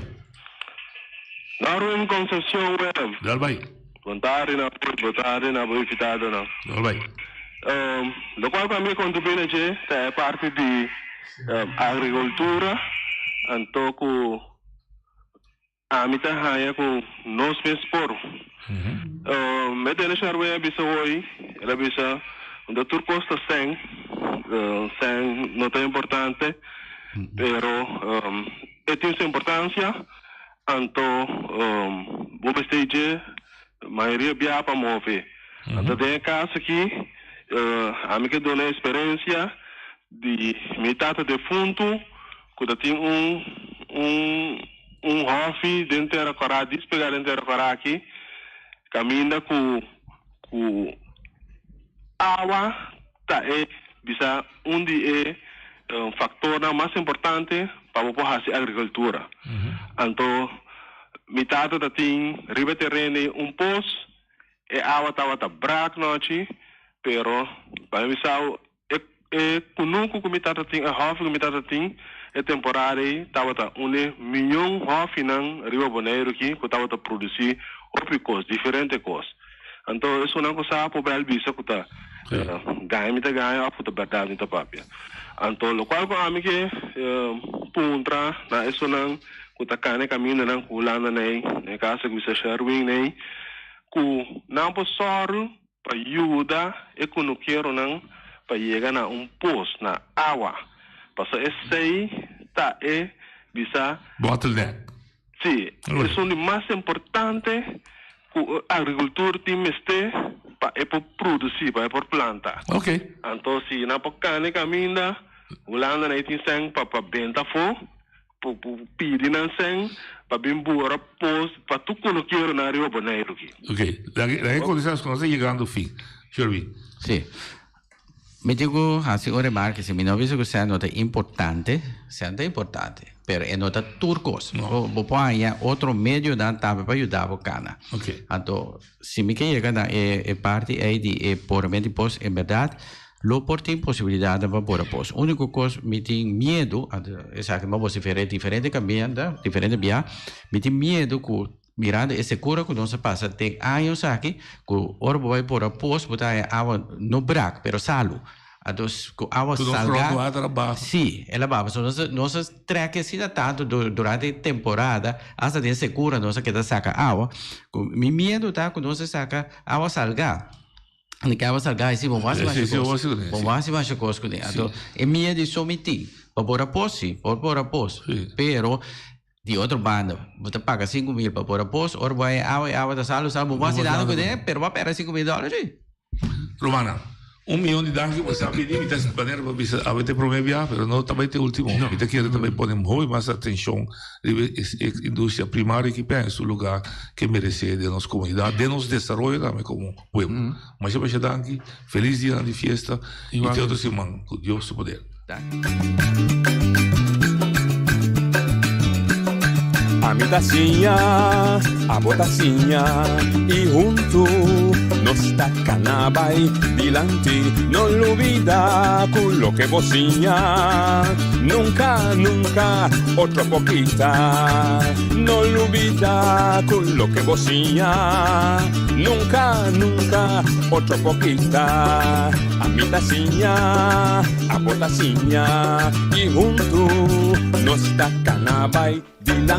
Darwin Concepcion Willem. Dal bay. Bon tardi na bo, bon tardi na bo invitadonan. Dal bay. Locual cu ami a contribui na dje ta e parti di agricultura anto cu. Ami ta haña ku nos mes por. Me tene Sharwin a bisa hoy, el a bisa unda tur kos ta sèn, sèn no ta importante, pero e tin su importansia, anto bo mester dje mayoria bia pa move. Anto den e kaso aki ami ke duna eksperensia di mi tata defuntu ku ta tin un un un hòfi den Tera Kòrá, dispegá den Tera Kòrá aki, kaminda ku ku awa ta e bisa un di e faktornan mas importante pa bo por hasi agrikultura. Anto. Mi tata ta tin riba e tereno ei un pos, e awa tabata brak nochi, pero pa mi bisa bo e e kunuku ku mi tata tin, e hòfi ku mi tata tin e temporada ei tabata un e mion hòfinan riba Boneiru aki ku tabata produsí hopi kos, diferente kos. Anto esunnan ku sa por bel bisa ku ta gaña mi ta gaña òf ku ta bèrdat mi ta papia. Anto lokual ku ami ke puntra na esunnan ku ta kana e kamindanan ku Hulanda nei, den e kaso ku bisa Sherwin nei, ku nan por sòru pa yuda e kunukeronan pa yega na un pos, na awa. Pasobra esei ta e bisa. Bottleneck. Sí, esun di mas importante ku e agrikultur tin mester pa e por produsí, pa e por planta. Anto si nan por kanda e kaminda, Hulanda nan e tin sèn pa pa benta afó, por pidi nan sèn pa bin bora pos pa tur kunukeronan riba Boneiru aki. Ok, laga e kondishon ku nos ta yegando fin. Sherwin. Sí. Mi tin ku hasi un remarke, si mi no bisa ku sèn no ta importante, sèn ta importante, pero e no ta tur kos. Bo bo por haña otro medionan tambe pa yuda bo kana. Anto, si mi ke yega na e e parti ei di e poramento di pos, en bèrdat lo por tin posibilidatnan pa pora pos. Úniko kos mi tin miedu, anto esaki mi a bosifer'é diferente kaminda, diferente bia, mi tin miedu ku Mirando e sekura ku nos a pasa den años aki, ku ora bo bai por a pos bo ta haña awa no brak pero salu. Anto ku awa Ku nos salga. grondwater a baha. Sí, el a baha. Pasobra nos nos a trek asina tantu durante e temporada, asta den sekura nos a keda saka awa. Ku mi miedu ta ku nos a saka awa salga. Ni ke awa salga i si bo wasi masha kos. Bo wasi masha kos kuné. Anto e miedu i so mi tin. Pa por a pos sí, por por a pos. Pero Di otro banda, bo ta paga 5000 pa por a pos, ora bo haña awa, e awa ta salu salu, bo bo hasi nada kuné, pero bo a pèrdè 5000 dòler sí. Romana, un miyon di danki bo sa pidi, mi ta manera bo bisa awe ta e prome bia, pero no ta bai ta e ultimo. Mi ta kere ta bai pone hopi mas atencion riba e industria primario ki p'e su lugar ke merece den nos comunidad, den nos desaroyo tambe como pueblo. Masha masha danki, feliz dianan di fiesta y te otro siman cu Dios su poder. Ami ta siña, abo ta siña y huntu nos ta cana bay dilanti. No lubida cu loke bo siña nunca, nunca otro por kita. No lubida cu loke bo siña nunca, nunca otro por kita. Ami ta siña, abo ta siña y huntu nos ta cana bay dilanti.